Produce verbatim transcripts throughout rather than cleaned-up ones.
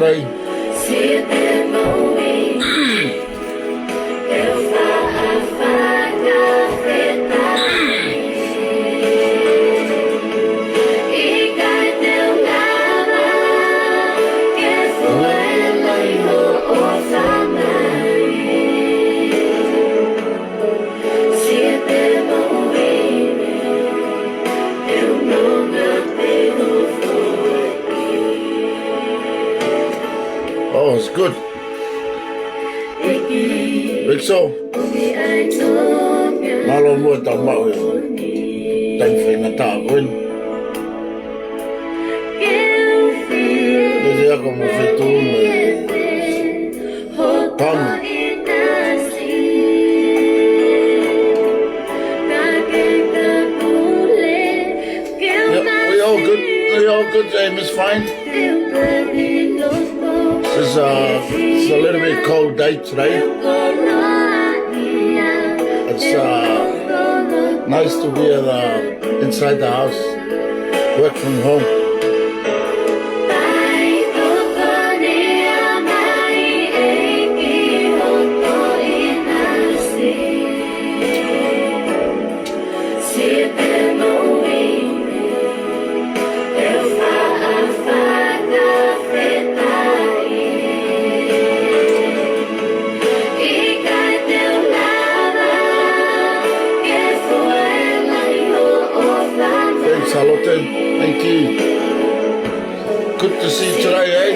Hey. Oh, it's good. Big so. Mālō muʻa tau maʻu e taimi faingataʻa ko eni. Pea ako mo fetuʻu mo e tamu. Yeah, we all good. We all good, James. Fine. This is, uh, it's a little bit cold day today. It's, uh, nice to be at, uh, inside the house. Work from home. Thanks, Charlotte. Thank you. Good to see you today, eh?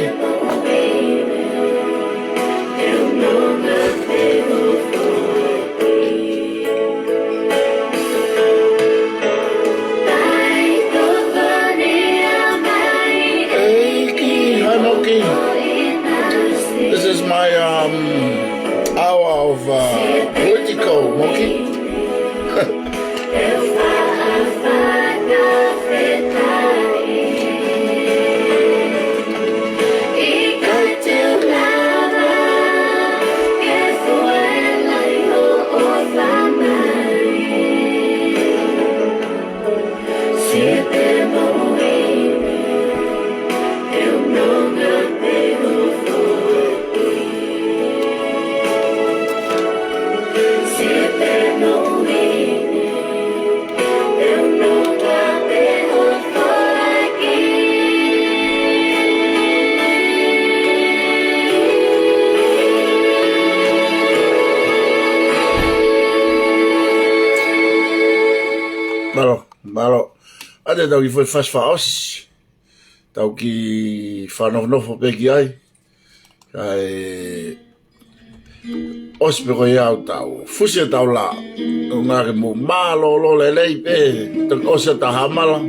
Hey, Ki, hi, Moki. This is my, um, hour of, uh, political, Moki. Mālō, mālō. ʻA ia te tau kiʻi foʻi fasi fakaʻosi. Tau kiʻi fanofonofo pē ki ai. Kae ʻosi pē ko ia ʻetau fusi ʻetau lā. ʻO ngā ke mou mālōlō lelei pē, tau ʻosi ʻetau hāmala.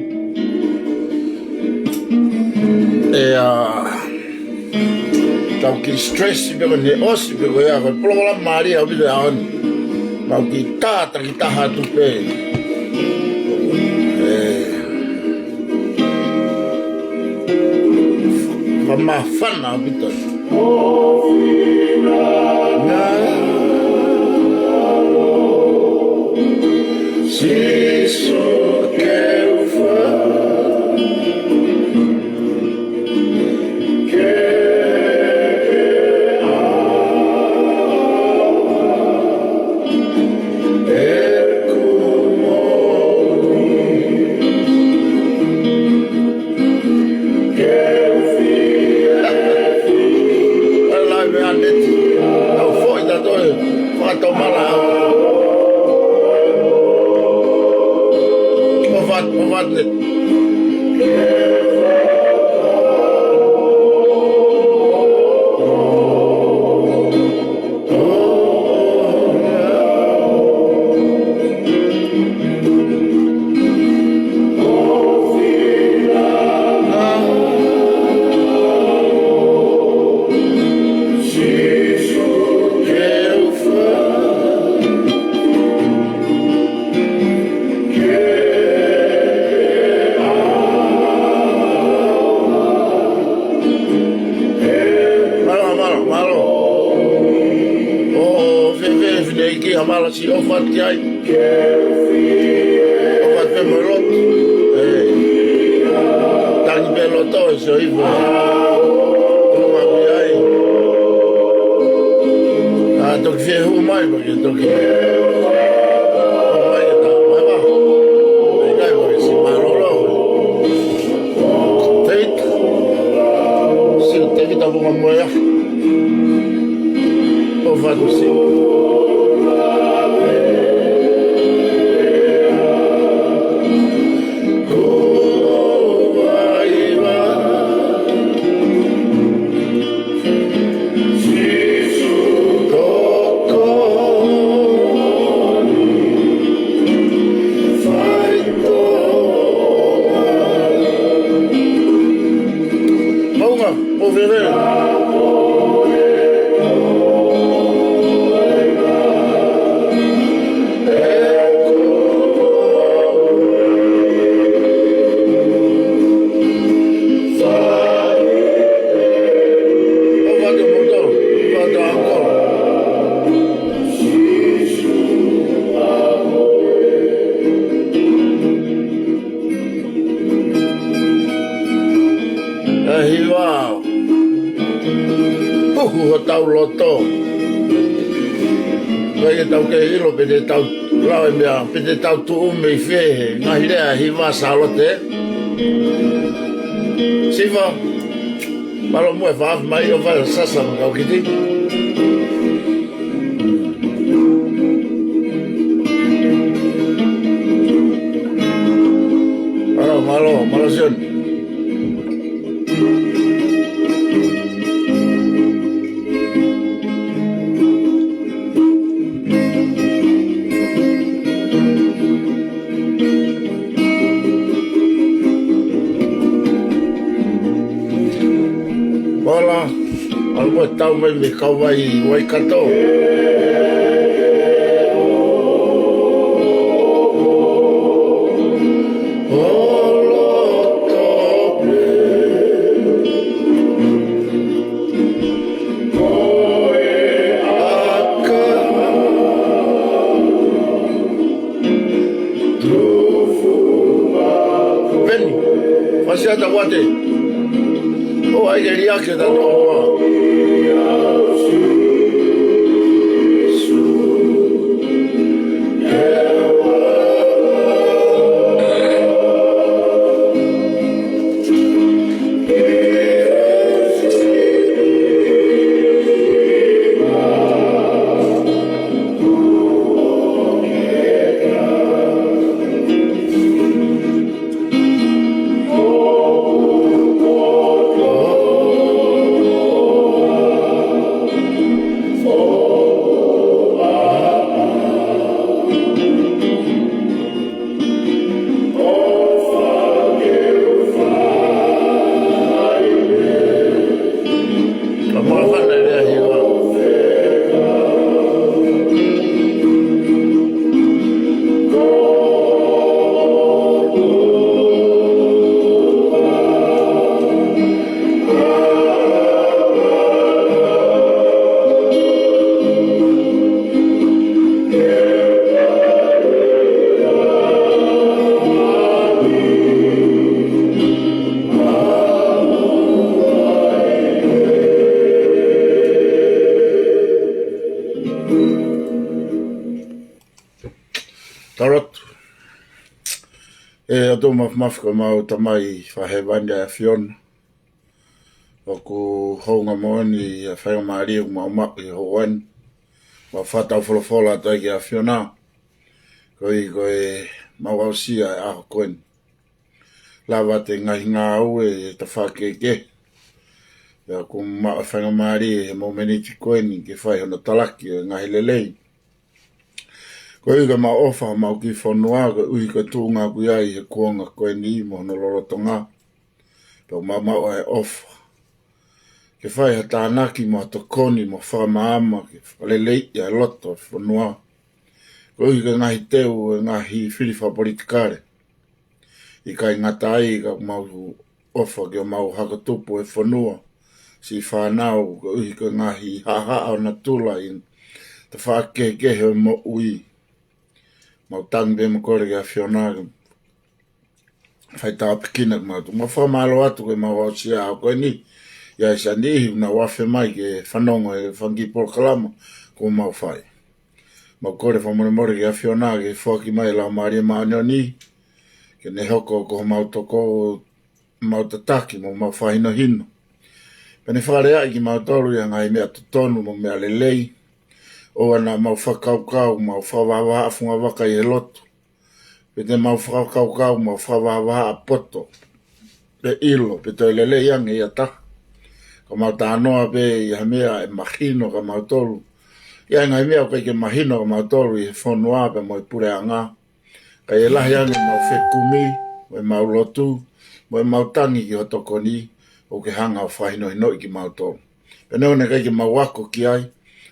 ʻE, ʻa, tau kiʻi stress pē ko eni, ʻosi pē ko ia, ko e polokalama mālie ʻaupito ʻaho ni. Mau kiʻi tā takitaha atu pē. ʻE, fakamāfana ʻaupito. Sīsū ke u fai. Lau e meʻa neti. Au foʻi ta toe. Fakatomala au. Movat, movat neti. Mālō, mālō, mālō. ʻO, fēfē, fēfē ki ha mālō siʻi ʻofa atu ki ai. ʻOfa atu pē mo e lotu. ʻE. Tangi pē loto, ʻe sio ivo. Toki fie hū mai, pea ke toki hū mai ke tā mai ma. ʻIkai, pea ke siʻi mālōlō. Tēvita. Siʻi Tēvita Vunga Moea. ʻOfa atu siʻi. Maunga, ʻo fēfē. ʻE Hiva, huhu hotau loto. ʻIkai ke tau kei ʻilo pe te tau lau e meʻa, pe te tau tuʻu mei fē he ngaahi lea ʻa Hiva Sālote. Siva, mālō muʻa e fakaʻapaʻapa mai ʻo fai ʻo sasa mo kau kiti. Mālō, mālō, mālō Sione. Ola, ʻalu mo e tau mai mei Kauvai, Waikato. Veni, fasiata wate. ʻO ai ke liake ta noa. Tau lotu. ʻE ʻOtua Māfimafi, ko homau Tamai Fakahēvani ʻa e ʻAfiona. ʻOku hounga moʻoni ʻa e faingamālie ʻoku mau maʻu ʻi he houa ni. Mau fakataufolofola atu ai ki he ʻAfiona. Koeʻuhi ko ʻemau aʻusia e ʻaho ko eni. Lava ʻa e ngaahi ngāue ʻi he tafaʻaki kehekehe. Pea ʻoku maʻu e faingamālie he momeniti ko eni ke fai hono talaki e ngaahi lelei. Koeʻuhi ko ʻemau ʻofa homau kiʻi fonua, koeʻuhi ko e tuʻunga ʻoku ʻi ai he kuonga ko eni mo hono lolotonga. Pea ʻoku mau maʻu ʻa e ʻofa ke fai ha tānaki mo ha tokoni mo fakamaama ke fakaleleiʻi ʻa e loto e fonua. Koeʻuhi ko e ngaahi teu e ngaahi fili fakapolitikale. ʻIkai ngata ai ka ʻoku mau ʻofa ki homau hako tupu e fonua, siʻi fānau, koeʻuhi ko e ngaahi haʻahaʻa ʻo natula ʻi he tafaʻaki kehekehe ʻo e moʻui. Mau tangi pē mo kole ki he ʻAfiona ke fai tāpuekina kimautolu. Mau fakamālō atu ko ʻemau aʻusia e ʻaho ko eni. ʻI ai siʻa niʻihi ʻoku nau afe mai ke fanongo he fanga kiʻi polokalama kuo mau fai. Mau kole fakamolemole ki he ʻAfiona ke foaki mai e Laumālie Māʻoniʻoni, ke ne hoko ko homau toko, mau tataki mo mau fakahinohino. Pea ne fakaleaʻi kimautolu ʻi he ngaahi meʻa totonu mo e meʻa lelei. ʻOua naʻa mau fakakaukau, mau fakavahavahaʻa fungavaka ʻi he lotu, pe te mau fakakaukau, mau fakavahavahaʻa poto, pe ʻilo, pe toe lelei ange ia taha. Ka mau talanoa pē ʻi ha meʻa ʻe mahino kia mautolu, ʻi he ngaahi meʻa ʻoku ʻikai ke mahino kia mautolu ʻi he fonua pea mo e puleʻanga. Ka ʻi he lahi ange ʻemau fekumi, mo ʻemau lotu, mo ʻemau tangi ki ho tokoni, ʻoku ke hanga ʻo fakahinohinoʻi kimautolu. Pea neongo ʻoku ʻikai ke mau ako ki ai,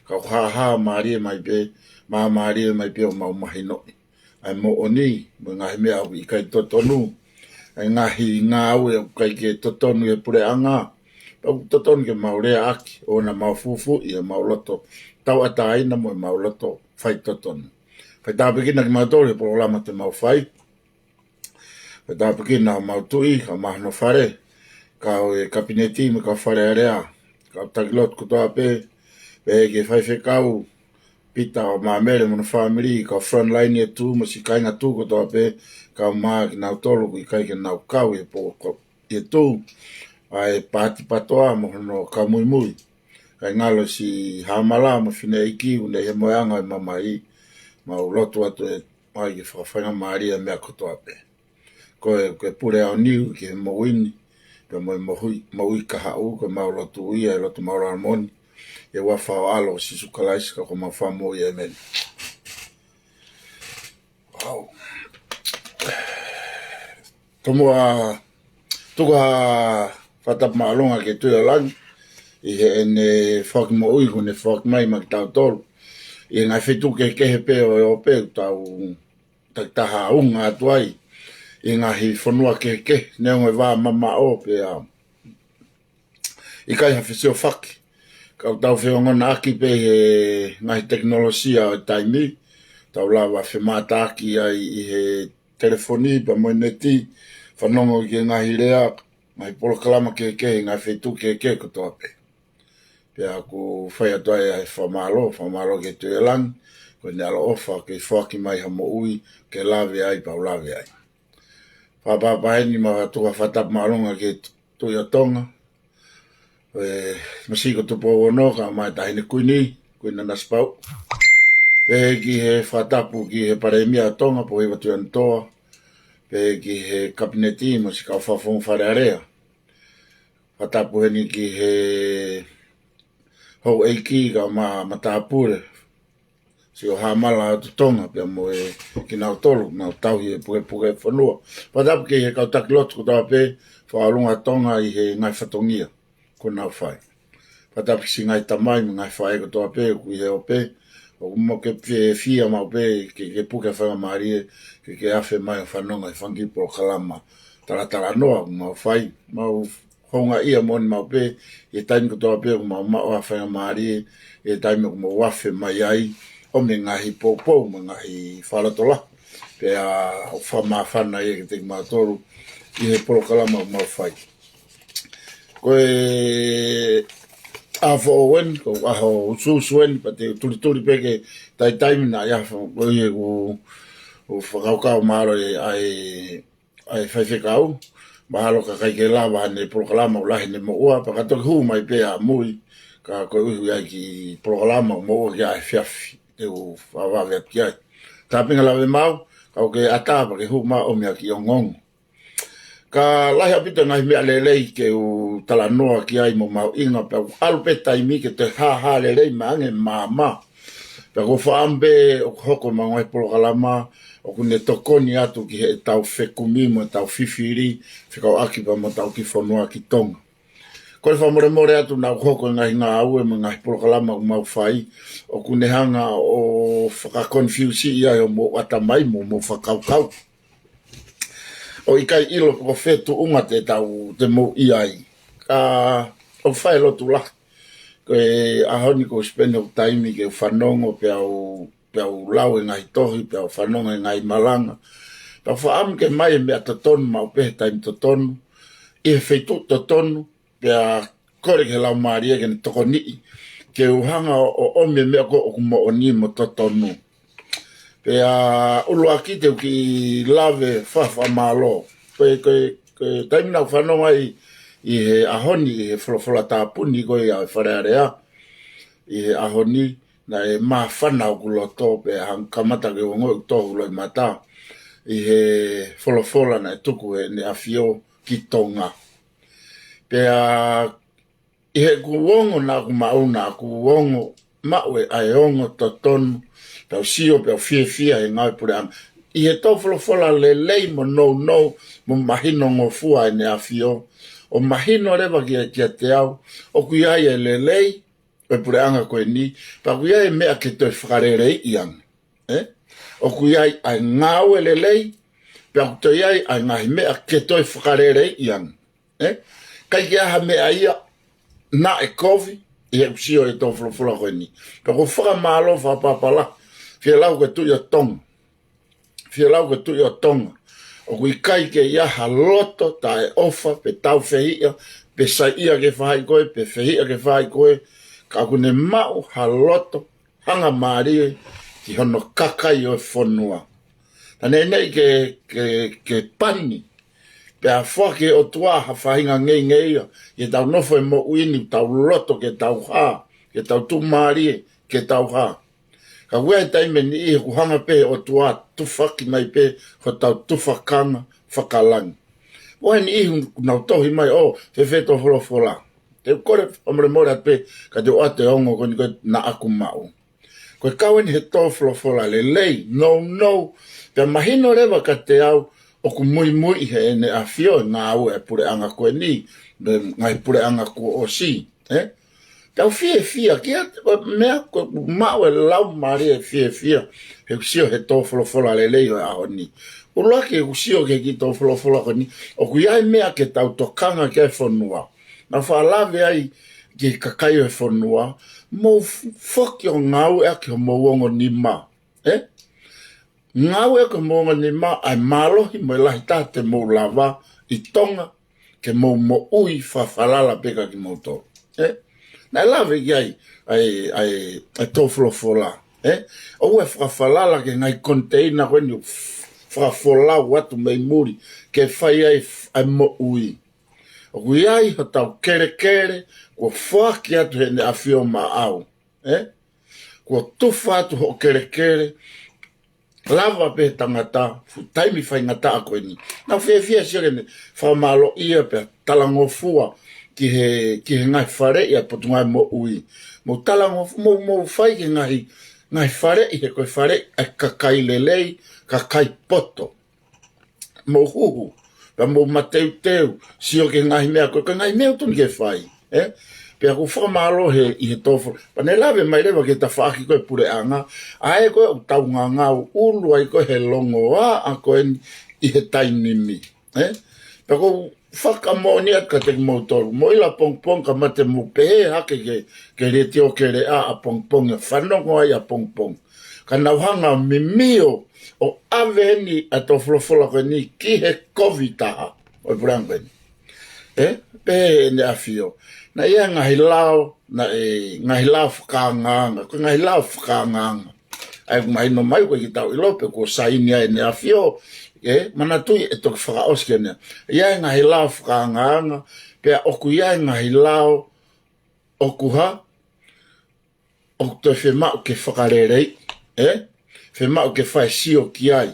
ka ʻoku hāhā mālie mai pē, māmālie mai pē ʻo mau mahinoʻi ʻa e moʻoni, mo e ngaahi meʻa ʻoku ʻikai totonu, ʻa e ngaahi ngāue ʻoku ʻikai ke totonu ʻi he puleʻanga. Pea ʻoku totonu ke mau leaʻaki, ʻoua naʻa mau fufuuʻi ʻemau loto tauʻatāina mo ʻemau loto faitotonu. Fai tāpuekina kimautolu he polokalama te mau fai. Fai tāpuekina homau tuʻi, kau Māhano Fale, kau e Kapineti mo e kau Fale Alea, kau taki lotu kotoa pē, pehē ki he faifekau Pita ʻo Māmele mo hono fāmili, kau frontline ʻi he tuʻu mo siʻi kāinga tuʻu kotoa pē, kau mai kinautolu ʻoku ʻikai ke nau kau ʻi he pō ko ʻi he tuʻu, ʻa e Paati Patoa mo hono kau muimui. Kae ngalo siʻi Hāmala mo e fineʻeiki ʻoku ne ʻi he moʻeʻanga ʻo e mamahi, mau lotu atu ē, ʻai ke fakafaingamālie e meʻa kotoa pē. Ko e, ko e pule aoniu ki he moʻui ni, pea mo e moʻui, moʻui kahaʻu, ko ʻemau lotu ia, ʻi he loto maʻulalo moʻoni, ʻi he huafa ho ʻAlo ko Sīsū Kalaisi ko homau Fakamoʻui, ʻēmeni. Wow. Tomuʻa, tuku ha fakatapu māʻolunga ki he Tuʻi ʻo Langi, ʻi heʻene foaki moʻui kuo ne foaki mai maʻa kitautolu. ʻI he ngaahi feituʻu kehekehe pē ʻo e ope ʻoku tau takitaha ʻunga atu ai, ʻi he ngaahi fonua kehekehe, neongo e vā mamaʻo pea ʻikai ha fesiofaki. Ka ʻoku tau feongoʻaki pē he ngaahi tekinolosia ʻo e taimi, tau lava femātaaki ai ʻi he telefoni pea mo e neti, fanongo ki he ngaahi lea, ngaahi polokalama kehekehe, ngaahi feituʻu kehekehe kotoa pē. Pea ʻoku fai atu ai ʻa e fakamālō, fakamālō ki he Tuʻi ʻo Langi, ko ʻene ʻaloʻofa ke foaki mai ha moʻui, ke lave ai, pea u lave ai. Fakapapauʻi heni mau tuku ha fakatapu māʻolunga ki he Tuʻi ʻo Tonga, ʻe, Masiʻi ko Tupou Ono, kau mai Taʻahine Kuini, Kuini Nanasipauʻu. Pehē ki he fakatapu ki he Palēmia ʻo Tonga, Pohiva Tuʻiʻonetoa. Pehē ki he Kapineti mo siʻi kau Fakafofonga Fale Alea. Fakatapu heni ki he houʻeiki, kau mai Matāpule, siʻi Hāmala ʻo Tonga, pea mo e kinautolu, nau tauhi e pukepuke e fonua. Fakatapu ki he kau taki lotu kotoa pē, Fakaʻolunga Tonga ʻi he ngaahi fatongia kuo nau fai. Fakatapu ki siʻi ngaahi tamai mo e ngaahi faʻē kotoa pē ʻoku ʻi he ope, ʻoku mau ke fiefia maʻu pē ke, ke puke faingamālie, ke, ke afe mai ʻo fanongo he fanga kiʻi polokalama talatalanoa ʻoku mau fai. Mau houngaʻia moʻoni maʻu pē, ʻi he taimi kotoa pē ʻoku mau maʻu ha faingamālie, ʻi he taimi ʻoku mau afe mai ai, ʻo mo e ngaahi poupou mo e ngaahi fakalotolahi, pea ʻoku fakamāfana ia kiate kimautolu ʻi he polokalama ʻoku mau fai. Ko e ʻaho foʻou eni, ko e ʻaho usuusu eni, pea te u tulituli pē ke taitaimi naʻa ia fa-, ko ia ʻoku, ʻoku fakakaukau mahalo ʻe, ʻa e, ʻa e faifekau, mahalo ka ʻikai ke lava ʻene polokalama ʻoku lahi ʻene moʻua, pea ka toki hū mai pē ʻamui, ka koeʻuhi ʻoku ʻi ai e kiʻi polokalama ʻoku moʻua ki ai he efiafi, te u fakavave atu ki ai. Tāpinga lave maʻu, ka ʻoku ke ʻatā pea ke hū mai ʻo ʻomi ha kiʻi ongoongo. Ka lahi ʻaupito e ngaahi meʻa lelei ke u talanoa ki ai mo mahuʻinga, pea ʻoku ʻalu pē taimi ke toe hāhā lelei mai ange e maama. Pea ʻoku ou fakaʻamu pē ʻoku hoko ʻemau ngaahi polokalama ʻoku ne tokoni atu ki heʻetau fekumi mo ʻetau fifili fekauʻaki pea mo hotau kiʻi fonua ki Tonga. Kole fakamolemole atu naʻa ʻoku hoko e ngaahi ngāue mo e ngaahi polokalama ʻoku mau fai ʻoku ne hanga ʻo fakakonfiusiʻi ai homou ʻatamai mo homou fakakaukau, ʻo ʻikai ʻilo pe ko fē tuʻunga te tau, te mou ʻi ai. Ka ʻoku fai e lotu lahi. Ko e ʻaho ni ʻoku ou spend hoku taimi ke u fanongo, pea u, pea u lau e ngaahi tohi, pea u fanongo e ngaahi malanga, pea u fakaʻamu ke ʻomai e meʻa totonu maʻu pē he taimi totonu, ʻi he feituʻu totonu, pea kole ki he Laumālie ke ne tokoniʻi ke u hanga ʻo, ʻo ʻomi e meʻa ko ē ʻoku moʻoni mo totonu. Pea ʻuluaki te u kiʻi lave fakafakamālō. Ko e, ko e, ko e taimi naʻa ku fanongo ai ʻi he ʻaho ni, ʻi he folofola tāpuni ko ia ʻa e Fale Alea, ʻi he ʻaho ni, naʻe māfana hoku loto pea hanga kamata ke ongoʻi tohu loʻimata ʻi he folofola naʻe tuku ʻe ʻEne ʻAfio ki Tonga. Pea ʻi heʻeku ongo naʻa ku maʻu, naʻa ku ongo maʻu ʻa e ongo totonu, pea u sio, pea u fiefia he ngāue puleʻanga. ʻI he tō folofola lelei mo nounou, mo mahinongofua ʻEne ʻAfio, ʻo mahino leva kia, kiate au, ʻoku ʻi ai e lelei ʻo e puleʻanga ko eni, pea ʻoku ʻi ai e meʻa ke toe fakaleleiʻi ange. ʻE? ʻOku ʻi ai ʻa e ngāue lelei, pea ʻoku toe ʻi ai ʻa e ngaahi meʻa ke toe fakaleleiʻi ange. ʻE? ʻIkai ke ʻi ai ha meʻa ia naʻe kovi ʻi heʻeku sio he tō folofola ko eni. Pea ʻoku ou fakamālō fakapapau lahi, fielau ki he Tuʻi ʻo Tonga. Fielau ki he Tuʻi ʻo Tonga. ʻOku ʻikai ke ʻi ai ha loto taʻeʻofa, pe tāufehiʻa, pe saiʻia ki he faʻahi ko ē, pe fehiʻa ki he faʻahi ko ē, ka ʻoku ne maʻu ha loto hangamālie ki hono kakai ʻo e fonua. Naʻe neʻineʻi ke, ke, ke pani, pea foaki ʻe he ʻOtua ha faʻahinga ngeia, ʻi heʻetau nofo he moʻui ni, tau loto ke tau hā, ke tau tuʻumālie, ke tau hā. Ka ʻoku ʻi ai e taimi ʻe niʻihi ʻoku hanga pē ʻe he ʻOtua ʻo tufaki mai pē hotau tufakanga fakalangi. ʻOku ʻi ai e niʻihi ʻoku nau tohi mai, ʻo, fēfē tō folofola. Te u kole fakamolemole atu pē, ka te u ʻoatu e ongo ko eni ko ē naʻa ku maʻu. Ko e kau eni he tō folofola lelei, nounou, pea mahino leva kiate au ʻoku muimui ʻi heʻene ʻafio e ngāue ʻa e puleʻanga ko eni, mo e ngaahi puleʻanga kuo ʻosi, ʻe? Pea u fiefia, ki he meʻa ko ē ʻoku maʻu e laumālie e fiefia, heʻeku sio he tō folofola lelei ʻo e ʻaho ni. ʻUluaki heʻeku sio ki he kiʻi tō folofola ko eni, ʻoku ʻi ai e meʻa ke tau tokanga ki ai e fonua. Naʻa ku faʻa lave ai ki he kakai ʻo e fonua, mou f-, foki ʻo ngāueʻaki homou ongo nima. ʻE? Ngāueʻaki homou ongo nima ʻa e mālohi mo e lahi taha te mou lava ʻi Tonga, ke mou moʻui fakafalala pē kia kimoutolu. ʻE? Naʻe lave ki ai ʻa e, ʻa e, ʻa e tō folofola. ʻE? ʻOua ʻe fakafalala ki he ngaahi koniteina ko eni ʻoku f-, fakafolau atu mei muli, ke fai ai f-, ʻa e moʻui. ʻOku ʻi ai hotau kelekele, kuo foaki atu heʻene ʻafio maʻau. ʻE? Kuo tufa atu hoʻo kelekele, lava pē he tangata, fuʻu taimi faingataʻa ko eni. Naʻa ku fiefia sio ki heʻene fakamālōʻia pea talangofua ki he, ki he ngaahi faleʻi ʻa e Potungāue Moʻui. Mou talangofua, mou, mou fai ki he ngaahi, ngaahi faleʻi he ko e faleʻi ʻa e kakai lelei, kakai poto. Mou huhu, pea mou mateuteu, sio ki he ngaahi meʻa ko ē, ko e ngaahi meʻa ʻoku totonu ke fai, ʻe? Pea ʻoku ou fakamālō he, ʻi he tō fo-, pea ne lave mai leva ki he tafaʻaki ko ē puleʻanga, ʻa ē ko ē ʻoku tau ngangau ʻulu ai ko ē he longoaʻa ko eni ʻi he taimi ni, ʻe? Pea ʻoku ou fakamoʻoni atu kiate kimoutolu, mou ʻilo ʻapongipongi ka mate mou pehē hake ki he, ki he letiō ke leʻa ʻapongipongi, fanongo ai ʻapongipongi. Ka nau hanga mimio ʻo ʻave eni ʻa e tō folofola ko eni ki he kovi taha ʻo e puleʻanga ko eni. ʻE? Pehē ʻEne ʻAfio. Naʻe ʻi ai e ngaahi lao, naʻe, ngaahi lao fakaangaanga, ko e ngaahi lao fakaangaanga. ʻA ia ʻoku mahino mai ko e kiʻi tau ʻilo pē kuo saini ai ʻEne ʻAfio, ʻe, manatuʻi ʻe toki fakaʻosi ke ne. ʻI ai e ngaahi lao fakaangaanga, pea ʻoku ʻi ai e ngaahi lao ʻoku hā, ʻoku toe fiemaʻu ke fakaleleiʻi, ʻe? Fiemaʻu ke fai sio ki ai,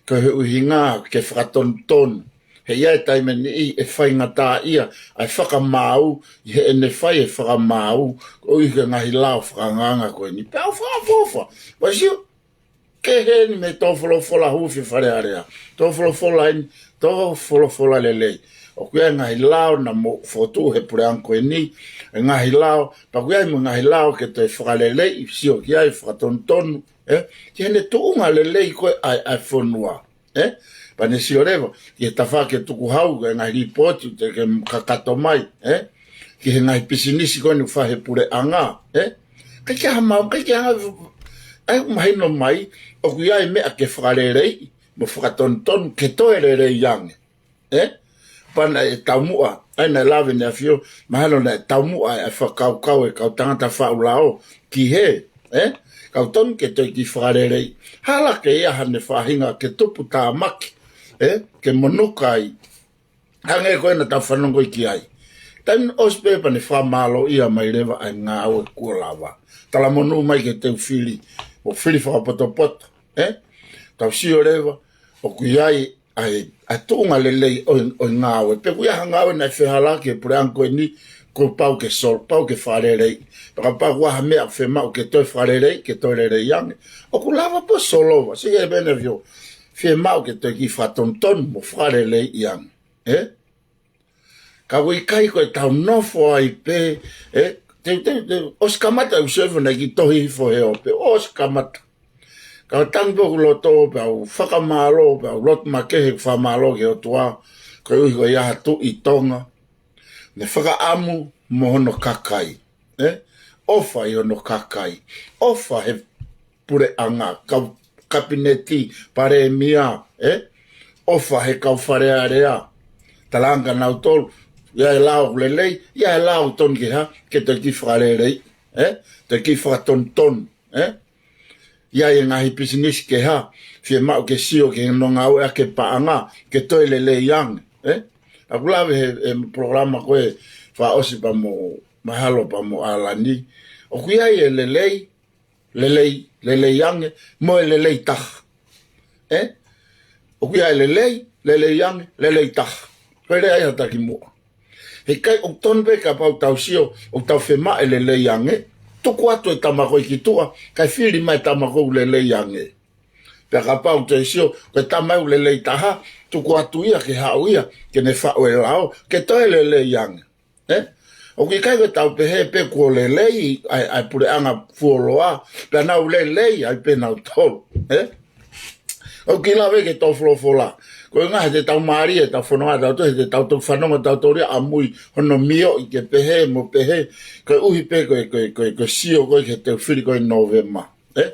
ko e ʻuhinga ke fakatonutonu. He ʻi ai e taimi ʻe niʻihi ʻe faingataʻaʻia ʻa e fakamaau, ʻi heʻene fai e fakamaau, koeʻuhi ko e ngaahi lao fakaangaanga ko eni. Pea u fakaʻofoʻofa, ʻoua sio, kehe eni mei he tō folofola huufi Fale Alea. Tō folofola eni, tō folofola lelei. ʻOku ʻi ai e ngaahi lao naʻa mou fokotuʻu he puleʻanga ko eni, e ngaahi lao, pea ʻoku ʻi ai mo e ngaahi lao ke toe fakaleleiʻi, sio ki ai, fakatonutonu, ʻe? Ki heʻene tuʻunga lelei ko ē ʻa e, ʻa e fonua, ʻe? Pea ne sio leva ki he tafaʻaki ʻe tukuhau, ko e ngaahi lipooti te ke kakato mai, ʻe? Ki he ngaahi pisinisi ko eni ʻoku fai he puleʻanga, ʻe? ʻIkai ke ʻi ai ha mau, ʻikai ke ʻi ai ha, ʻa ia ʻoku mahino mai, ʻoku ʻi ai e meʻa ke fakaleleiʻi, mo fakatonutonu, ke toe lelei ange. ʻE? Pea naʻe taumuʻa, ʻa ia naʻe lave ʻEne ʻAfio, mahalo naʻe taumuʻa e fakakaukau e kau tangata faʻu lao ki hē, ē? Kau tonu ke toe kiʻi fakaleleiʻi. Hala ke ʻi ai haʻane faʻahinga ke tuputāmaki, ē? Ke monuka ai. Hangē ko ē naʻa tau fanongo ki ai. Taimi ʻosi pē pea ne fakamālōʻia mai leva ʻa e ngāue kuo lava. Talamonū mai ke teu fili, ʻo fili fakapotopoto, ē? Tau sio leva, ʻoku ʻi ai ʻa e, ʻa e tuʻunga lelei ʻo, ʻo e ngāue. Pe ʻoku ʻi ai ha ngāue naʻe fehālaaki he puleʻanga ko eni, kuo pau ke solo, pau ke fakaleleiʻi. Pea kapau ʻoku ʻi ai ha meʻa ʻoku fiemaʻu ke toe fakaleleiʻi, ke toe lelei ange. ʻOku lava pē ʻo solova, sio ki he pene vio. Fiemaʻu ke toe kiʻi fakatonutonu mo fakaleleiʻi ange. Ē? Ka ʻoku ʻikai ko ʻetau nofo ai pē, ē? Te, te, te, ʻosi kamata ʻeku sefo naʻe kiʻi tohi hifo he ope, ʻosi kamata. Ka ʻoku tangi pē hoku loto pea u fakamālō, pea u lotu makehe fakamālō ki he ʻOtua, koeʻuhi ko ia ha Tuʻi Tonga. Ne fakaʻamu mo hono kakai, ē? ʻOfa ʻi hono kakai. ʻOfa he puleʻanga, kau kapineti, palēmia, ē? ʻOfa he kau Fale Alea. Talaange kia nautolu, ʻi ai e lao ʻoku lelei, ʻi ai e lao ʻoku tonu ke hā, ke toe kiʻi fakaleleiʻi, ē? Toe kiʻi fakatonutonu, ē? ʻI ai e ngaahi pisinisi ke hā, fiemaʻu ke sio ki hono ngāueʻaki e paʻanga, ke toe lelei ange, ē? ʻOku lave he, he polokalama ko ē fakaʻosi pea mo, mahalo pea mo ʻAlani. ʻOku ʻi ai e lelei, lelei, lelei ange, mo e lelei taha. Ē? ʻOku ʻi ai e lelei, lelei ange, lelei taha. Ko e lea ia takimuʻa. He ʻikai ʻoku tonu pē kapau tau sio, ʻoku tau fiemaʻu e lelei ange, tuku atu e tama ko ē ki tuʻa, kae fili mai e tama ko ē ʻoku lelei ange. Pea kapau te sio, ko e tama ʻoku lelei taha, tuku atu ia ke haʻu ia, ke ne faʻu e lao, ke toe lelei ange. Ē? ʻOku ʻikai ko ʻetau pehē pē kuo lelei ʻa e, ʻa e puleʻanga fuoloa, pea nau lelei ai pē nautolu. Ē? ʻOku kiʻi lave ki he tō folofola. Ko e ʻuhinga he te tau mālie, tau fononga, tau toe, he te tau toe fanongo, tau toe ʻamui hono mioʻi ke pehē mo pehē. Koeʻuhi pē ko e, ko e, ko e, ko e sio ko ē ki he teu fili ko ē Nōvema. Ē?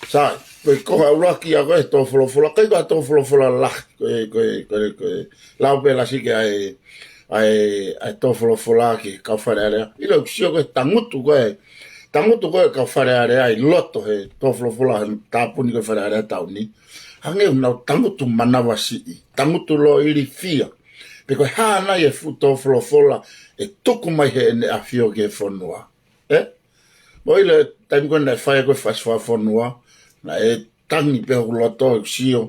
Sai, ko e konga ʻuluaki ia ko e tō folofola, ʻikai ko ha tō folofola lahi, ko e, ko e, ko e, ko e, lau pē ʻe Lasike ʻa e, ʻa e, ʻa e tō folofola ki he kau Fale Alea. ʻIlo ʻoku sio ko e tangutu ko e, tangutu ko e kau Fale Alea ʻi loto he tō folofola he tāpuni ko e Fale Alea taʻu ni. Hangē ʻoku nau tangutu manavasiʻi, tangutu lōʻilifia. Pe ko e hā nai e fuʻu tō folofola ʻe tuku mai heʻene ʻAfio ki he fonua. Ē? Mou ʻilo e taimi ko ē naʻe fai ko ē fasi fakafonua, naʻe tangi pē hoku loto ʻeku sio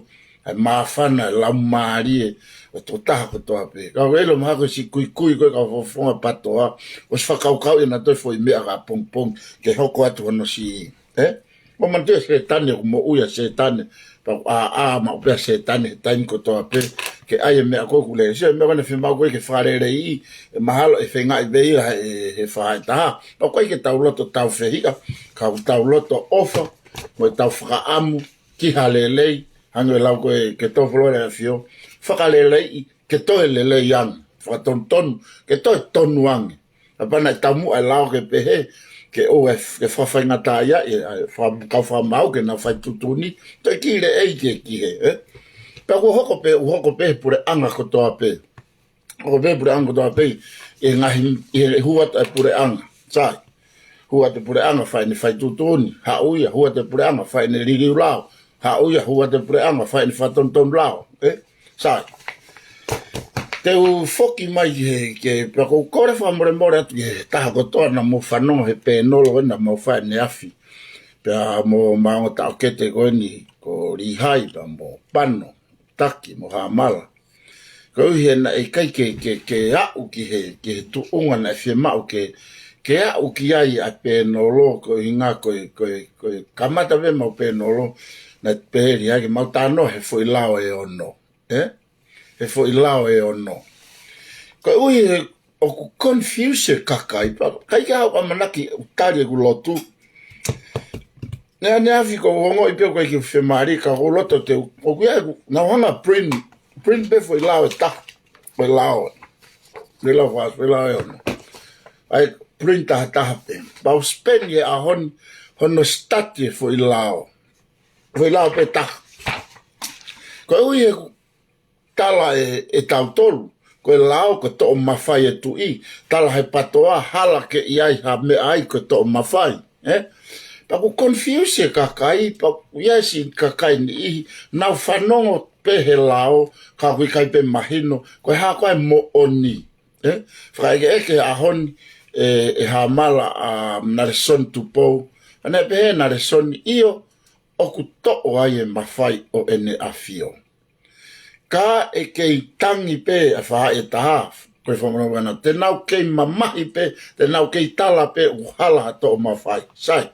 ʻa e māfana e laumālie ʻo e tokotaha kotoa pē. Ka ʻoku ʻilo mahalo ko e siʻi kuikui ko ē kau fofonga PATOA, ʻosi fakakaukauʻi ʻe nautolu e foʻi meʻa ka pongipongi ke hoko atu hono siʻi. Ē? Mou manatuʻi ʻa Sētane, ʻoku moʻui ʻa Sētane, pea ʻoku ʻā, ʻā maʻu pē ʻa Sētane he taimi kotoa pē, ke ʻai e meʻa ko ē ʻoku lelei. Sio e meʻa ko ē naʻe fiemaʻu ko ē ke fakaleleiʻi, ʻe mahalo ʻe feingaʻi pē ia he, he faʻahitaha. Pea ʻoku ʻikai ke tau loto tāufehiʻa, ka ʻoku tau loto ʻofa, mo ʻetau fakaʻamu ki ha lelei, hangē ko e lau ko ē ki he tō folofola ʻa e ʻAfio, fakaleleiʻi, ke toe lelei ange, fakatonutonu, ke toe tonu ange. Kapau naʻe taumuʻa e lao ke pehē, ke ʻoua ʻe, ke fakafaingataʻaʻia, ʻe, ʻa e, faka-, kau fakamaau ke nau fai tuʻutuʻuni, toe kiʻi leʻei ke ki hē, ē? Pea kuo hoko pē, ʻoku hoko pē he puleʻanga kotoa pē. Hoko pē puleʻanga kotoa pē, ʻi he ngaahi, ʻi he hū atu e puleʻanga. Sai. Hū atu e puleʻanga fai ʻene fai tuʻutuʻuni, haʻu ia, hū atu e puleʻanga fai ʻene liliu lao, haʻu ia, hū atu e puleʻanga fai ʻene fakatonutonu lao, ē? Sai. Te u foki mai ki he, ki he, pea ʻoku ou kole fakamolemole atu ki he taha kotoa naʻa mou fanongo he pēnolo ko ē naʻa mau fai ʻaneafi. Pea mo e ongo taʻokete ko eni, ko Lihai, pea mo Pano, Taki, mo Hamala. Koeʻuhi he naʻe ʻikai ke, ke, ke aʻu ki he, ki he tuʻunga naʻe fiemaʻu ke, ke aʻu ki ai ʻa e pēnolo, ko e ʻuhinga ko e, ko e, ko e kamata pē ʻemau pēnolo, naʻe pehē ʻe Lihai ke mau talanoa he foʻi lao ʻe ono. Ē? He foʻi lao ʻe ono. Koeʻuhi he ʻoku confuse e kakai, pea ʻikai ke u ʻamanaki ʻeku tali ʻeku lotu. Naʻe ʻaneafi ʻoku ou ongoʻi pē ʻoku ʻikai ke fiemālie, ka ʻoku ou loto te u, ʻoku ʻi ai ʻeku, naʻa ku hanga print, print pē foʻi lao ʻe taha, foʻi lao. Foʻi lao fakaʻosi, foʻi lao ʻe ono. ʻAi print taha taha pē. Pea u spend e ʻaho ni, hono study e foʻi lao. Foʻi lao pē taha. Koeʻuhi he ʻoku tala ʻe, ʻe tautolu, ko e lao ko e toʻo mafai e tuʻi, tala he patoa hala ke ʻi ai ha meʻa ai ko e toʻo mafai, ē? Pea ʻoku confuse e kakai, pea ʻoku ʻi ai siʻi kakai niʻihi, nau fanongo pē he lao, ka ʻoku ʻikai pē mahino, ko e hā koā e moʻoni, ē? Fakaʻekeʻeke he ʻaho ni, ē, ʻe Hamala ʻa Nalesoni Tupou, ʻa ē naʻe pehē ʻe Nalesoni ʻio, ʻoku toʻo ai e mafai ʻo ʻEne ʻAfio. Ka ʻe kei tangi pē ʻa e faʻahi ʻe taha, ko e fakamanatu ʻana, te nau kei mamahi pē, te nau kei tala pē ʻoku hala ha toʻo mafai. Sai.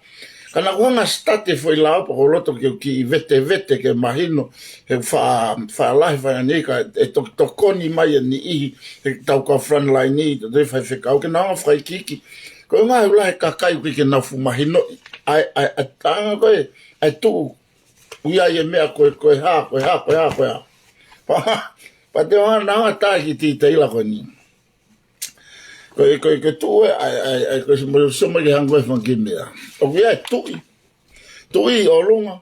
Ka naʻa ku hanga ʻo start e foʻi lao pea ʻoku ou loto ke u kiʻi vetevete ke mahino, he faʻa, faʻa lahi faʻa ni ka ʻe tok-, tokoni mai e niʻihi, he tau kau frontline ni, tau te faifekau ke nau hanga ʻo fakaikiiki. Ko e ngaahi ʻuluaki kakai ʻoku ʻikai ke nau fuʻu mahinoʻi ʻa e, ʻa e, ʻa e taʻanga ko ē, ʻa e tuʻu ʻoku ʻi ai e meʻa ko e, ko e hā, ko e hā, ko e hā, ko e hā. Pea, pea te ʻoua naʻa tā ki he detail ko eni. Ko e, ko e, ko e tuʻu ē, ʻa e, ʻa e, ʻa e, ko e sio mai, sio mai ke hangē ko e fanga kiʻi meʻa. ʻOku ʻi ai e tuʻi. Tuʻi ʻi ʻolunga.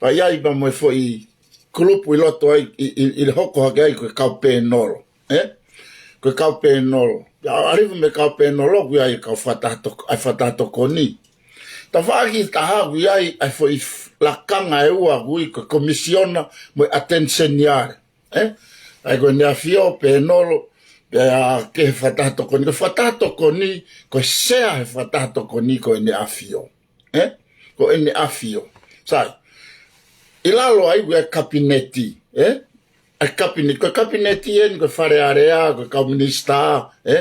Pea ʻi ai pea mo e foʻi kulupu ʻi loto ai, ʻi, ʻi, ʻi he hoko hake ai ko e kau pēnolo. Ē? Ko e kau pēnolo. ʻA, ʻalu hifo mei he kau pēnolo, ʻoku ʻi ai e kau fakataha tok-, ʻa e fakataha tokoni. Tafaʻaki ʻe taha ʻoku ʻi ai ʻa e foʻi f-, lakanga ʻe ua ʻoku ui ko e komisiona mo e ʻAteni Seniale. Ē? ʻA ia ko ʻEne ʻAfio, pēnolo, pea ki he fakataha tokoni. Ko e fakataha tokoni, ko e sea he fakataha tokoni ko ʻEne ʻAfio. Ē? Ko ʻEne ʻAfio. Sai. ʻI lalo ai ʻoku ʻi ai e kapineti. Ē? ʻA e kapineti, ko e kapineti eni, ko e Fale Alea, ko e kau minisitā, ē?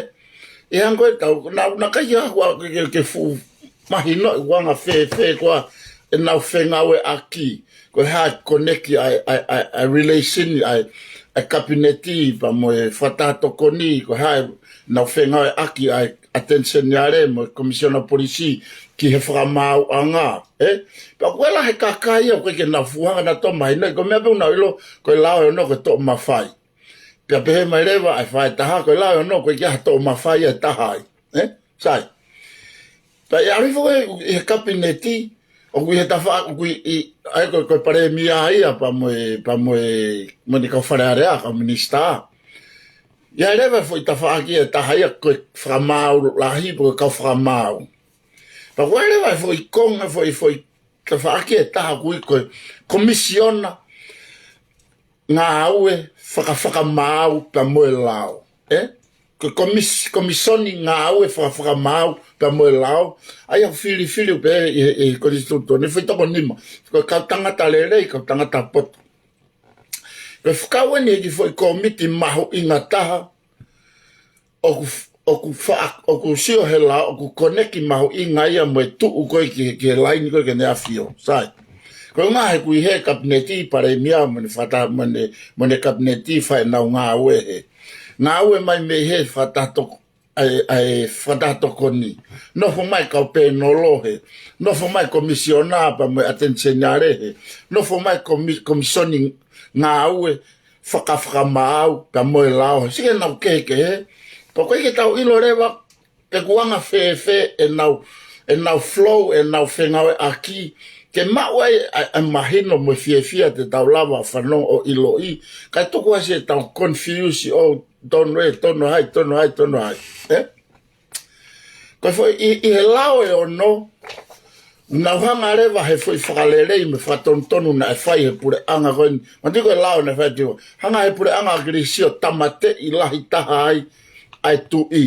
ʻI he hangē ko e tau, naʻa, naʻa ʻikai ke ʻi ai ha, ke, ke, ke fuʻu mahinoʻi ʻoku anga fēfē koā ʻenau fengāueʻaki, ko e hā e konekisoni ʻa e, ʻa e, ʻa e, ʻa e relation ʻa e, ʻa e kapineti pea mo e fakataha tokoni, ko e hā ʻenau fengāueʻaki ʻa e ʻAteni Seniale mo e Komisiona Polisi ki he fakamaauʻanga, ē? Pea ʻoku ʻi ai e lahi e kakai ia ʻoku ʻikai ke nau fuʻu hanga nautolu ʻo mahinoʻi, ko e meʻa pē ʻoku nau ʻilo, ko e lao ʻe ono ko e toʻo mafai. Pea pehē mai leva ʻa e faʻahi ʻe taha, ko e lao ʻe ono ʻoku ʻikai ke ʻi ai ha toʻo mafai ʻe taha ai, ē? Sai. Pea ʻi ai foki ʻi he kapineti, ʻoku ʻi he tafa, ʻoku ʻi, ʻi, ʻa ia ko e, ko e palēmia ia, pea mo e, pea mo e, mo ʻene kau Fale Alea, kau minisitā. ʻI ai leva e foʻi tafaʻaki ʻe taha ia ko e fakamaau lahi, pe ko e kau fakamaau. Pea ʻoku ʻi ai leva e foʻi konga, foʻi, foʻi tafaʻaki ʻe taha ʻoku ui ko e komisiona ngāue fakafakamāu pea mo e lao. Ē? Ko e komis-, komisoni ngāue fakafakamaau pea mo e lao. ʻA ia ʻoku filifili pē ʻi he, ʻi he konisitūtone, foʻi toko nima. Ko e kau tangata lelei, kau tangata poto. Ko e fakau eni he kiʻi foʻi kōmiti mahuʻinga taha, ʻoku f-, ʻoku fa-, ʻoku sio he lao, ʻoku konekisoni mahuʻinga ia mo e tuʻu ko ē ki he, ki he laini ko ē ki ʻEne ʻAfio. Sai. Ko e ʻuhinga he ʻoku ʻi he kapineti palēmia mo ʻene fakataha, mo ʻene, mo ʻene kapineti fai ʻenau ngāue he. Ngāue mai mei he fakataha toko-, ʻa e, ʻa e fakataha tokoni. Nofo mai kau pēnolo he. Nofo mai komisiona pea mo e ʻAteni Seniale he. Nofo mai komi-, komisoni ngāue fakafakamāu pea mo e lao. Sike nau kehekehe. Pea ʻoku ʻikai ke tau ʻilo leva, pe ʻoku anga fēfē ʻenau, ʻenau flow, ʻenau fengāueʻaki. Ke maʻu ai ʻa e, ʻa e mahino mo e fiefia te tau lava fanongo ʻo ʻiloʻi. Kae tuku ai siʻetau confuse ʻo tonu ē, tonu hai, tonu hai, tonu hai. Ē? Ko e foʻi, ʻi, ʻi he lao ʻe ono, nau hanga leva he foʻi fakalelei mo e fakatonutonu naʻe fai he puleʻanga ko eni. Manatuʻi ko e lao naʻe fai atu. Hanga he puleʻanga ʻAkilisi ʻo tāmateʻi lahi taha ai ʻa e tuʻi.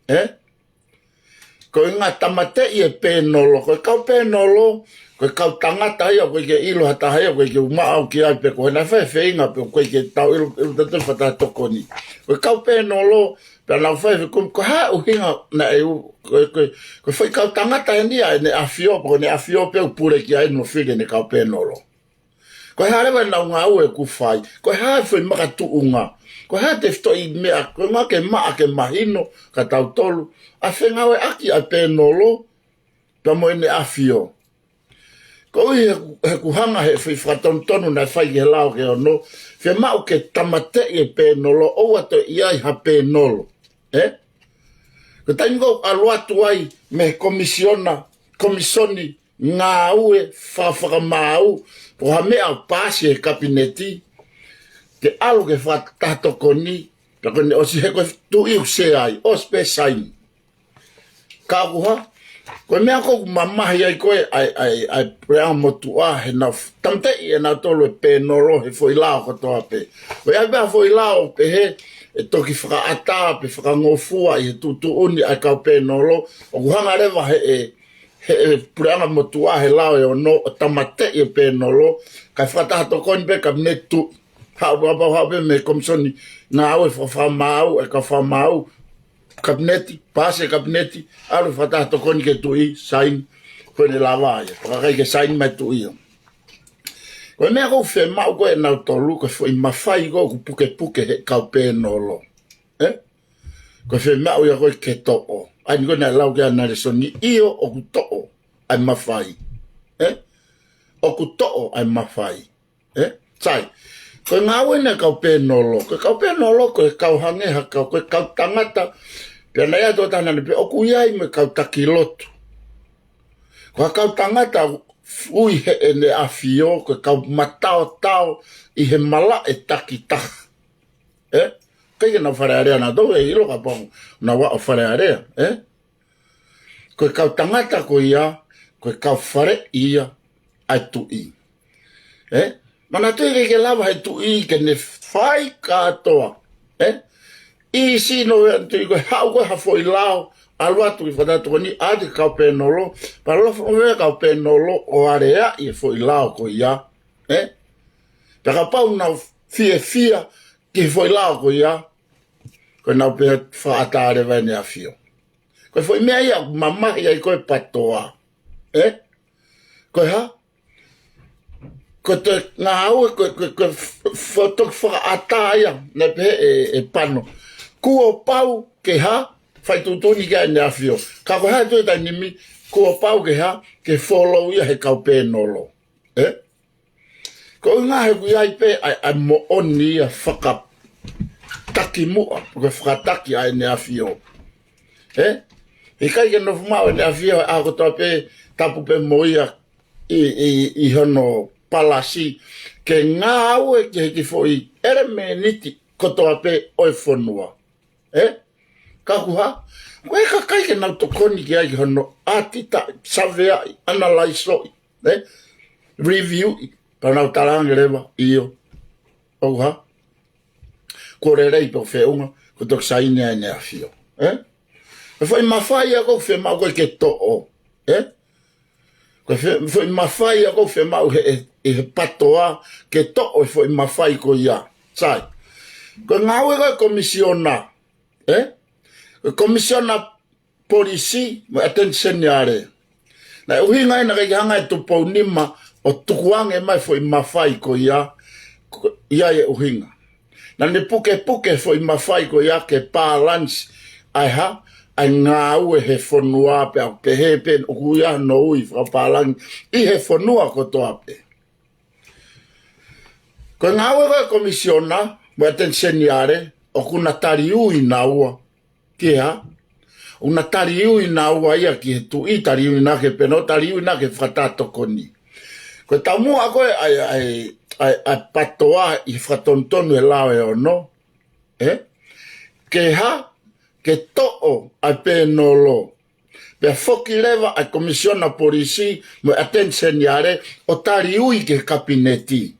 Ē? Ko e ʻuhinga tāmateʻi e pēnolo, ko e kau pēnolo, ko e kau tangata ia, ʻoku ʻikai ke ʻilo ha taha ia, ʻoku ʻikai ke u maʻu ki ai pe ko e hā naʻe fai e feinga pe ʻoku ʻikai ke tau ʻilo, ʻilo tautolu fakataha tokoni. Ko e kau pēnolo, pea nau fai e fekumi, ko e hā e ʻuhinga naʻe u-, ko e, ko e, ko e foʻi kau tangata eni ʻa ʻEne ʻAfio, pe ko ʻEne ʻAfio pē ʻoku pule ki ai ʻo fili ʻene kau pēnolo. Ko e hā leva ʻenau ngāue ʻoku fai, ko e hā e foʻi makatuʻunga, ko e hā e tefitoʻi meʻa, ko e ʻuhinga ke maʻa ke mahino kia tautolu, ʻa e fengāueʻaki ʻa e pēnolo, pea mo ʻEne ʻAfio. Koeʻuhi he, he ʻoku hanga he foʻi fakatonutonu naʻe fai ki he lao ʻe ono, fiemaʻu ke tāmateʻi e pēnolo, ʻoua toe ʻi ai ha pēnolo. Ē? Ko e taimi ko ē ʻoku ʻalu atu ai mei he komisiona, komisoni ngāue fakafakamāu, pe ko ha meʻa ʻoku paasi he kapineti, ke ʻalu ki he fakataha tokoni, Pea ko ʻene ʻosi he ko e tuʻi ʻoku sea ai, ʻosi pē saini. Ka ʻoku hā, ko e meʻa ko ē ʻoku mamahi ai ko ē ʻa e, ʻa e, ʻa e puleʻanga motuʻa he nau f-, tāmateʻi ʻe nautolu e pēnolo he foʻi lao kotoa pē. ʻOku ʻi ai pē ha foʻi lao pehē ʻe toki fakaʻatā pe fakangofua ʻi he tuʻutuʻuni ʻa e kau pēnolo, ʻoku hanga leva he ʻe, he ʻe puleʻanga motuʻa he lao ʻe ono ʻo tāmateʻi e pēnolo, kae fakataha tokoni pē Kapineti Tuʻi. Haʻu pē, kapau haʻu pē mei he Komisoni Ngāue Fakamaau, e kau fakamaau, Kapineti, paasi e Kapineti, ʻalu fakataha tokoni ki he tuʻi, saini, ko ʻene lava ia, pea ʻikai ke saini mai tuʻi ia. Ko e meʻa ko ē ʻoku fiemaʻu ko ē ʻe nautolu, ko e foʻi mafai ko ē ʻoku pukepuke he kau pēnolo. Ē? Ko e fiemaʻu ia ko ē ke toʻo. ʻA eni ko ē naʻe lau ki ai ʻa Nalesoni, ʻio ʻoku toʻo ʻa e mafai. Ē? ʻOku toʻo ʻa e mafai. Ē? Sai. Ko e ngāue ʻeni ʻa e kau pēnolo. Ko e kau pēnolo, ko e kau hangē ha kau, ko e kau tangata. Pea naʻe ʻi ai e tokotaha naʻá ne pehē ʻoku ʻi ai mo e kau taki lotu. Ko e kau tangata ui heʻene ʻafio, ko e kau mataotao ʻi he malaʻe takitaha. Ē? ʻIkai ke nau Fale Alea nautolu, ʻe ʻilo kapau naʻa nau ō Fale Alea. Ē? Ko e kau tangata ko ia, ko e kau faleʻi ia ʻa e tuʻi. Ē? Manatuʻi ʻikai ke lava he tuʻi ke ne fai kātoa. Ē? ʻIsi no ea tuʻi ko e haʻu ko ē ha foʻi lao, ʻalu atu ki he fakataha tokoni ʻa e kau pēnolo, pea ʻalu ʻo fai e kau pēnolo ʻo aleaʻi e foʻi lao ko ia. Ē? Pea kapau naʻa nau fiefia ki he foʻi lao ko ia, ko ʻenau pehē fakaʻatā leva ʻene ʻafio. Ko e foʻi meʻa ia ʻoku mamahi ai ko ē PATOA. Ē? Ko e hā? Ko e toe ngāue, ko e, ko e, ko e f-, f-, toki fakaʻatā ia, naʻe pehē ʻe, ʻe Pano. Kuo pau ke hā? Fai tuʻutuʻuni ki ai ʻene ʻafio. Ka ko e hā e toe taimi ni, kuo pau ke hā? Ke follow ia he kau pēnolo. Ē? Ko e ʻuhinga he ʻoku ʻi ai pē ʻa e, ʻa e moʻoni ia fakatakimuʻa, ko e fakataki ʻa ʻene ʻafio. Ē? ʻIkai ke nofo maʻu ʻene ʻafio he ʻaho kotoa pē, tapu pē mo ia ʻi, ʻi, ʻi hono palasi, ke ngāue ki he kiʻi foʻi ʻelemēniti kotoa pē ʻo e fonua. Ē? Ka ʻoku hā? Ko e kakai ke nau tokoni ki ai ki hono ʻatitaʻi, saveaʻi, ʻanalaisoʻi, ē? Review-ʻi, pea nau talaange leva, ʻio. ʻOku hā? Kuo lelei pea ʻoku feʻunga, kuo toki saini ai ʻene ʻafio. Ē? E foʻi mafai ia ʻoku fiemaʻu ko ē ke toʻo. Ē? Ko e fe-, foʻi mafai ia ʻoku fiemaʻu he, he, he PATOA ke toʻo e foʻi mafai ko ia. Sai. Ko e ngāue ko ē ʻa e Komisiona. Ē? Ko e Komisiona Polisi mo e ʻAteni Seniale. Naʻe ʻuhinga ʻena ke hanga ʻe Tupou Nima ʻo tukuange mai foʻi mafai ko ia, ko ia e ʻuhinga. Naʻá ne pukepuke foʻi mafai ko ia ke balance ʻa e hā, ʻa e ngāue he fonua pea ʻoku pehē pē ʻoku ʻi ai hono ui fakapālangi ʻi he fonua kotoa pē. Ko e ngāue ko ē ʻa e Komisiona mo e ʻAteni Seniale, ʻoku na taliui naua ki he hā? ʻOku na taliui naua ia ki he tuʻi, taliui naua ki he pēnolo, taliui naua ki he fakataha tokoni. Ko e taumuʻa ko ē ʻa e, ʻa e, ʻa e, ʻa e PATOA ʻi he fakatonutonu e lao ʻe ono. Ē? Ke hā? Ke toʻo ʻa e pēnolo. Pea foki leva ʻa e Komisiona Polisi mo e ʻAteni Seniale ʻo taliui ki he Kapineti.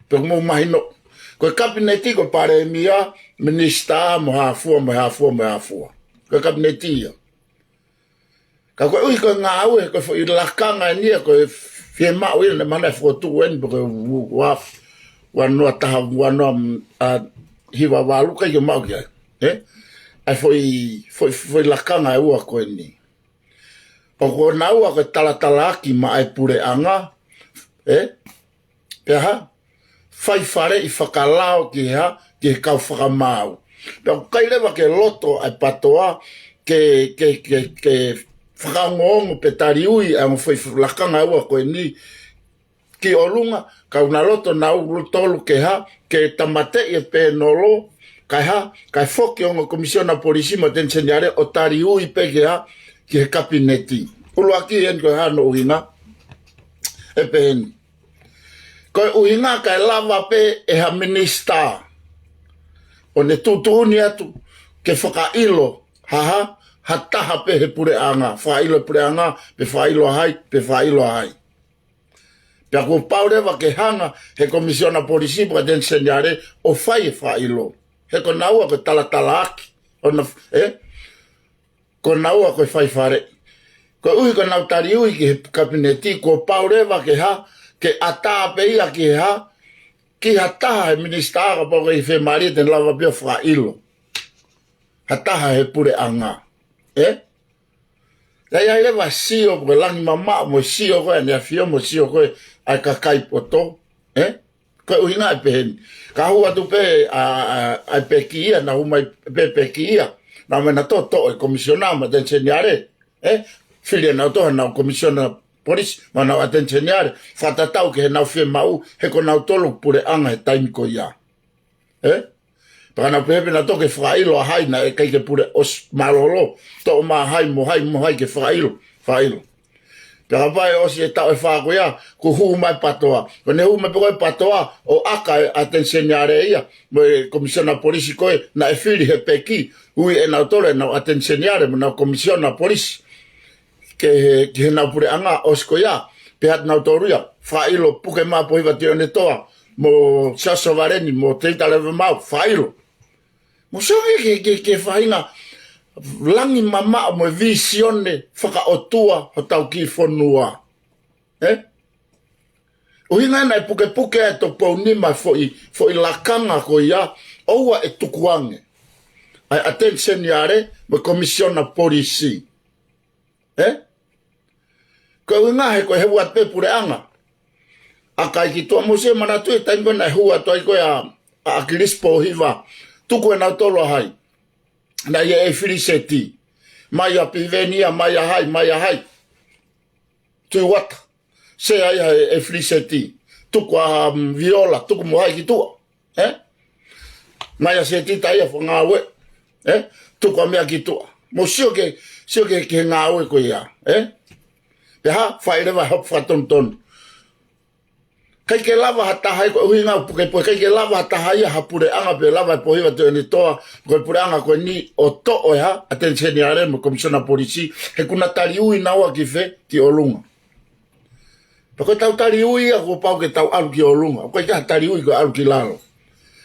Pea ʻoku mou mahino, ko e Kapineti ko e Palēmia, Minisitā, mo e hā fua, mo e hā fua, mo e hā fua. Ko e Kapineti ia. Ka koeʻuhi ko e ngāue, ko e foʻi lakanga ʻeni ia, ko e fiemaʻu ia, naʻe mahino e fokotuʻu ʻeni, pe ko e ua, ua noa taha, ua noa, mm, ʻa, hiva valu ʻikai ke maʻu ki ai. Ē? ʻA e foʻi, foʻi, foʻi lakanga ʻe ua ko eni. ʻOku ʻonaua ko e talatalaaki maʻa e puleʻanga, ē? Pea hā? Fai faleʻi fakalao ki he hā? Ki he kau fakamaau. Pea ʻoku ʻikai leva ke loto ʻa e PATOA ke, ke, ke, ke fakaongoongo pe taliui ʻa e ongo foʻi lakanga ʻe ua ko eni ki ʻolunga, ka ʻoku na loto nautolu ke hā? Ke tāmateʻi e pēnolo, kae hā? Kae foki ongo Komisiona Polisi mo e ʻAteni Seniale ʻo taliui pē ke hā? Ki he Kapineti. ʻUluaki ʻeni ko e hā hono ʻuhinga? ʻE pehē ni. Ko e ʻuhinga kae lava pē ʻe ha minisitā ʻo ne tuʻutuʻuni atu ke fakaʻilo ha, ha, ha taha pē he puleʻanga, fakaʻilo e puleʻanga, pe fakaʻilo ʻa hai, pe fakaʻilo ʻa hai. Pea kuo pau leva ke hanga he komisiona polisi pe ko e ʻAteni Seniale ʻo fai e fakaʻilo. He ko naua ko e talatalaaki, ʻo na, ē? Ko naua ko e faifale. Koeʻuhi ko ʻenau taliui ki he kapineti, kuo pau leva ke ha, ke ʻatā pē ia ki he ha, ki ha taha he minisitā kapau ʻoku ʻi ai e fiemālie te ne lava pē ʻo fakaʻilo ha taha he puleʻanga. Ē? ʻE ʻi ai leva e sio ko e langi mamaʻo mo e sio ko ē ʻa ʻEne ʻAfio mo e sio ko ē ʻa e kakai poto. Ē? Ko e ʻuhinga ʻe pehē ni. Ka hū atu pē ʻa, ʻa, ʻa e peki ia, naʻa nau hū mai pē peki ia. Naʻa nau ō mai nautolu ʻo toʻo e komisiona mo e ʻAteni Seniale. Ē? Fili ʻe nautolu haʻanau komisiona polisi mo ʻenau ʻAteni Seniale. Fakatatau ki heʻenau fiemaʻu, he ko nautolu puleʻanga he taimi ko ia. Ē? Pea ka nau pehē pē nautolu ke fakaʻilo ʻa hai naʻe ʻikai ke pule ʻosi mālōlō. Toʻo mai ʻa hai mo hai mo hai ke fakaʻilo. Fakaʻilo. Pea kapau ʻe ʻosi e taʻu ʻe fā ko ia, kuo hū mai PATOA. Ko ʻene hū mai pē ko ē PATOA, ʻo ʻaka e ʻAteni Seniale ia, mo e komisiona polisi ko ē, naʻe fili he peki, ui ʻe nautolu ʻenau ʻAteni Seniale, mo ʻenau komisiona polisi. Ke he, ki heʻenau puleʻanga, ʻosi ko ia, pehē atu nautolu ia, fakaʻilo Pukemā Pohiva Tuʻiʻonetoa, mo Siaosi Sovaleni, mo Tēvita Levemau, fakaʻilo. Mou sio ange ki he, ki he, ki he faʻahinga langi mamaʻo mo e vīsone fakaʻotua hotau kiʻi fonua. Ē? ʻUhinga ia naʻe pukepuke ai ʻe Tupou Nima e foʻi, foʻi lakanga ko ia, ʻoua ʻe tukuange ʻa e ʻAteni Seniale mo e komisiona polisi. Ē? Ko e ʻuhinga he ko e hū atu pē puleʻanga. ʻAkai ki tuʻa, mou sio, manatuʻi e taimi ko ē naʻe hū atu ai ko ē ʻa, ʻa ʻAkilisi Pohiva. Tuku ʻe nautolu ʻa hai? Naʻe ʻi ai e filiseti. Mai ʻa Piveni ia, mai ʻa hai, mai ʻa hai. Tui Uata. Sē ai ʻa e, e filiseti. Tuku ʻa, um, Viola, tuku mo hai ki tuʻa. Ē? Mai ʻa Setita ia fangāue. Ē? Tuku ʻa meʻa ki tuʻa. Mou sio ki he, sio ki he, ki he ngāue ko ia. Ē? Pea hā, fai leva e hopo fakatonutonu. ʻIkai ke lava ha taha ia, ko e ʻuhinga ʻoku pukepuke, ʻikai ke lava ha taha ia ha puleʻanga pe lava ʻe Pohiva Tuʻiʻonetoa, ko e puleʻanga ko eni ʻo toʻo e hā, ʻAteni Seniale mo e komisiona polisi, he kuo na taliui naua ki fē, ki ʻolunga. Pea ko ʻetau taliui ia kuo pau ke tau ʻalu ki ʻolunga. ʻOku ʻikai ke ha taliui ko e ʻalu ki lalo.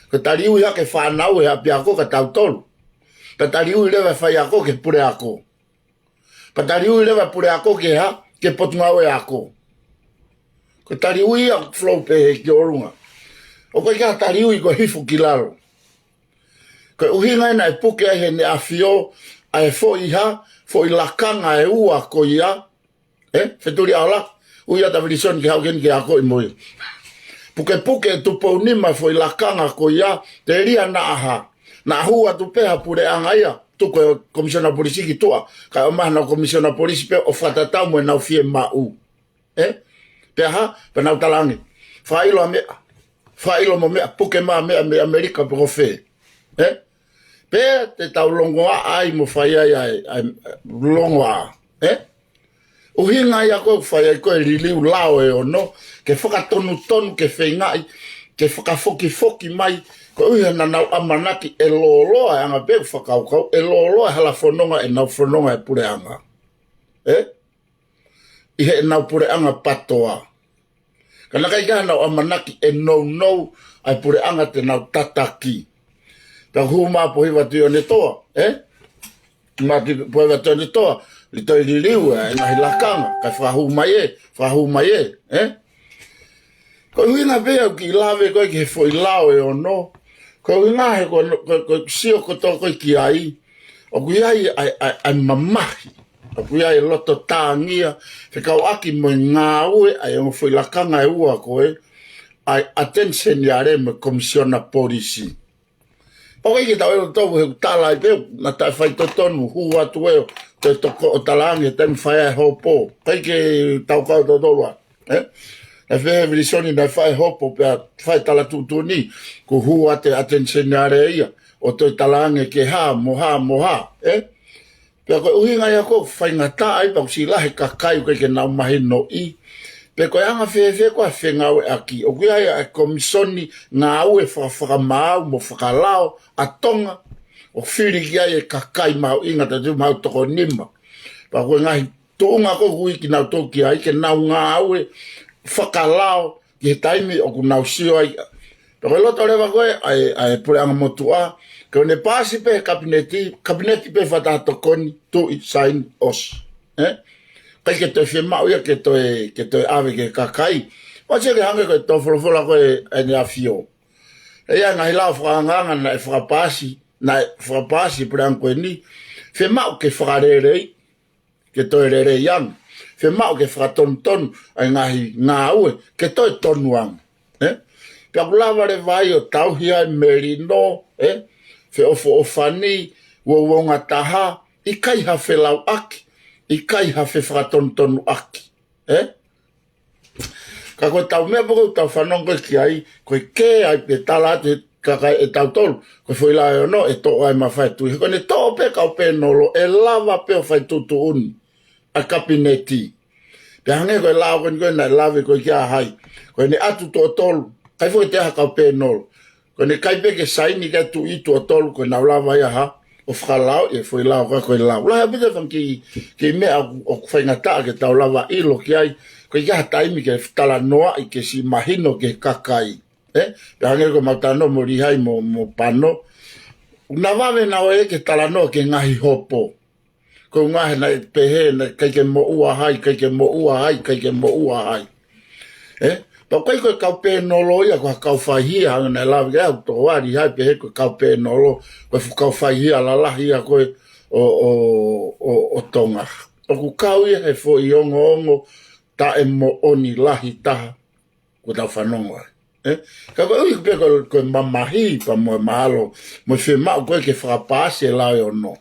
Ko e taliui ia ki he fānau ʻi he ʻapiako kia tautolu. Pea taliui leva e faiako ki he puleako. Pea taliui leva e puleako ki he hā, ki he potungāue ako. Ko e taliui ia flow pē ki ʻolunga. ʻOku ʻikai ke ha taliui ko e hifo ki lalo. Ko e ʻuhinga ia naʻe puke ai heʻene ʻafio ʻa e foʻi hā, foʻi lakanga ʻe ua ko ia, ē, Fetuliʻaola, ui ʻa Tavilisoni ke haʻu ki heni ke akoʻi mo ia. Pukepuke ʻe Tupou Nima e foʻi lakanga ko ia, telia naʻa hā. Naʻa hū atu pē ha puleʻanga ia, tuku e komisiona polisi ki tuʻa, kae ʻomai haʻanau komisiona polisi pē ʻo fakatatau mo ʻenau fiemaʻu. Ē? Pea hā, pea nau talaange. Fakaʻilo ʻa meʻa. Fakaʻilo mo meʻa, puke mai ʻa meʻa mei ʻAmelika pe ko fē. Ē? Pea te tau longoaʻa ai mo fai ai ʻa e, ʻa e longoaʻa. Ē? ʻUhinga ia ko ē ʻoku fai ai ko ē e liliu lao ʻe ono, ke fakatonutonu, ke feingaʻi, ke fakafokifoki mai, koeʻuhi he naʻa nau ʻamanaki ʻe lōloa e anga pē ʻoku fakakaukau, ʻe lōloa e hala fononga ʻenau fononga e puleʻanga. Ē? ʻI heʻenau puleʻanga PATOA. Ka naʻe ʻikai ke ʻi ai haʻanau ʻamanaki ʻe nounou ʻa e puleʻanga te nau tataki. Pea hū mai ʻa Pohiva Tuʻiʻonetoa, ē? Mai ki Pohiva Tuʻiʻonetoa, li toi liliu ʻa e ngaahi lakanga, kae fakahū mai ē, fakahū mai ē, ē? Ko e ʻuhinga pē ʻoku ou kiʻi lave ko ē ki he foʻi lao ʻe ono, ko e ʻuhinga he ko, ko, ko sio kotoa ko ē ki ai, ʻoku ʻi ai ʻa e, ʻa e, ʻa e mamahi. ʻOku ʻi ai e loto tāngia, fekauʻaki mo e ngāue ʻa e ongo foʻi lakanga ʻe ua ko ē, ʻa e ʻAteni Seniale mo e Komisiona Polisi. ʻOku ʻikai ke tau ʻilo tautolu he ʻoku tala ai pē, naʻa tau faitotonu, hū atu ē, te toko ʻo talaange, taimi fai ai e hopo. ʻIkai ke tau kau tautolu ai. Ē? ʻE fehe Vilisoni naʻe fai e hopo pea fai e tala tuʻutuʻuni, kuo hū atu e ʻAteni Seniale ia, ʻo toe talaange ke hā, mo hā, mo hā, ē? Pea ko e ʻuhinga ia ʻoku faingataʻa ai pea ʻoku siʻi lahi e kakai ʻoku ʻikai ke nau mahinoʻi, pe ko e anga fēfē ko ā e fengāueʻaki. ʻOku ʻi ai ʻa e komisoni ngāue fakafakamaau mo fakalao ʻa Tonga, ʻoku fili ki ai e kakai mahuʻinga tautefito mo e toko nima. Pea ko e ngaahi tuʻunga ko ē ʻoku ui kinautolu ki ai ke nau ngāue fakalao ki he taimi ʻoku nau sio ai. Pea ko e loto leva ko ē ʻa e, ʻa e puleʻanga motuʻa, ke ne paasi pē he kapineti, kapineti pē fakataha tokoni, tuʻi, saini, ʻosi. ʻE? ʻIkai ke toe fiemaʻu ia ke toe, ke toe ʻave ki he kakai. Pea sio ke hangē ko e tō folofola ko ē ʻa ʻEne ʻAfio. ʻE ʻi ai e ngaahi lao fakaangaanga naʻe fakapaasi, naʻe fakapaasi he puleʻanga ko eni, fiemaʻu ke fakalelei, ke toe lelei ange. Fiemaʻu ke fakatonutonu ʻa e ngaahi ngāue ke toe tonu ange. ʻE? Pea ʻoku lava leva ai ʻo tauhi ai melino, ʻe? Feʻofoʻofani, uouangataha, ʻikai ha felauʻaki, ʻikai ha fefakatonutonuʻaki. ʻE? Ka ko ʻetau meʻa pē ʻoku tau fanongo ki ai, ko e kē ai pē tala atu he kakai ʻe tautolu, ko e foʻi lao ʻe ono ʻe toʻo ai mafai tuʻi. He ko ʻene toʻo pē kau pēnolo, ʻe lava pē ʻo fai tuʻutuʻuni ʻa e kapineti. Pea hangē ko e lao ko eni ko ē naʻe lave ko ē kia hai. Ko ʻene ʻatu tuʻo tolu, ʻikai foki toe ʻi ai ha kau pēnolo. Ko ʻene kai pē ke saini kae tuʻi tuʻo tolu ko ʻenau lava ia ha, ʻo fakalao e foʻi lao ka ko e lao. Lahi ʻaupito e fanga kiʻi, kiʻi meʻa ʻoku, ʻoku faingataʻa ke tau lava ʻilo ki ai, ko e ʻikai ha taimi ke talanoaʻi ke siʻi mahino ki he kakai. ʻE? Pea hangē ko ʻemau talanoa mo Lihai mo, mo Pano. Naʻa vave naʻa ō ia ke talanoa ki he ngaahi hopo. Ko e ʻuhinga he naʻe pehē, naʻe ʻikai ke moʻua hai, ʻikai ke moʻua hai, ʻikai ke moʻua hai. ʻE? Pea ʻoku ʻikai ko e kau pēnolo ia, ko ha kau faihia, hangē naʻe lave ki ai ʻa e tokoua ʻa Lihai pehē ko e kau pēnolo, ko e fuʻu kau faihia lalahi ia ko ē ʻo, ʻo, ʻo, ʻo Tonga. ʻOku kau ia he foʻi ongoongo taʻemoʻoni lahi taha, ko ʻetau fanongo ai. ʻE? Ka ko e ʻuhi pē ko, ko e mamahi pea mo e mahalo, mo e fiemaʻu ko ē ke fakapaasi e lao ʻe ono.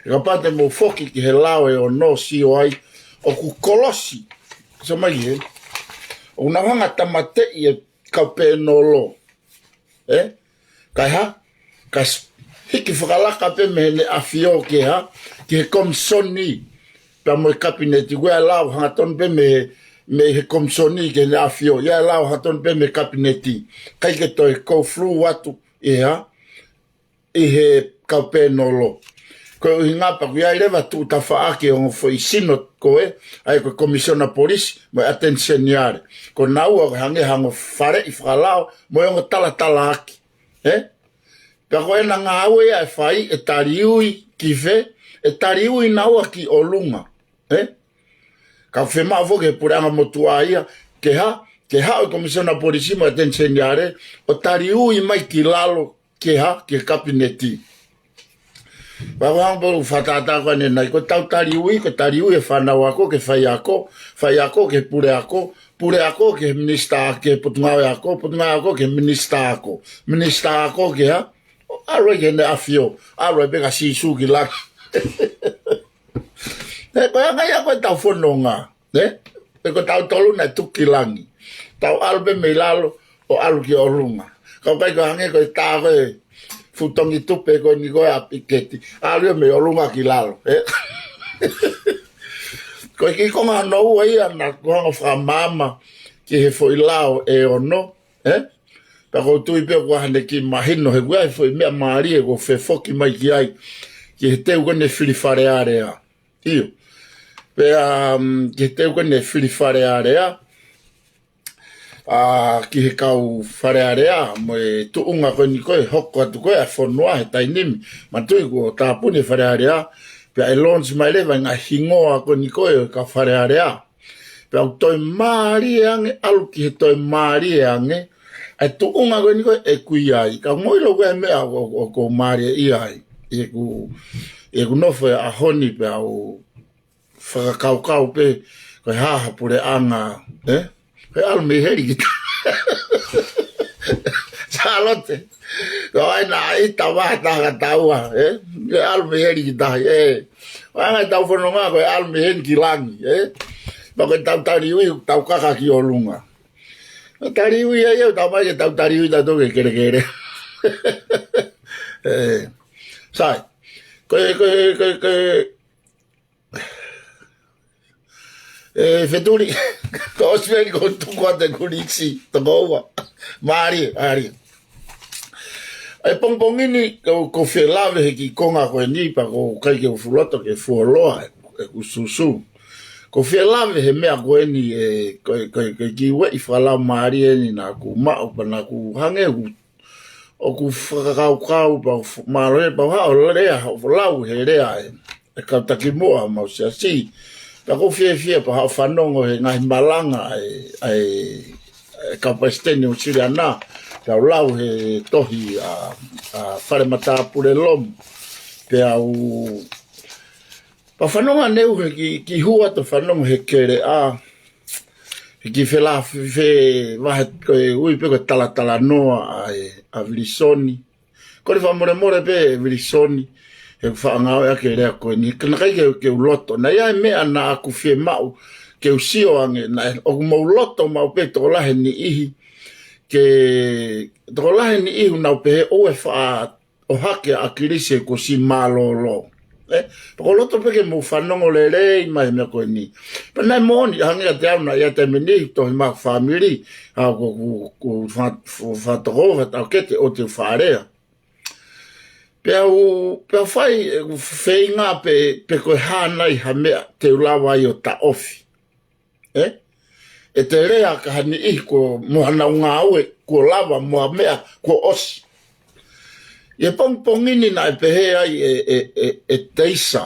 He kapau te mou foki ki he lao ʻe ono, sio ai, ʻoku kolosi. Sio mai ki hē. ʻOku nau hanga ʻo tāmateʻi e kau pēnolo. ʻE? Kae hā? Kae s-, hiki fakalaka pē mei heʻene ʻAfio ki he hā? Ki he komisoni. Pea mo e kapineti, ʻoku ʻi ai e lao hangatonu pē mei he, mei he komisoni ki heʻene ʻAfio. ʻI ai e lao hangatonu pē mei he kapineti. ʻIkai ke toe go through atu ʻi he hā? ʻI he kau pēnolo. Ko e ʻuhinga pea ʻoku ʻi ai leva tuʻu tafaʻaki ʻo e ongo foʻi sino ko ē, ʻa ia ko e Komisiona Polisi, mo e ʻAteni Seniale. Ko naua ʻoku hangē ha ongo faleʻi fakalao, mo e ongo talatalaaki. ʻE? Pea ko ʻena ngāue ia ʻe fai, ʻe taliui ki fē, ʻe taliui naua ki ʻolunga. ʻE? Ka ʻoku fiemaʻu foki he puleʻanga motuʻa ia, ke hā, ke haʻu e Komisiona Polisi mo e ʻAteni Seniale, ʻo taliui mai ki lalo, ke hā, ki he kapineti. Pea ko e anga pē ʻoku fakatātā ko eni, ko ʻetau taliui, ko e taliui e fānau ako ki he faiako, faiako ki he puleako, puleako ki he minisitā, ki he potungāue ako, potungāue ako ki he minisitā ako, minisitā ako ki he hā, ʻalu ai ki heʻene ʻAfio, ʻalu ai pē kia Sīsū ki langi. ʻE, ko e anga ia ko ʻetau fononga, ʻe? ʻE, ko tautolu naʻe tuku ki langi. Tau ʻalu pē mei lalo, ʻo ʻalu ki ʻolunga. Ka ʻoku ʻikai ko e hangē ko e tā ko ē fuʻu tongi tupe ko eni ko ē ʻa Piketi. ʻAlu ia mei ʻolunga ki lalo, ʻe? Ko e kiʻi konga hono ua ia naʻa ku hanga ʻo fakamaama ki he foʻi lao ʻe ono, ʻe? Pea ʻoku ou tui pē ʻoku ʻi ai haʻane kiʻi mahino he ʻoku ʻi ai e foʻi meʻa mālie ʻoku fefoki mai ki ai. Ki he teu ko eni e fili Fale Alea. ʻIo. Pea, um, ki he teu ko eni e fili Fale Alea. ʻA, ki he kau Fale Alea, mo e tuʻunga ko eni ko ē, hoko atu ko ē ʻa e fonua he taimi ni. Manatuʻi kuo tāpuni e Fale Alea. Pea ʻe launch mai leva e ngaahi hingoa ko eni ko ē ʻo e kau Fale Alea. Pea ʻoku toe mālie ange, ʻalu ki he toe mālie ange, ʻa e tuʻunga ko eni ko ē ʻoku ʻi ai. Ka ʻoku ou ʻilo ko e meʻa ʻoku, ʻoku, ʻoku mālie ʻi ai. ʻI heʻeku, ʻi heʻeku nofo he ʻaho ni pea u fakakaukau pē, ko e hā ha puleʻanga, ʻe? Ko e ʻalu mei heli ki tahi. Sālote. Ko e ʻai naʻa ʻita vā taha taua, ʻe? Ko e ʻalu mei heli ki tahi, ʻe? Ko e anga ʻetau fononga, ko e ʻalu mei heni ki langi, ʻe? Pea ko ʻetau taliui, tau kaka ki ʻolunga. Taliui ai, ʻe, tau mai ke tau taliui tautolu ki he kelekele. ʻE. Sai. Ko e, ko e, ko e, ko e, ʻE Fetuli, ko Osmeli ko tuku atu e kulisi, toko ua. Mālie, mālie. ʻE pongipongi ni, ko, ko fie lave he kiʻi konga ko eni, pea ko e ʻikai ke u fuʻu loto ke fuoloa, ʻeku susu. Ko fie lave he meʻa ko eni, ʻe, ko, ko, ko e kiʻi ueʻi fakalaumālie eni naʻa ku maʻu, pea naʻa ku hangē ʻoku ʻoku fakakaukau pea u f-, mālō e pau haʻo lea, haʻo lau he lea ʻe, ʻe kau taki muʻa mau siasi. Pea ʻoku ou fiefia pea haʻo fanongo he ngaahi malanga ʻe, ʻe, ʻe kau palesiteni ʻo Siliana. Pea u lau he tohi ʻa, ʻa Fale Matāpule Lomu. Pea u Pea fanongo ʻaneu he kiʻi, kiʻi hua to fanongo he keleʻa. He kiʻi fela fe, fe, vahe ko e ui pē ko e talatalanoa ʻa e, ʻa Vilisoni. Ko e fakamolemole pē Vilisoni. He faʻa ngāue ʻa e kelea ko eni. Ka naʻe ʻikai ke, ke u loto. Naʻe ʻi ai e meʻa naʻa ku fie maʻu. Ke u sio ange. Naʻe, ʻoku mou loto maʻu pē tokolahi e niʻihi. Ke, tokolahi e niʻihi ʻoku nau pehē ʻoua ʻe faʻa ʻohake ʻa ʻAkilisi he kuo ʻosi mālōlō. ʻE, pea ʻoku ou loto pē ke mou fanongo lelei mai he meʻa ko eni. Pea naʻe moʻoni, hangē kiate au naʻe ʻi ai e taimi ni, tohi mai ʻeku fāmili, ʻa ʻoku, ʻoku, ʻoku fa-, fa-, fakatokouʻi, fakataukete ʻo te u faʻa lea. Pea u, pea fai, ʻeku feinga pē, pe ko e hā nai ha meʻa, te u lava ai ʻo taʻofi. ʻE? ʻE te lea ki ha niʻihi kuo mo hanau ngāue, kuo lava mo ha meʻa, kuo ʻosi. ʻI he pongipongi ni naʻe pehē ai ʻe, ʻe, ʻe, ʻe Teisa.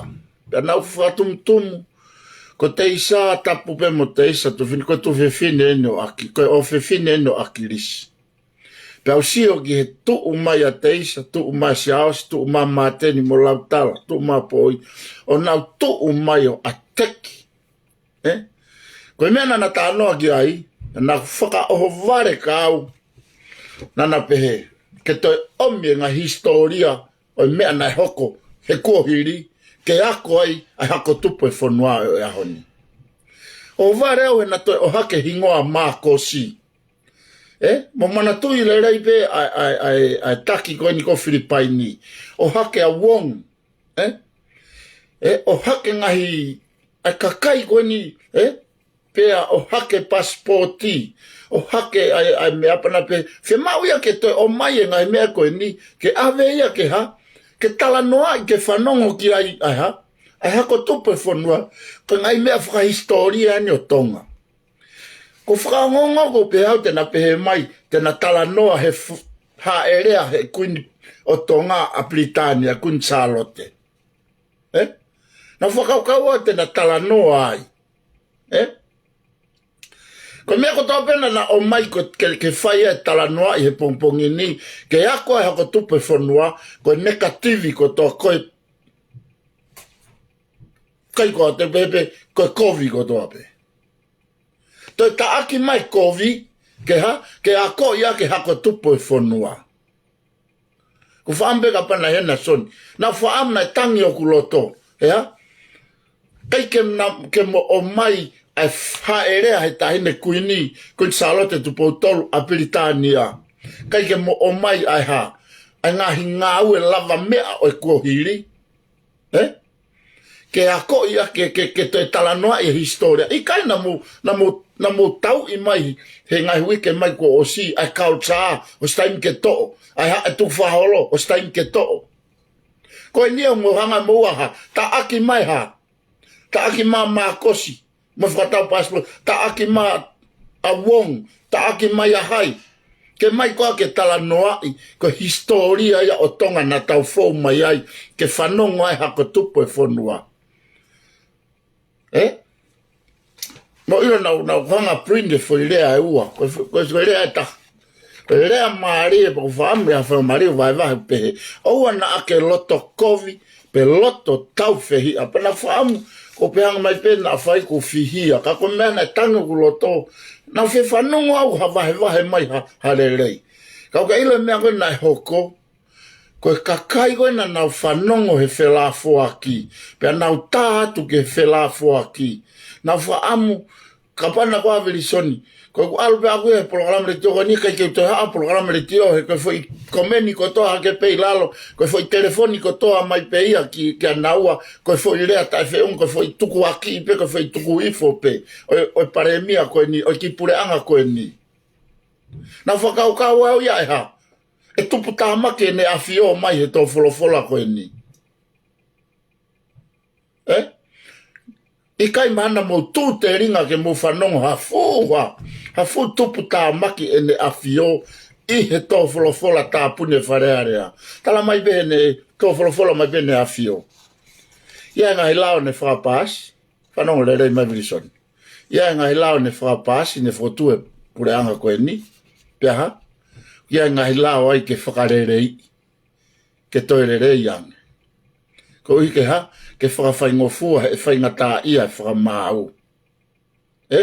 Pea naʻa ku fakatumutumu, ko Teisa, tapu pē mo Teisa, tuʻu fefine, ko e tuʻu fefine eni ʻo ʻAki-, ko e ʻofefine eni ʻo ʻAkilisi. Pea u sio ki he tuʻu mai ʻa Teisa, tuʻu mai ʻa Siaosi, tuʻu mai ʻa Māteni mo Lautala, tuʻu mai ʻa Poi, ʻo nau tuʻu mai ʻo ʻateki. ʻE? Ko e meʻa naʻa na talanoa ki ai, naʻa na fakaʻohovale kia au, naʻa na pehē, ke toe ʻomi e ngaahi hisitōlia ʻo e meʻa naʻe hoko he kuohili, ke ako ai ʻa e hako tupu e fonua ʻo e ʻaho ni. ʻOhovale au he naʻa toe ʻohake hingoa Mākosi. ʻE? Mou manatuʻi lelei pē ʻa e, ʻa e, ʻa e, ʻa e taki ko eni ko Filipaini. ʻOhake ʻa Wong. ʻE? ʻE, ʻohake ngaahi, ʻa e kakai ko eni, ʻe? Pea ʻohake pasipoti, ʻohake ʻa e, ʻa e meʻa pea na pehē, fiemaʻu ia ke toe ʻomai e ngaahi meʻa ko eni, ke ʻave ia ke hā, ke talanoaʻi ke fanongo ki ai ʻa e hā, ʻa e hako tupu e fonua, ko e ngaahi meʻa fakahisitōlia eni ʻo Tonga. Ko e fakaongoongo ko e pehē au te na pehē mai, te na talanoa he fu-, haʻelea he Kuini ʻo Tonga ʻa Pilitānia, Kuini Sālote. ʻE? Na fakakaukau au te na talanoa ai. ʻE? Ko e meʻa kotoa pē naʻa na ʻomai ko e ke, ke fai e talanoaʻi he pongipongi ni, ke ako e hako tupu e fonua, ko e nekativi kotoa ko e ʻikai ko te pehē pē, ko e kovi kotoa pē. Toe taʻaki mai kovi, ke hā, ke akoʻi ʻa e hako tupu e fonua. Ko e fakaʻamu pē kapau naʻe hena Soni. Naʻa ku fakaʻamu naʻe tangi hoku loto, ʻe hā? ʻIkai ke na, ke mo ʻomai ʻa e haʻelea he Taʻahine Kuini, Kuini Sālote Tupou Tolu ʻa Pilitānia. ʻIkai ke mo ʻomai ʻa e hā, ʻa e ngaahi ngāue lavameʻa ʻo e kuohili. ʻE? Ke akoʻi ʻa, ke, ke, ke toe talanoaʻi e hisitōlia. ʻIkai naʻa mou, naʻa mou, naʻa mou tauʻi mai he ngaahi uike mai kuo ʻosi, ʻa e culture, ʻosi taimi ke toʻo, ʻa e hā, e tukufakaholo, ʻosi taimi ke toʻo. Ko eni ia mou hanga mo ʻaha, taʻaki mai hā, taʻaki mai Mākosi, mo fakatau passport, taʻaki mai ʻa Wong, taʻaki mai ʻa hai. Ke mai koā ke talanoaʻi, ko e hisitōlia ia ʻo Tonga naʻa tau fou mai ai, ke fanongo ai hako tupu e fonua. ʻE? Mo ʻilo naʻa, naʻa ku hanga print e foʻi lea ʻe ua, ko e fo-, ko e foʻi lea ʻe taha. Ko e lea mālie, pea ko e fakaʻamu ʻe ha fakamālie, vaevae pehē. ʻOua naʻa ke loto kovi, pe loto taufehiʻa, pea naʻa ku fakaʻamu, ko e pehē ange mai pē naʻa fai ko fihia, ka ko e meʻa naʻe tangi hoku loto, naʻa ku fie fanongo au ha vahevahe mai ha, ha lelei. Ka u ka ʻilo e meʻa ko ē naʻe hoko, ko e kakai ko ē naʻa nau fanongo he felāfoaki, pea nau tā atu ki he felāfoaki, naʻa ku fakaʻamu, Kapau naʻe ko ā Vilisoni, ko ʻeku ʻalu pē ʻaʻaku ia he polokalama letiō ko eni, ʻikai ke u toe haʻu polokalama letiō, he ko e foʻi komeni kotoa hake pē ʻi lalo, ko e foʻi telefoni kotoa mai pē ia ki, kia naua, ko e foʻi lea taʻefeʻunga, ko e foʻi tukuakiʻi pē, ko e foʻi tuku hifo pē ʻo e, ʻo e palēmia ko eni, ʻo e kiʻi puleʻanga ko eni. Naʻa ku fakakaukau au ia ʻe hā? ʻE tupu tāmaki ʻEne ʻAfio mai he tō folofola ko eni. ʻE? ʻIkai mahalo naʻa mou tuʻu telinga ke mou fanongo ha fuʻu, ha, ha fuʻu tupu tāmaki ʻEne ʻAfio ʻi he tō folofola tāpuni e Fale Alea. Tala mai pē ʻEne, tō folofola mai pē ʻEne ʻAfio. ʻI ai e ngaahi lao ne fakapaasi, fanongo lelei mai Vilisoni. ʻI ai e ngaahi lao ne fakapaasi, ne fokotuʻu e puleʻanga ko eni, pea hā? ʻI ai e ngaahi lao ai ke fakaleleiʻi, ke toe lelei ange. Koeʻuhi ke hā? Ke fakafaingofua he faingataʻaʻia e fakamaau. ʻE?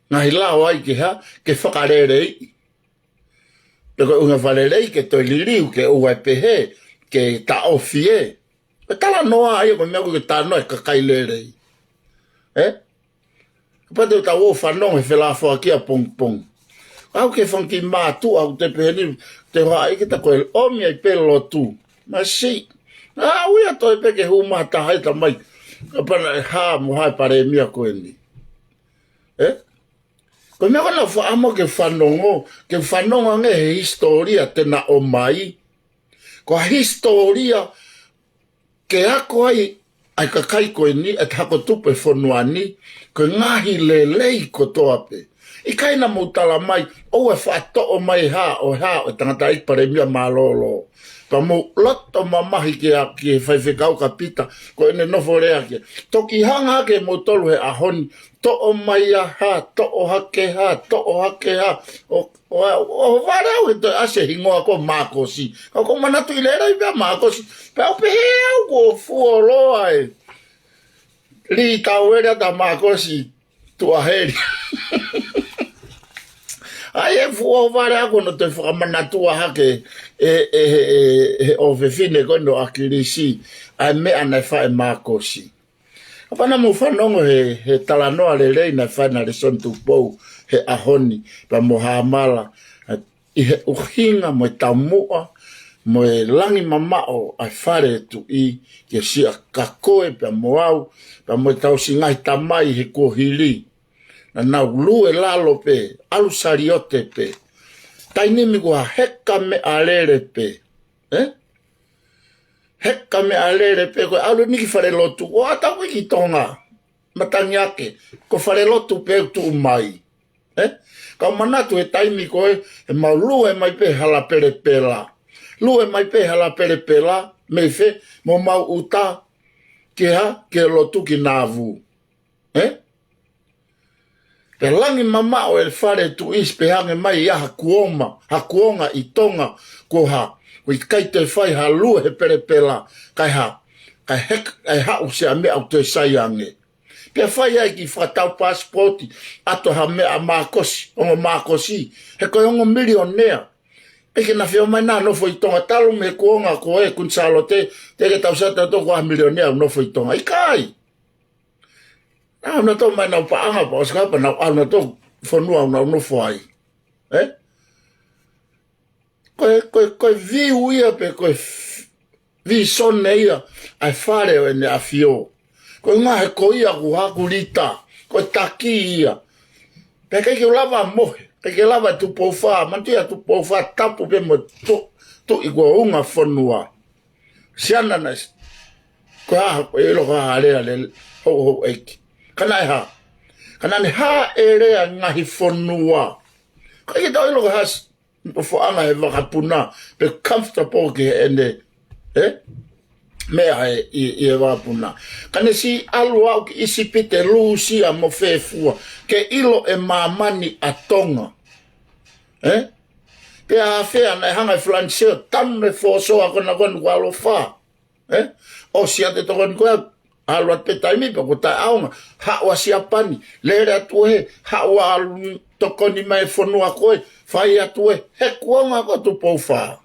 Ngaahi lao ai ke hā? Ke fakaleleiʻi. Pe ko e ʻuhinga fakalelei ke toe liliu, ke ʻoua ʻe pehē, ke taʻofi ē. Ko e talanoa ia, ko e meʻa ko ē ke talanoa e kakai lelei. ʻE? Kapau te tau ō fanongo he felāfoaki ʻapongipongi. Aʻu ki he fanga kiʻi mātuʻa ʻoku te pehē ni, te hoa ai kita ko e ʻomi ai pē lotu. Masiʻi. Aʻu ia toe pē ke hū mai ha taha ʻe tamai. Kapau naʻe hā mo hā e palēmia ko eni. ʻE? Ko e meʻa ko ē naʻa ku fakaʻamu ke fanongo, ke fanongo ange he hisitōlia te na ʻomai. Ko e hisitōlia ke ako ai ʻa e kakai ko eni, ʻa e hako tupu e fonua ni, ko e ngaahi lelei kotoa pē. ʻIkai naʻa mou tala mai, ʻoua ʻe faʻa toʻo mai e hā, ʻo e hā, ʻo e tangataʻeiki palēmia mālōlō. Pea mou loto mamahi ki he, ki he faifekau ka Pita, ko ʻene nofo lea ki ai. Toki hanga hake moutolu he ʻaho ni, toʻo mai ʻa e hā, toʻo hake hā, toʻo hake hā. ʻO, ʻo, ʻo vale au he toe ʻasi e hingoa ko Mākosi. Ka ʻoku ou manatuʻi lelei pē ʻa Mākosi. Pea u pehē au kuo fuoloa e lī tauele ʻa Mākosi Tuʻaheli. ʻAi e fuʻu vale au kuo ne toe fakamanatu hake ʻe, ʻe, ʻe, ʻe he ʻofefine ko eni ʻo ʻAkilisi ʻa e meʻa naʻe fai ʻe Mākosi. Kapau naʻa mou fanongo he, he talanoa lelei naʻe fai ʻe Nalesoni Tupou he ʻaho ni, pea mo Hāmala, ʻi he ʻuhinga mo e taumuʻa, mo e langi mamaʻo ʻa e fale tuʻi, ke siʻa ka koe pea mo au, pea mo e tausi ngaahi tamai he kuohili. Naʻa nau lue lalo pē, ʻalu saliote pē. Taimi ko ē heka meʻalele pē. ʻE? Heka meʻalele pē, ko e ʻalu ni ki falelotu, ʻo ʻatā ko ē ki Tonga, matangi ake, ko falelotu pē ʻoku tuʻu mai. ʻE? Kau manatu he taimi ko ē, ʻe mau lue mai pē hala pelepela. Lue mai pē hala pelepela, mei fē, mo mau ʻuta, ke hā, ke lotu ki Navu. ʻE? Pea langi mamaʻo e fale tuʻi pea hangē mai ia ha kuonga, ha kuonga ʻi Tonga, ko e hā, ʻoku ʻikai toe fai ha lue he pelepela, kae hā, kae hek-, kae haʻu siʻa meʻa ʻoku toe sai ange. Pea fai ai e kiʻi fakatau pasipoti, ʻoatu ha meʻa ʻa Mākosi, ongo Mākosi, he ko e ongo milionea. ʻIkai ke na fio mai na nofo ʻi Tonga talu mei he kuonga ko ē Kuini Sālote, teʻeki ke tau sio tautolu ko ha milionea ʻoku nofo ʻi Tonga. ʻIkai. Naʻa nau tō mai ʻenau paʻanga pea ʻosi kapa nau ʻalu nautolu fonua ʻoku nau nofo ai. ʻE? Ko e, ko e, ko e viu ia pe ko e f-, vīsone ia ʻa e fale ʻo ʻEne ʻAfio. Ko e ʻuhinga he ko ia ʻoku haku lita, ko e taki ia. Pea ʻikai ke u lava mohe, ʻikai ke lava Tupou Fā, manatuʻi ʻa Tupou Fā tapu pē mo tu-, tuʻi ko e ʻuhinga fonua. Siana naʻe s-, ko e hā, ko e ʻilo ko e hā e lea ʻa e houhouʻeiki. Ka naʻe hā. Ka naʻa ne hāʻele ʻa e ngaahi fonua. ʻIkai ke tau ʻilo ko e hā s-, nofoʻanga he vakapuna, pe comfortable ki heʻene, ʻe? Meʻa he, ʻi, ʻi he vakapuna. Ka ne siʻi ʻalu ʻo aʻu ki ʻIsipite, Lūsia mo fē fua, ke ʻilo e māmani ʻa Tonga. ʻE? Pea ʻafea naʻe hanga ʻe Falanisē ʻo tanu e fōsoa ko ena ko eni kuo ʻalu ʻo fā. ʻE? ʻOsi ʻa e tokoni ko ē, ʻalu atu pē taimi pea kuo taʻeʻaonga, haʻu ʻa Siapani, lele atu ē, haʻu ʻo ʻalu tokoni mai e fonua ko ē, fai atu ē, he kuonga ko Tupou Fā.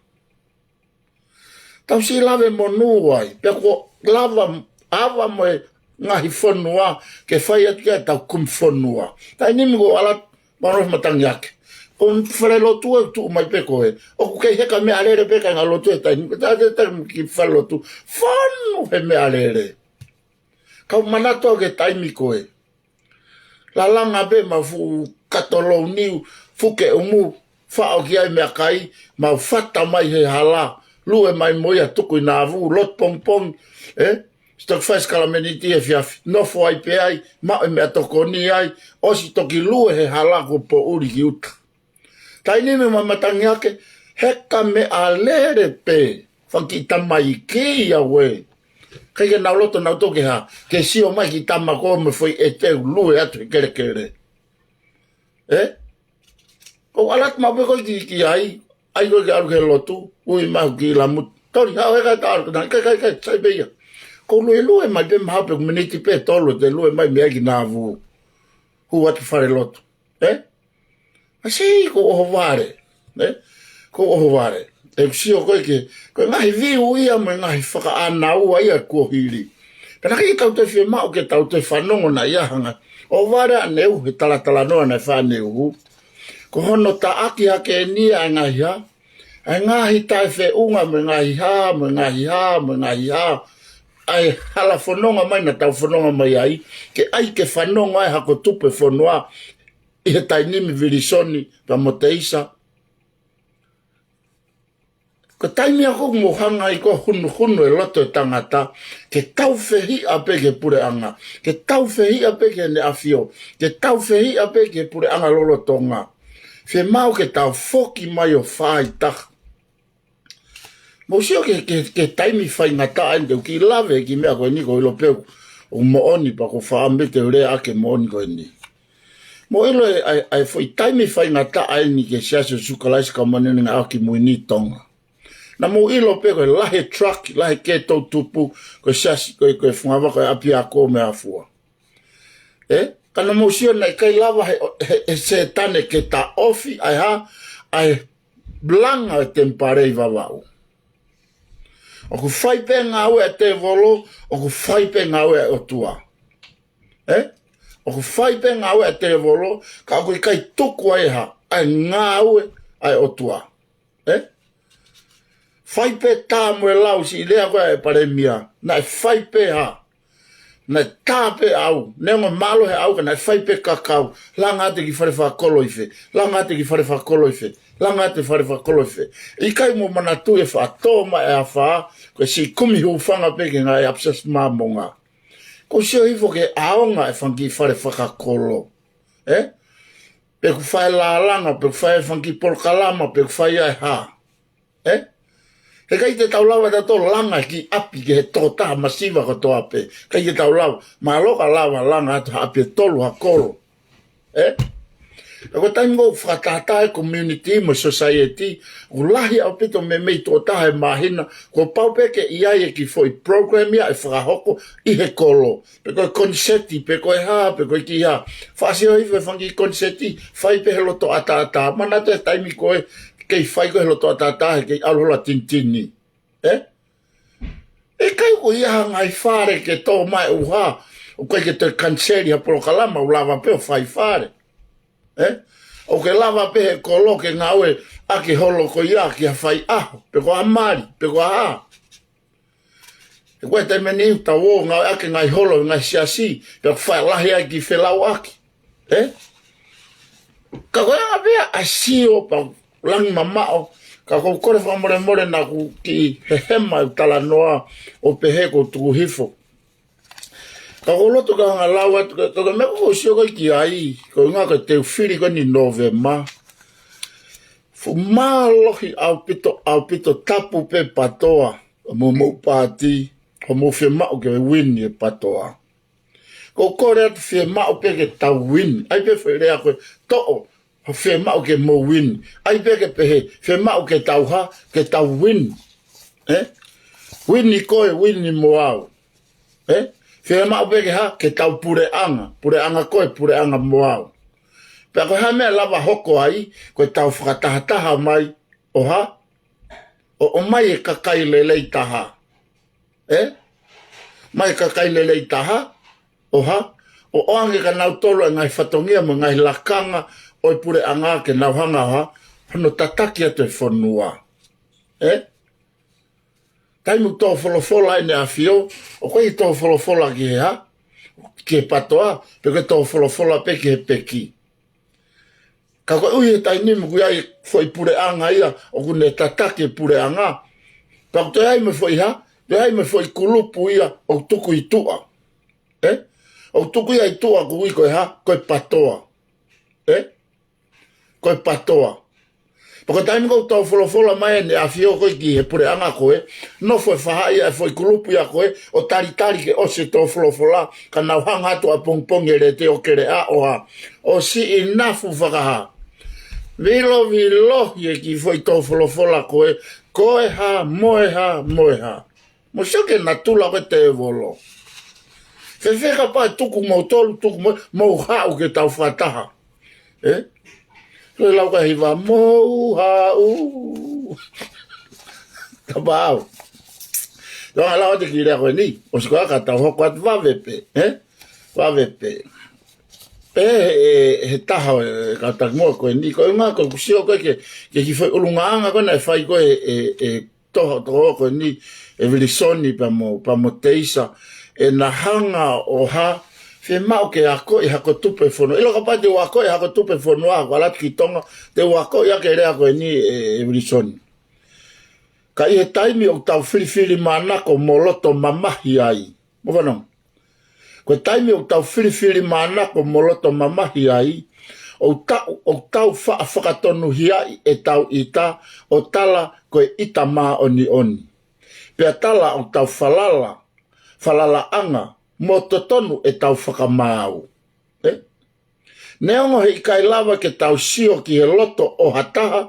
Tau siʻi lave monū ai, pea kuo lava ava mo e ngaahi fonua, ke fai atu ki ai ʻetau kumi fonua. Taimi ni ʻoku ʻalu atu, Marohi Matangiake. Ko e falelotu ʻe tuʻu mai pē ko ē. ʻOku kei heka meʻalele pē kae ngalo tu he taimi ni. Ko e taimi ki falelotu. Fonu he meʻalele. Kau manatu au ki he taimi ko ē. Lalanga pē mo e fuʻu kato louniu, fuke umu, faʻo ki ai meʻakai, mau fata mai he hala, lue mai mo ia tuku ʻi Navu, lotu pongipongi, ē? Sitoki fai sākalamēniti he efiafi, nofo ai pē ai, maʻu e meʻatokoni ai, ʻosi toki lue he hala kuo poʻuli ki ʻuta. Taimi ni mo Matangiake, heka meʻalele pē, fanga kiʻi tamaiki ia ue. ʻIkai ke nau loto nautolu ke hā, ke sio mai ki he tama ko ē mo e foʻi ʻete ʻoku lue atu he kelekele. Ē? Ko e ʻalu atu maʻu pē ko ē ki, ki ai, ʻai ko ē ke ʻalu ki he lotu, ui mai ki Lamutu. Toli, haʻu ē kae ta ʻalu, ka ʻikai, ʻikai, ʻikai, sai pē ia. Ko e luelue mai pē mahalo pē miniti pē ʻe tolu, te lue mai mei ai ki Navu. Hū atu falelotu. Ē? ʻAi, ko e ʻohovale. Ē? Ko e ʻohovale. ʻOku ou sio ko ē ki he, ko e ngaahi viu ia mo e ngaahi fakaʻānaua ia kuo hili. Pea naʻe ʻikai ke tau toe fiemaʻu ke tau toe fanongo naʻa ʻi ai ha ngaahi ʻohovale ʻaneuhu he talatalanoa naʻe fai ʻaneuhu. Ko hono taʻaki hake eni ʻa e ngaahi hā, ʻa e ngaahi taʻefeʻunga mo e ngaahi hā, mo e ngaahi hā, mo e ngaahi hā. ʻA e hala fononga mai naʻa tau fononga mai ai, ke ʻai ke fanongo ai hako tupu e fonua, ʻi he taimi ni Vilisoni, pea mo Teisa. Ko e taimi ia ʻoku mou hanga ai ko ē ʻo hunuhunu e loto e tangata, ke taufehiʻa pē ki he puleʻanga, ke taufehiʻa pē ki heʻene ʻafio, ke taufehiʻa pē ki he puleʻanga lolotonga. Fiemaʻu ke tau foki mai ʻo fai taha. Mou sio ki he, ki he, ki he taimi faingataʻa eni, te u kiʻi lave ki he meʻa ko eni, ʻoku ou ʻilo pē ʻoku, ʻoku moʻoni pea ʻoku ou faʻa mete ʻo lea ʻaki e moʻoni ko eni. Mou ʻilo e, ʻa e, ʻa e foʻi taimi faingataʻa eni ki he Siasi ʻo Sīsū Kalaisi ʻo e Kau Māʻoniʻoni ʻi he Ngaahi ʻAho Kimui ni ʻi Tonga. Naʻa mou ʻilo pē ko e lahi e truck, lahi e kē toʻutupu, ko e siasi, ko e, ko e fungavaka ʻo e ʻapiako mo e hā fua. Ē? Ka naʻa mou sio naʻe ʻikai lava he, he, he Sētane ke taʻofi ʻa e hā, ʻa e langa e temipale ʻi Vavaʻu. ʻOku fai pē ngāue ʻa e tēvolo, ʻoku fai pē ngāue ʻa e ʻOtua. Ē? ʻOku fai pē ngāue ʻa e tēvolo, ka ʻoku ʻikai tuku ai e hā, ʻa e ngāue ʻa e ʻOtua. Ē? Fai pē tā mo e lau, siʻi lea ko ē ʻa e palēmia, naʻe fai pē hā. Naʻe tā pē ʻau, neongo e mālohi e ʻau ka naʻe fai pē kakau, langa atu ki fale fakakolo ʻi fē, langa atu ki fale fakakolo ʻi fē, langa atu ki fale fakakolo ʻi fē. ʻIkai mou manatuʻi e faʻa tō mai e afā, ko e siʻi kumi hūfanga pē ki he ngaahi ʻapisasi Māmonga. ʻOku ou sio hifo ki he ʻaonga e fanga kiʻi fale fakakolo. Ē? Pe ʻoku fai e lālanga, pe ʻoku fai e fanga kiʻi polokalama, pe ʻoku fai ai e hā. Ē? He ʻikai te tau lava tautolu langa e kiʻi ʻapi ki he tokotaha masiva kotoa pē. ʻIkai te tau lava, mālō ka lava langa atu ha ʻapi ʻe tolu ha kolo. Ē? Ka ko e taimi ʻoku fakatahataha e community mo e society, ʻoku lahi ʻaupito e meimei tuʻo taha he māhina, kuo pau pē ke ʻi ai e kiʻi foʻi program ia ʻe fakahoko ʻi he kolo. Pe ko e koniseti, pe ko e hā, pe ko e kiʻi hā. Faʻa sio hifo e fanga kiʻi koniseti, fai pē he loto ʻataʻatā. Manatu e taimi ko ē, kei fai ko ē he loto ʻataʻatā, he kei ʻalu holo ʻa Tinitini. Ē? ʻIkai ko ia ha ngaahi fale ke tō mai ʻuha, ʻoku ʻikai ke toe kaniseli ha polokalama, ʻoku lava pē ʻo fai fale. Ē? ʻOku ke lava pē he kolo ke ngāue ʻaki e holo ko ia ki ha faiʻaho, pe ko ha mali, pe ko ha hā. He ko e taimi ni ʻoku tau ō ngāue ʻaki e ngaahi holo, ngaahi siasi, pea ʻoku faʻa lahi ai e kiʻi felauʻaki. Ē? Ka ko e anga pē ia ʻa e sio pea langi mamaʻo, ka ʻoku ou kole fakamolemole naʻa ku kiʻi hehema e talanoa ʻo pehē ʻoku ou tuku hifo. Ka ʻoku ou loto ke u hanga ʻo lau atu, ka, ka, ka ko e meʻa ʻoku ou sio ko ē ki ai, ko e ʻuhinga ko e teu fili ko eni Nōvema. Fuʻu mālohi ʻaupito, ʻaupito tapu pē PATOA, mo, mo e paati, ʻoku mou fiemaʻu ke wini e PATOA. ʻOku ou kole atu fiemaʻu pē ke tau wini. ʻAi pē foʻi lea ko ē, toʻo, fiemaʻu ke mou wini. ʻAi pē ke pehē, fiemaʻu ke tau hā, ke tau wini. Ē? Wini koe, wini mo au. Ē? Fiemaʻu pē ke hā, ke tau puleʻanga. Puleʻanga koe, puleʻanga mo au. Pea ko e hā e meʻa ʻe lava hoko ai, ko ʻetau fakatahataha mai, ʻo hā? ʻO, ʻomai e kakai lelei taha. Ē? Mai e kakai lelei taha, ʻo hā, ʻo ʻoange kia nautolu e ngaahi fatongia mo e ngaahi lakanga ʻo e puleʻanga ke nau hanga ʻo hā, hono tataki atu e fonua. Ē? Taimi ʻoku tō folofola ai ʻEne ʻAfio, ʻoku ʻikai tō folofola ki he hā, ki he PATOA, pe ko e tō folofola pē ki he peki. Ka koeʻuhi he taimi ni ʻoku ʻi ai e foʻi puleʻanga ia, ʻoku ne tataki e puleʻanga. Pea ʻoku toe ʻi ai mo e foʻi hā, toe ʻi ai mo e foʻi kulupu ia ʻoku tuku ʻi tuʻa. Ē? ʻOku tuku ia ʻi tuʻa ʻoku ui ko e hā, ko e PATOA. Ē? Ko e PATOA. Pea ko e taimi ʻoku tō folofola mai ʻEne ʻAfio ko ē ki he puleʻanga ko ē, nofo e fahaʻi ʻa e foʻi kulupu ia ko ē, ʻo talitali ke ʻosi e tō folofola, ka nau hanga atu ʻapongipongi e lete ʻo keleʻa ʻo hā, ʻo siʻi nafu fakahā. Vilovilohi e kiʻi foʻi tō folofola ko ē, ko e hā, mo e hā, mo e hā. Mou sio ki he natula ko e tēvolo. Fēfē kapau ʻe tuku moutolu, tuku mo, mou haʻu ke tau fakataha. Ē? Ko e lau ka hiva, mou haʻu. Kapau. Tau ʻalu atu ki he lea ko eni. ʻOsi ko ia ka tau hoko atu vave pē. Ē? Vave pē. Pea he, he taha e kau takimuʻa ko eni. Ko e ʻuhinga ko ʻeku sio ko ē ki he, ki he kiʻi foʻi ʻulungaanga ko ē naʻe fai ko ē e, e, toho, toho ko eni, ʻe Vilisoni pea mo, pea mo Teisa, ʻena hanga ʻo hā, fiemaʻu ke akoʻi hako tupe fonua. ʻIlo kapau te u akoʻi hako tupe fonua, ko e ʻalu atu ki Tonga, te u akoʻi ʻaki e lea ko eni ʻe, ʻe Vilisoni. Ka ʻi he taimi ʻoku tau filifilimānako mo loto mamahi ai. Mou fanongo. Ko e taimi ʻoku tau filifilimānako mo loto mamahi ai, ʻoku tau, ʻoku tau faʻa fakatonuhiaʻi ʻetau ʻita ʻo tala ko e ʻita māʻoniʻoni. Pea tala ʻoku tau falala, falalaʻanga mo totonu ʻetau fakamaau. Ē? Neongo he ʻikai lava ke tau sio ki he loto ʻo ha taha,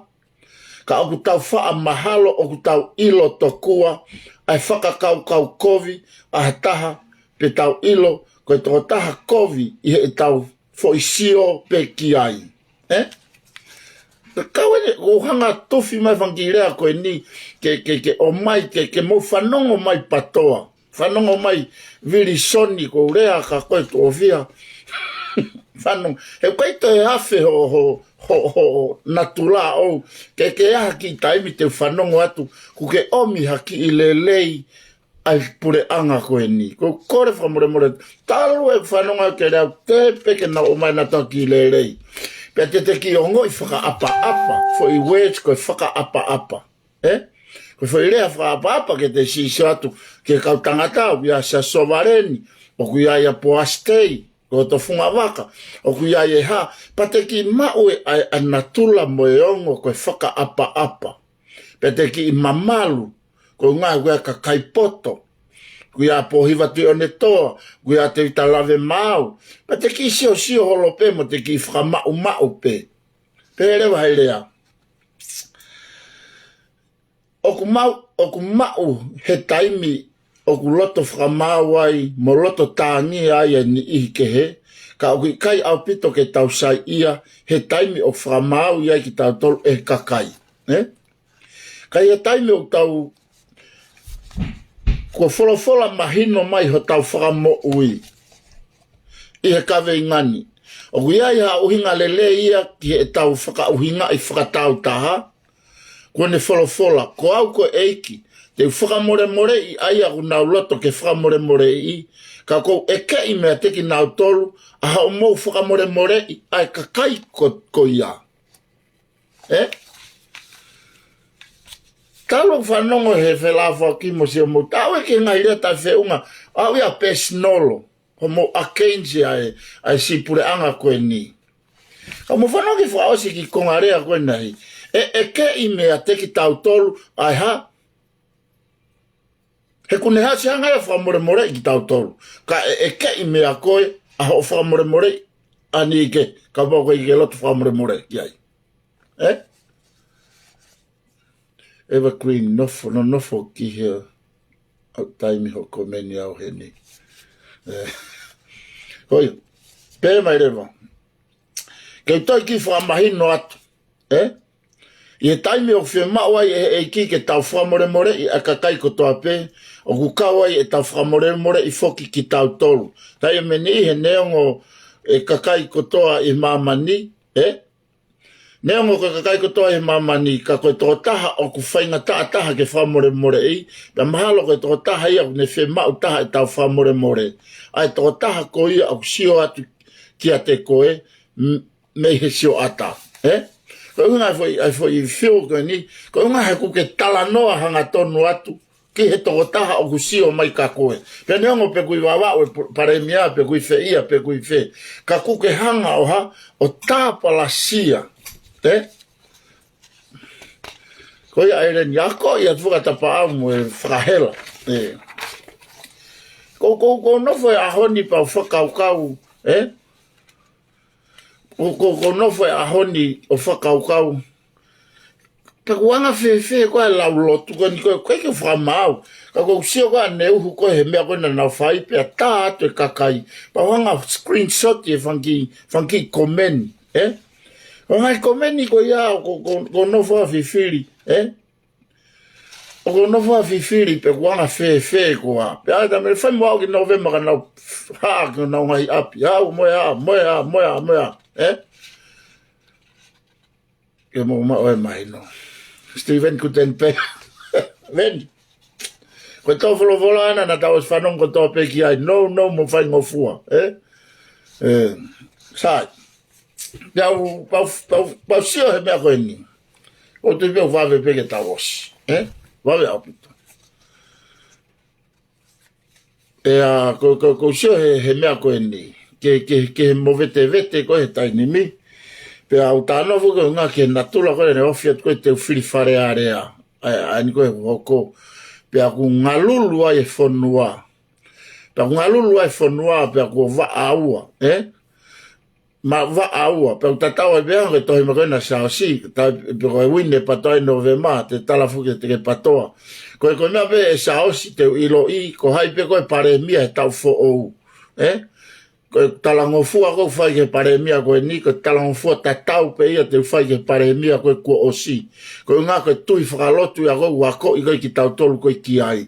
ka ʻoku tau faʻa mahalo ʻoku tau ʻilo tokua ʻa e fakakaukau kovi ʻa ha taha, pe tau ʻilo ko e tokotaha kovi ʻi heʻetau foʻi sio pē ki ai. Ē? Ka kau eni, ʻoku ou hanga tufi mai e fanga kiʻi lea ko eni, ke, ke, ke ʻomai, ke, ke mou fanongo mai PATOA. Fanongo mai Vilisoni, ko e lea ka ko e tōfia. Fanongo, he ʻoku ʻikai toe afe ho, ho, ho, ho natula ʻoʻou, ke, ke ʻi ai ha kiʻi taimi te u fanongo atu, kuo ke ʻomi ha kiʻi lelei ʻa e puleʻanga ko eni. Ko e kole fakamolemole, talu e fanongo ki he lea, teʻeki pē ke nau ʻomai nautolu ha kiʻi lelei. Pea te te kiʻi ongoʻi fakaʻapaʻapa, foʻi words ko e fakaʻapaʻapa. Ē? Ko e foʻi lea fakaʻapaʻapa ke te siʻi sio atu ki he kau tangata, ʻoku ʻi ai ʻa Sia Sovaleni, ʻoku ʻi ai ʻa Poasi Tei, ko Tofungavaka, ʻoku ʻi ai e hā, pea te kiʻi maʻu e ʻa e, ʻa e natula mo e ongo ko e fakaʻapaʻapa. Pea te kiʻi mamalu, ko e ʻuhinga ʻoku ʻi ai e kakai poto, ʻoku ʻi ai ʻa Pōhiva Tuʻiʻonetoa, ʻoku ʻi ai ʻa Tēvita Lavemaau, pea te kiʻi siosio holo pē mo te kiʻi fakamaʻumaʻu pē. Pehē leva ʻe he lea. ʻOku maʻu, ʻoku maʻu he taimi ʻoku loto fakamaau ai, mo loto tāngia ai e niʻihi kehe, ka ʻoku ʻikai ʻaupito ke tau saiʻia he taimi ʻoku fakamaau ai kitautolu ʻe he kakai. Ē? Ka ʻi he taimi ʻoku tau, kuo folofola mahino mai hotau fakamoʻui ʻi he kaveinga ni. ʻOku ʻi ai ha ʻuhinga lelei ia ki heʻetau fakaʻuhingaʻi fakatāutaha, kuo ne folofola, ko au ko e ʻEiki, te u fakamolemoleʻi ʻa ia ʻoku nau loto ke fakamolemoleʻi, ka ʻoku ou ʻekeʻi meiate kinautolu ʻa hoʻomou fakamolemoleʻi ʻa e kakai ko, ko ia. Ē? Talu ʻeku fanongo he felāfoaki mo Sia mo tau e ki he ngaahi lea taʻefeʻunga, ʻa ia personal, hoʻomou against ʻa e, ʻa e siʻi puleʻanga ko eni. Ka mou fanongo ki he fakaʻosi e kiʻi konga lea ko eni. ʻE, ʻekeʻi meiate kitautolu ʻa e hā? He kuo ne hasi hanga ia ʻo fakamolemoleʻi kitautolu. Ka ʻe, ʻekeʻi meia koe ʻa hoʻo fakamolemoleʻi ʻa e niʻihi kehe, kapau ʻoku ʻikai ke loto fakamolemole ki ai. Ē? Evergreen, nofo, nonofo ki he ʻau taimi hoʻo komeni au heni. Ē. Ko ia. Pehē mai leva. Ke u toe kiʻi fakamahino atu. Ē? ʻI he taimi ʻoku fiemaʻu ai ʻe he ʻEiki ke tau fakamolemoleʻi ʻa e kakai kotoa pē, ʻoku kau ai ʻetau fakamolemoleʻi foki kitautolu. Taimi ʻe niʻihi he neongo e kakai kotoa ʻi māmani, ē? Neongo ko e kakai kotoa ʻi māmani, ka ko e tokotaha ʻoku faingataʻa taha ke fakamolemoleʻi, pea mahalo ko e tokotaha ia ʻoku ne fiemaʻu taha ʻetau fakamolemole. ʻA e tokotaha ko ia ʻoku sio atu kiate koe, m-, mei he sioʻata, ē? Ko e ʻuhinga ʻa e foʻi, ʻa e foʻi feel ko eni, ko e ʻuhinga he ʻoku ke talanoa hangatonu atu ki he tokotaha ʻoku sio mai kia koe. Pea neongo pe ʻoku ʻi Vavaʻu e pu-, palēmia, pe ʻoku ʻi fē ia, pe ʻoku ʻi fē. Ka ʻoku ke hanga ʻo hā, ʻo tāpalasia, ē? Ko ia ʻEleni, ʻa ko ia fakatapaʻau mo e fakahela, ē. Ko, ko, ko nofo he ʻaho ni pea u fakakaukau, ē? Ko, ko, ko nofo he ʻaho ni ʻo fakakaukau. Pea ʻoku anga fēfē ko e lau lotu ko eni ko e, ko e ke fakamaau. Ka ʻoku ou sio ko ē ʻa e uhu ko ē he meʻa ko ē naʻa nau fai pea tā atu e kakai. Pea u anga screenshot e fanga kiʻi, fanga kiʻi komeni, ē? ʻO e ngaahi komeni ko ia ko, ko, ko nofo ʻa fifili, ē? ʻOku nofo ʻa fifili pe ʻoku anga fēfē koā. Pea ʻai ta me fai mo au ki Novema ka nau hā ki honau ngaahi ʻapi. Au, mo e hā, mo e hā, mo e hā, mo e hā, ē? Ke mo ma ʻoe mahino. Stephen Kuten pe. Ven. Ko e tō folofola ʻana naʻa tau ʻosi fanongo kotoa pē ki ai. No, no, mo faingofua, ē? Ē, sai. Pea u, pea u, pea u, pea u sio he meʻa ko eni. ʻOku ou tui pē ʻoku vave pē ke tau ʻosi, ē? Vave ʻaupito. ʻE a, ko, ko, ko u sio he, he meʻa ko eni. Ke, ke, ke he movetevete ko e he taimi ni. Pea u talanoa foki ko e ʻuhinga ki he natula ko ē naʻe ofi atu ko ē te u fili Fale Alea. ʻA e, ʻa eni ko e hoko. Pea ʻoku ngalulu ai e fonua. Pea ʻoku ngalulu ai e fonua, pea ʻoku vaʻa ua, ē? Ma vaʻa ua, pea ʻoku tatau ai pē ʻa e tohi mai ko ē ʻa Siaosi, ta, pe ko e uine PATOA ʻi Novema, te tala foki te ke PATOA. Ko e, ko e meʻa pē ʻe Siaosi te u ʻiloʻi, ko hai pē ko e palēmia he taʻu foʻou. Ē? Ko e talangofua ʻoku ou fai ki he palēmia ko eni, ko e talangofua tatau pē ia te u fai ki he palēmia ko ē kuo ʻosi. Ko e ʻuhinga ko e tui fakalotu ia ʻoku ou akoʻi ko ē kitautolu ko ē ki ai.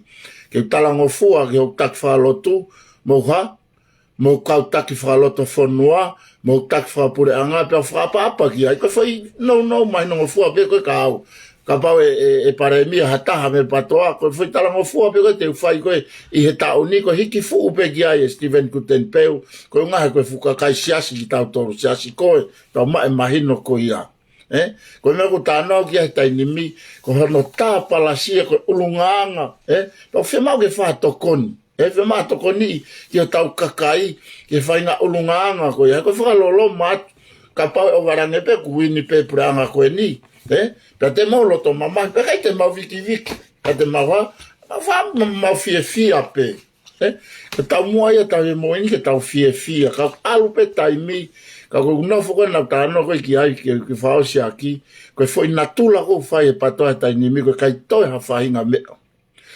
Ke talangofua ki hoku taki fakalotu, mo ha, mo e kau taki fakaloto fonua, mo e taki fakapuleʻanga, pea fakaʻapaʻapa ki ai. Ko e foʻi nounou mahinongofua pē ko ē kia au. Kapau ʻe, ʻe, ʻe palēmia ha taha mei he PATOA, ko e foʻi talangofua pē ko ē te u fai ko ē ʻi he taʻu ni, ko e hiki fuʻu pē ki ai ʻe Stephen Kuten pe u, ko e ʻuhinga he ko e fuʻu kakai siasi kitautolu, siasi ko ē, tau maʻu e mahino ko ia. Ē? Ko e meʻa ʻoku ou talanoa ki ai he taimi ni, ko hono tāpalasia, ko e ʻulungaanga, ē? Pea ʻoku fiemaʻu ke fakatokoni. ʻE fiemaʻu tokoni ki hotau kakai, ki he faʻahinga ʻulungaanga ko ia, ko e fakaloloma atu, kapau ʻe ʻofaʻanga pē kuo uini pē puleʻanga ko eni, ē? Pea te mau loto mamahi, pea ʻikai te mau vikiviki, pea te mau hā, mau fa-, mau fiefia pē, ē? Ko e taumuʻa ia ʻetau moʻui ni ke tau fiefia, ka ʻalu pē taimi, ka ʻoku ou nofo ko ē naʻa ku talanoa ko ē ki ai, ke, ke fakaʻosi ʻaki, ko e foʻi natula ʻoku ou fai he PATOA he taimi ni, ko e ʻikai toe ha faʻahinga meʻa.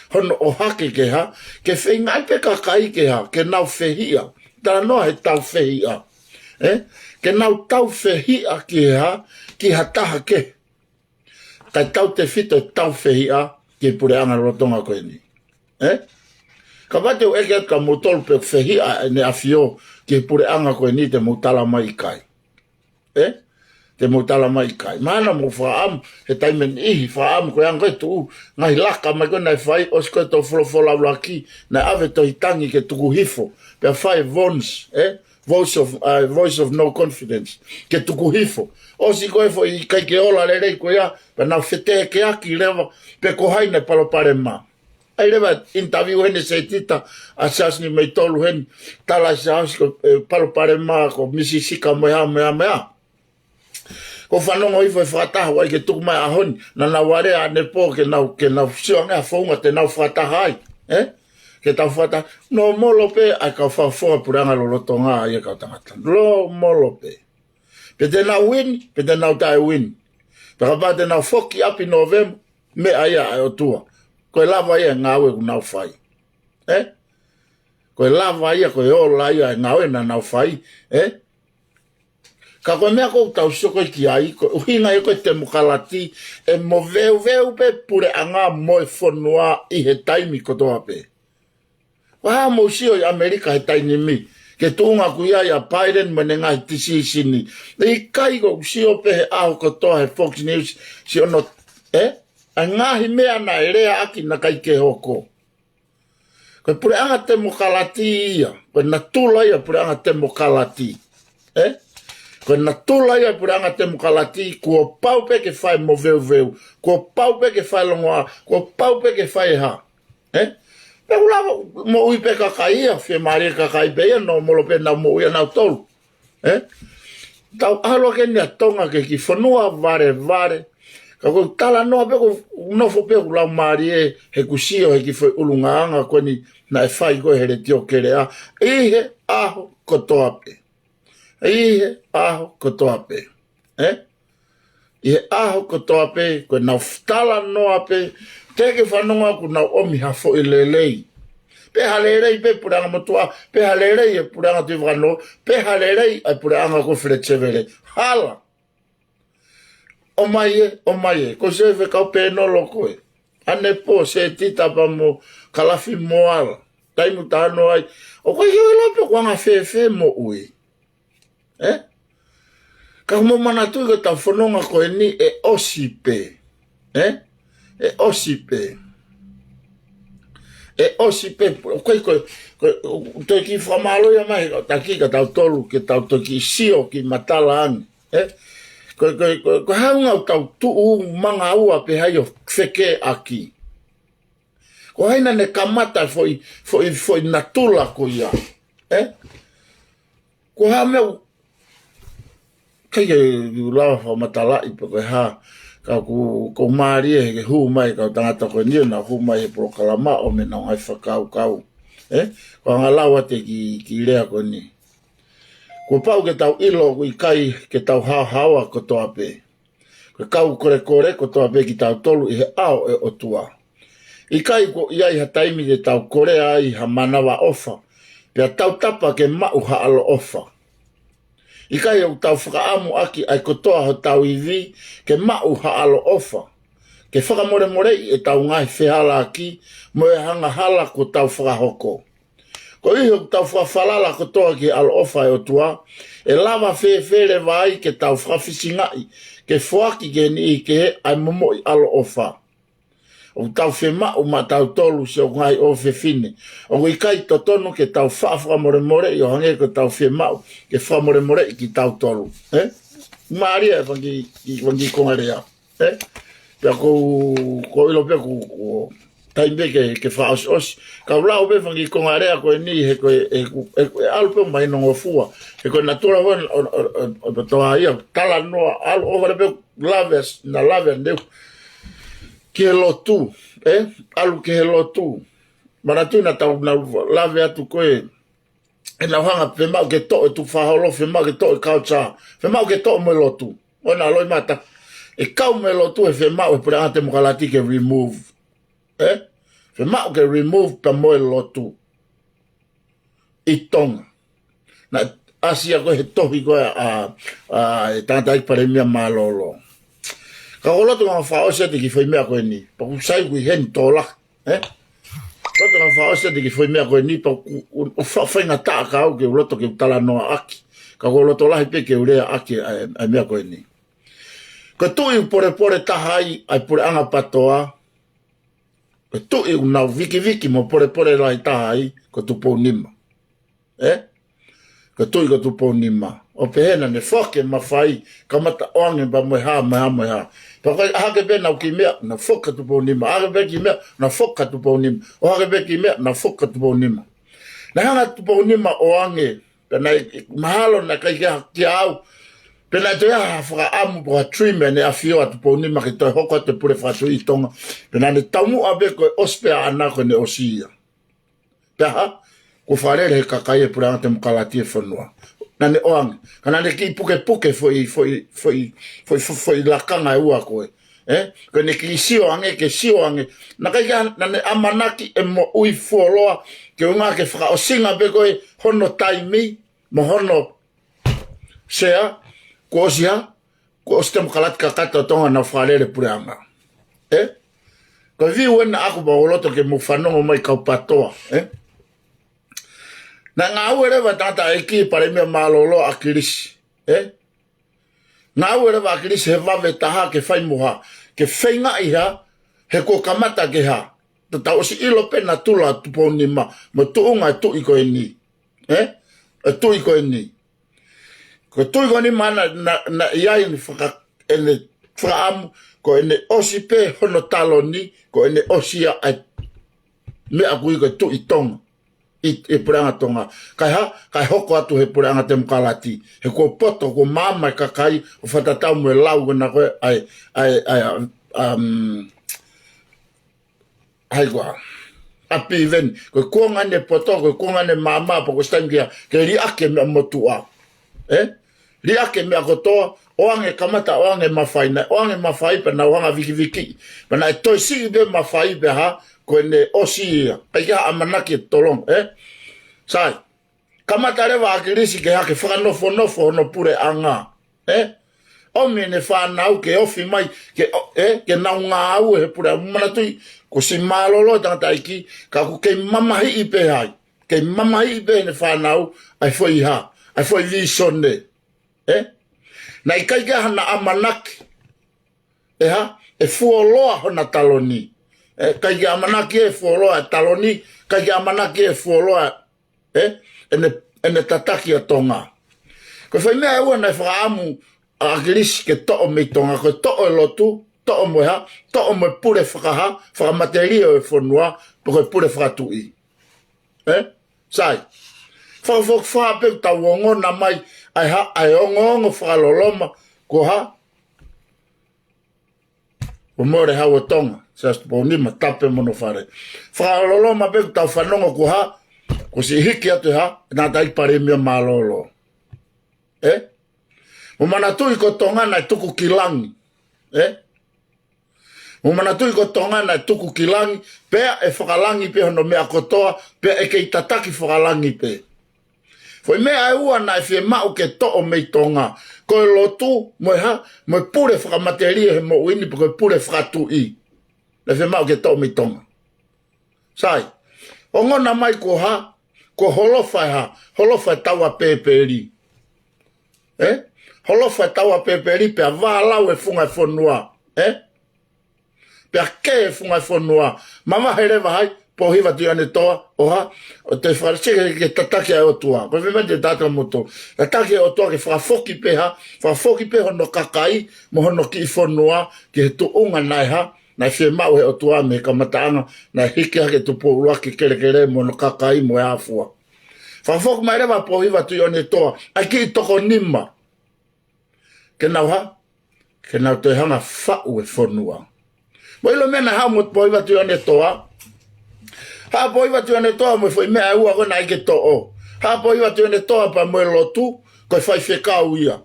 Hono ʻohake ke hā, ke feinga ai pē kakai ke hā, ke nau fehiʻa. Talanoa he tau fehiʻa. Ē? Ke nau tau fehiʻa ke hā, ki ha taha kehe. Kae tautefito e tau fehiʻa ki he puleʻanga lolotonga ko eni. Ē? Kapau te u ʻeke atu kia moutolu pe ʻoku fehiʻa ʻEne ʻAfio ki he puleʻanga ko eni, te mou tala mai ʻikai. Ē? Te mou tala mai ʻikai. Mahalo mou fakaʻamu, he taimi ʻe niʻihi fakaʻamu ko e anga ko ē tuʻu, ngaahi laka mai ko ē naʻe fai, ʻosi ko ē tō folofola ʻuluaki, naʻe ʻave tohi tangi ke tuku hifo. Pea fai e voice, ē? Voice of, uh, voice of no confidence. Ke tuku hifo. ʻOsi ko ē foʻi ʻikai ke ola lelei ko ia, pea nau fetekeaki leva, pe ko hai naʻe palopalema. ʻAi leva interview heni Setita, ʻa Siaosi Niumeitolu heni, tala ʻe Siaosi ko, ē, palopalema ko Misisika mo e hā, mo e hā, mo e hā. Ko e fanongo hifo e fakataha ʻoku ʻai ke tuku mai ʻaho ni, naʻa nau ʻalu ʻanepō ke nau, ke nau sio ange ha founga te nau fakataha ai, ē? Ke tau fakataha, nōmolo pē ʻa e kau fakafofonga puleʻanga lolotonga ia kau tangata. Nōmolo pē. Pe te nau uini, pe te nau taʻeuini. Pea kapau te nau foki ʻapi Novema, meʻa ia ʻa e ʻOtua. Ko e lava ia e ngāue ʻoku nau fai. Ē? Ko e lava ia, ko e ola ia e ngāue naʻa nau fai. Ē? Ka ko e meʻa ʻoku tau sio ko ē ki ai, ko e ʻuhinga ia ko e temokalati, ʻe moveuveu pē puleʻanga mo e fonua ʻi he taimi kotoa pē. Ko e hā hoʻomou sio ʻi ʻAmelika he taimi ni, ki he tuʻunga ʻoku ʻi ai ʻa Biden mo ʻene ngaahi tisisini? ʻIkai, ʻoku sio pē he ʻaho kotoa he Fox News, sio no, ē? ʻA e ngaahi meʻa naʻe leaʻaki naʻe ʻikai ke hoko. Ko e puleʻanga temokalati ia, ko e natula ia puleʻanga temokalati. Ē? Ko e natula ia puleʻanga temokalati, kuo pau pē ke fai moveuveu, kuo pau pē ke fai longoaʻa, kuo pau pē ke fai hā. Ē? Pea ʻoku lava moʻui pē kakai ia, fiemālie kakai pē ia, nōmolo pē ʻenau moʻui ʻanautolu. Ē? Tau ʻalu ake ni ʻa Tonga ki he kiʻi fonua valevale. Ka ko e talanoa pē ʻoku nofo pē ʻoku laumālie he ʻoku sio he kiʻi foʻi ʻulungaanga ko eni naʻe fai ko ē he Letiō Keleʻa. ʻI he ʻaho kotoa pē. ʻI he ʻaho kotoa pē. Ē? ʻI he ʻaho kotoa pē, ko ʻenau talanoa pē, teʻeki fanongo ʻoku nau ʻomi ha foʻi lelei. Pe ha lelei pē puleʻanga motuʻa, pe ha lelei e puleʻanga Tuʻi Fakanō, pe ha lelei e puleʻanga ko Fletcher Vele. Hala. ʻOmai ē, ʻomai ē, ko e Faifekau Pēnolo ko ē. ʻAnepō, Setita pea mo Kalafi Moala. Taimi ʻoku ta ō ai. ʻOku ʻikai ke u ʻilo pe ʻoku anga fēfē moʻui. Ē? Ka mou manatuʻi ko ʻetau fononga ko eni ʻe ʻosi pē. Ē? ʻE ʻosi pē. ʻE ʻosi pē. ʻOku ʻikai ko, ko, ʻoku toe kiʻi fakamālō ia mai he kau taki kia tautolu ke tau toe kiʻi sio kiʻi matala ange. Ē? Ko, ko, ko, ko e hā e ʻuhinga ʻoku tau tuʻu manga ua pē hai ʻo fekeʻaki. Ko hai naʻa ne kamata foʻi, foʻi, foʻi natula ko ia. Ē? Ko e hā e meʻa ʻoku ʻikai ke u lava fakamatalaʻi pe ko e hā, ka ʻoku, ʻoku mālie he ke hū mai kau tangata ko eni ʻo nau hū mai he polokalama ʻo ʻomai ʻenau ngaahi fakakaukau. Ē? Ko e anga lau atu e kiʻi, kiʻi lea ko eni. Kuo pau ke tau ʻilo ʻoku ʻikai ke tau haohaoa kotoa pē. Ko e kau kolekole kotoa pē kitautolu ʻi he ʻao ʻo e ʻOtua. ʻIkai kuo ʻi ai ha taimi te tau kolea ai ha manavaʻofa, pea tautapa ke maʻu ha ʻaloʻofa. ʻIkai ʻoku tau fakaʻamu ʻaki ʻa e kotoa hotau ivi ke maʻu ha ʻaloʻofa, ke fakamolemoleʻi ʻetau ngaahi fehālaaki mo e angahala kuo tau fakahoko. Koeʻuhi ʻoku tau fakafalala kotoa ki he ʻaloʻofa ʻa e ʻOtua, ʻe lava fēfē leva ai ke tau fakafisingaʻi ke foaki ki he niʻihi kehe ʻa e momoʻi ʻaloʻofa? ʻOku tau fiemaʻu maʻatautolu siʻoku ngaahi ʻofefine. ʻOku ʻikai totonu ke tau faʻa fakamolemoleʻi ʻo hangē ko ʻetau fiemaʻu ke fakamolemoleʻi kitautolu. Ē? Mālie e fanga kiʻi, fanga kiʻi konga lea. Ē? Pea ʻoku ou, ʻoku ou ʻilo pē ʻoku, ʻoku taimi pē ke, ke fakaʻosiʻosi. Ka u lau pē fanga kiʻi konga lea ko eni he ko e, he ʻoku, he ʻoku ʻalu pē ʻo mahinongofua. He ko e natula ʻo, ʻo, ʻo, ʻo, ʻo, ʻo toa ia, talanoa, ʻalu ʻo vale pē lave, naʻa lave ʻanenai. Ki he lotu, ē? ʻAlu ki he lotu. Manatuʻi naʻa tau, naʻa lave atu ko ē, ʻenau hanga fiemaʻu ke toʻo e tukufakaholo, fiemaʻu ke toʻo e culture, fiemaʻu ke toʻo mo e lotu. ʻOua naʻa loi mata. ʻE kau mo e lotu ʻe fiemaʻu he puleʻanga temokalati ke remove. Ē? Fiemaʻu ke remove pea mo e lotu ʻi Tonga. Naʻe ʻasi ia ko ē he tohi ko ē ʻa, ʻa, ʻa e tangataʻeiki palēmia mālōlō. Ka ʻoku ou loto ke u fakaʻosi atu e kiʻi foʻi meʻa ko eni. Pea ʻoku sai ʻoku ʻi heni tō lahi. Ē? Loto ke u fakaʻosi atu e kiʻi foʻi meʻa ko eni pea ʻoku, ʻoku, ʻoku fa-, faingataʻa ka au ke u loto ke u talanoa ʻaki. Ka ʻoku ou loto lahi pē ke u lea ʻaki ʻa e, ʻa e meʻa ko eni. Ko e tuʻi ʻoku polepole taha ai ʻa e puleʻanga PATOA, ko e tuʻi ʻoku nau vikiviki mo polepole lahi taha ai ko Tupounima. Ē? Ko e tuʻi ko Tupounima. ʻO pehē naʻa ne foaki e mafai, kamata ʻoange pea mo e hā, mo e hā, mo e hā. Pea ko e ʻaho hake pē naʻa ku kiʻi meʻa, naʻe foki kia Tupounima. ʻAho hake pē kiʻi meʻa, naʻe foki kia Tupounima. ʻO hake pē kiʻi meʻa, naʻe foki kia Tupounima. Naʻe hanga ʻe Tupounima ʻo ʻoange, pea naʻe mahalo naʻe ʻikai ke ʻaha kia au. Pea naʻe toe ʻi ai ha fakaʻamu pe ko ha dream ʻa ʻEne ʻAfio ʻa Tupounima ke toe hoko atu e pule fakatuʻi ʻi Tonga. Pea naʻa ne taumuʻa pē ko e ʻosi pē ʻaʻana ko ʻene ʻosi ia. Pea hā, kuo fakalele he kakai e puleʻanga temokalati e fonua. Naʻa ne ʻoange. Ka naʻa ne kiʻi pukepuke foʻi, foʻi, foʻi, foʻi, foʻi, foʻi lakanga ʻe ua ko ē. Ē? Ko ʻene kiʻi sio ange, ke sio ange. Naʻe ʻikai ke, naʻa ne ʻamanaki ʻe moʻui fuoloa, ke ʻuhinga ke fakaʻosinga pē ko ē hono taimi, mo hono sea, Kuo ʻosi hā? Kuo ʻosi temokalati kakato ʻa Tonga ʻenau fakalele puleʻanga. Ē? Ko e view ena ʻaʻaku pea ʻoku ou loto ke mou fanongo mai kau PATOA. Ē? Naʻe ngāue leva e tangataʻeiki palēmia mālōlō ʻAkilisi. Ē? Ngāue leva ʻAkilisi he vave taha ke fai mo hā? Ke feingaʻi hā? He kuo kamata ke hā? Te tau ʻosi ʻilo pē natula Tupounima, mo e tuʻunga e tuʻi ko eni. Ē? E tuʻi ko eni. Ko e tuʻi ko eni mana na, na ʻi ai ʻene faka-, ʻene fakaʻamu, ko ʻene ʻosi pē hono taloni, ko ʻene ʻosi ia ʻa e meʻa ʻoku ui ko e Tuʻi Tonga ʻi, ʻi he puleʻanga Tonga. Kae hā? Kae hoko atu he puleʻanga temokalati. He kuo poto, kuo maama e kakai ʻo fakatatau mo e lau ko ena ko ē ʻa e, ʻa e, ʻa e, um, ʻa e ko ā, ʻa Piveni. Ko e kuonga ʻene poto, ko e kuonga ʻene maama, pea kuo ʻosi taimi ke, ke liʻaki e meʻa motuʻa. Ē? Liʻaki e meʻa kotoa, ʻoange kamata, ʻoange mafai, naʻe ʻoange mafai pea nau hanga vikiviki. Pea naʻe toe siʻi pē mafai pea hā? Ko ʻene ʻosi ia. ʻIkai ke hā ʻamanaki e tolonga, ē? Sai. Kamata leva ʻAkilisi ke hā? Ke fakanofonofo hono puleʻanga. Ē? ʻOmi ʻene fānau ke ofi mai, ke ʻo-, ē? Ke nau ngāue he puleʻanga. Manatuʻi, kuo ʻosi mālōlō e tangataʻeiki, ka ʻoku kei mamahiʻi pē hai. Kei mamahiʻi pē ʻene fānau ʻa e foʻi hā? ʻA e foʻi vīsone. Ē? Naʻe ʻikai ke hā hona ʻamanaki. Ē hā? ʻE fuoloa hona taloni. Ē, ʻikai ke ʻamanaki ʻe fuoloa e taloni, ʻikai ke ʻamanaki ʻe fuoloa, ē? ʻEne, ʻene tataki ʻa Tonga. Ko e foʻi meʻa ʻe ua naʻe fakaʻamu ʻa ʻAkilisi ke toʻo mei Tonga, ko e toʻo e lotu, toʻo mo e hā? Toʻo mo e pule fakahā? Fakamatelie ʻo e fonua, pe ko e pule fakatuʻi. Ē? Sai. Fakafokifā pē ʻoku tau ongona mai, ʻa e hā? ʻA e ongoongo fakaloloma, ko e hā? Kuo mole e Hau ʻo Tonga, Siaosi Tupounima, tapu mo hono fale. Fakaloloma pē ʻoku tau fanongo ko e hā? Kuo ʻosi hiki atu e hā? Tangataʻeiki palēmia mālōlō. Ē? Mou manatuʻi ko Tonga naʻe tuku ki langi. Ē? Mou manatuʻi ko Tonga naʻe tuku ki langi, pea ʻe fakalangi pē hono meʻa kotoa, pea ʻe kei tataki fakalangi pē. Foʻi meʻa ʻe ua naʻe fiemaʻu ke toʻo mei Tonga, ko e lotu, mo e hā? Mo e pule fakamatelie he moʻui ni, pe ko e pule fakatuʻi. Naʻe fiemaʻu ke toʻo mei Tonga. Sai. Ongona mai ko e hā? Ko e holofa e hā? Holofa e taua pēpeli. Ē? Holofa e taua pēpeli pea vālau e funga e fonua. Ē? Pea kē e funga e fonua. Mavahe leva hai? Pōhiva Tuʻiʻonetoa, ʻo hā? ʻO toe fakasike ke tataki ʻa e ʻOtua. Ko e fiemaʻu te tata moto. Tataki e ʻOtua ke fakafoki pē hā? Fakafoki pē hono kakai, mo hono kiʻi fonua, ki he tuʻunga naʻe hā? Naʻe fiemaʻu he ʻOtua mei he kamataʻanga, naʻe hiki hake Tupou ʻUluaki Kelekele mo hono kakai mo e afua. Fakafoki mai leva Pōhiva Tuʻiʻonetoa, ʻa e kiʻi toko nima. Ke nau hā? Ke nau toe hanga faʻu e fonua. Mou ʻilo e meʻa naʻe haʻu mo Pōhiva Tuʻiʻonetoa. Haʻu Pōhiva Tuʻiʻonetoa mo e foʻi meʻa ʻe ua ko ē naʻe ʻikai ke toʻo. Haʻu Pōhiva Tuʻiʻonetoa pea mo e lotu, ko e faifekau ia.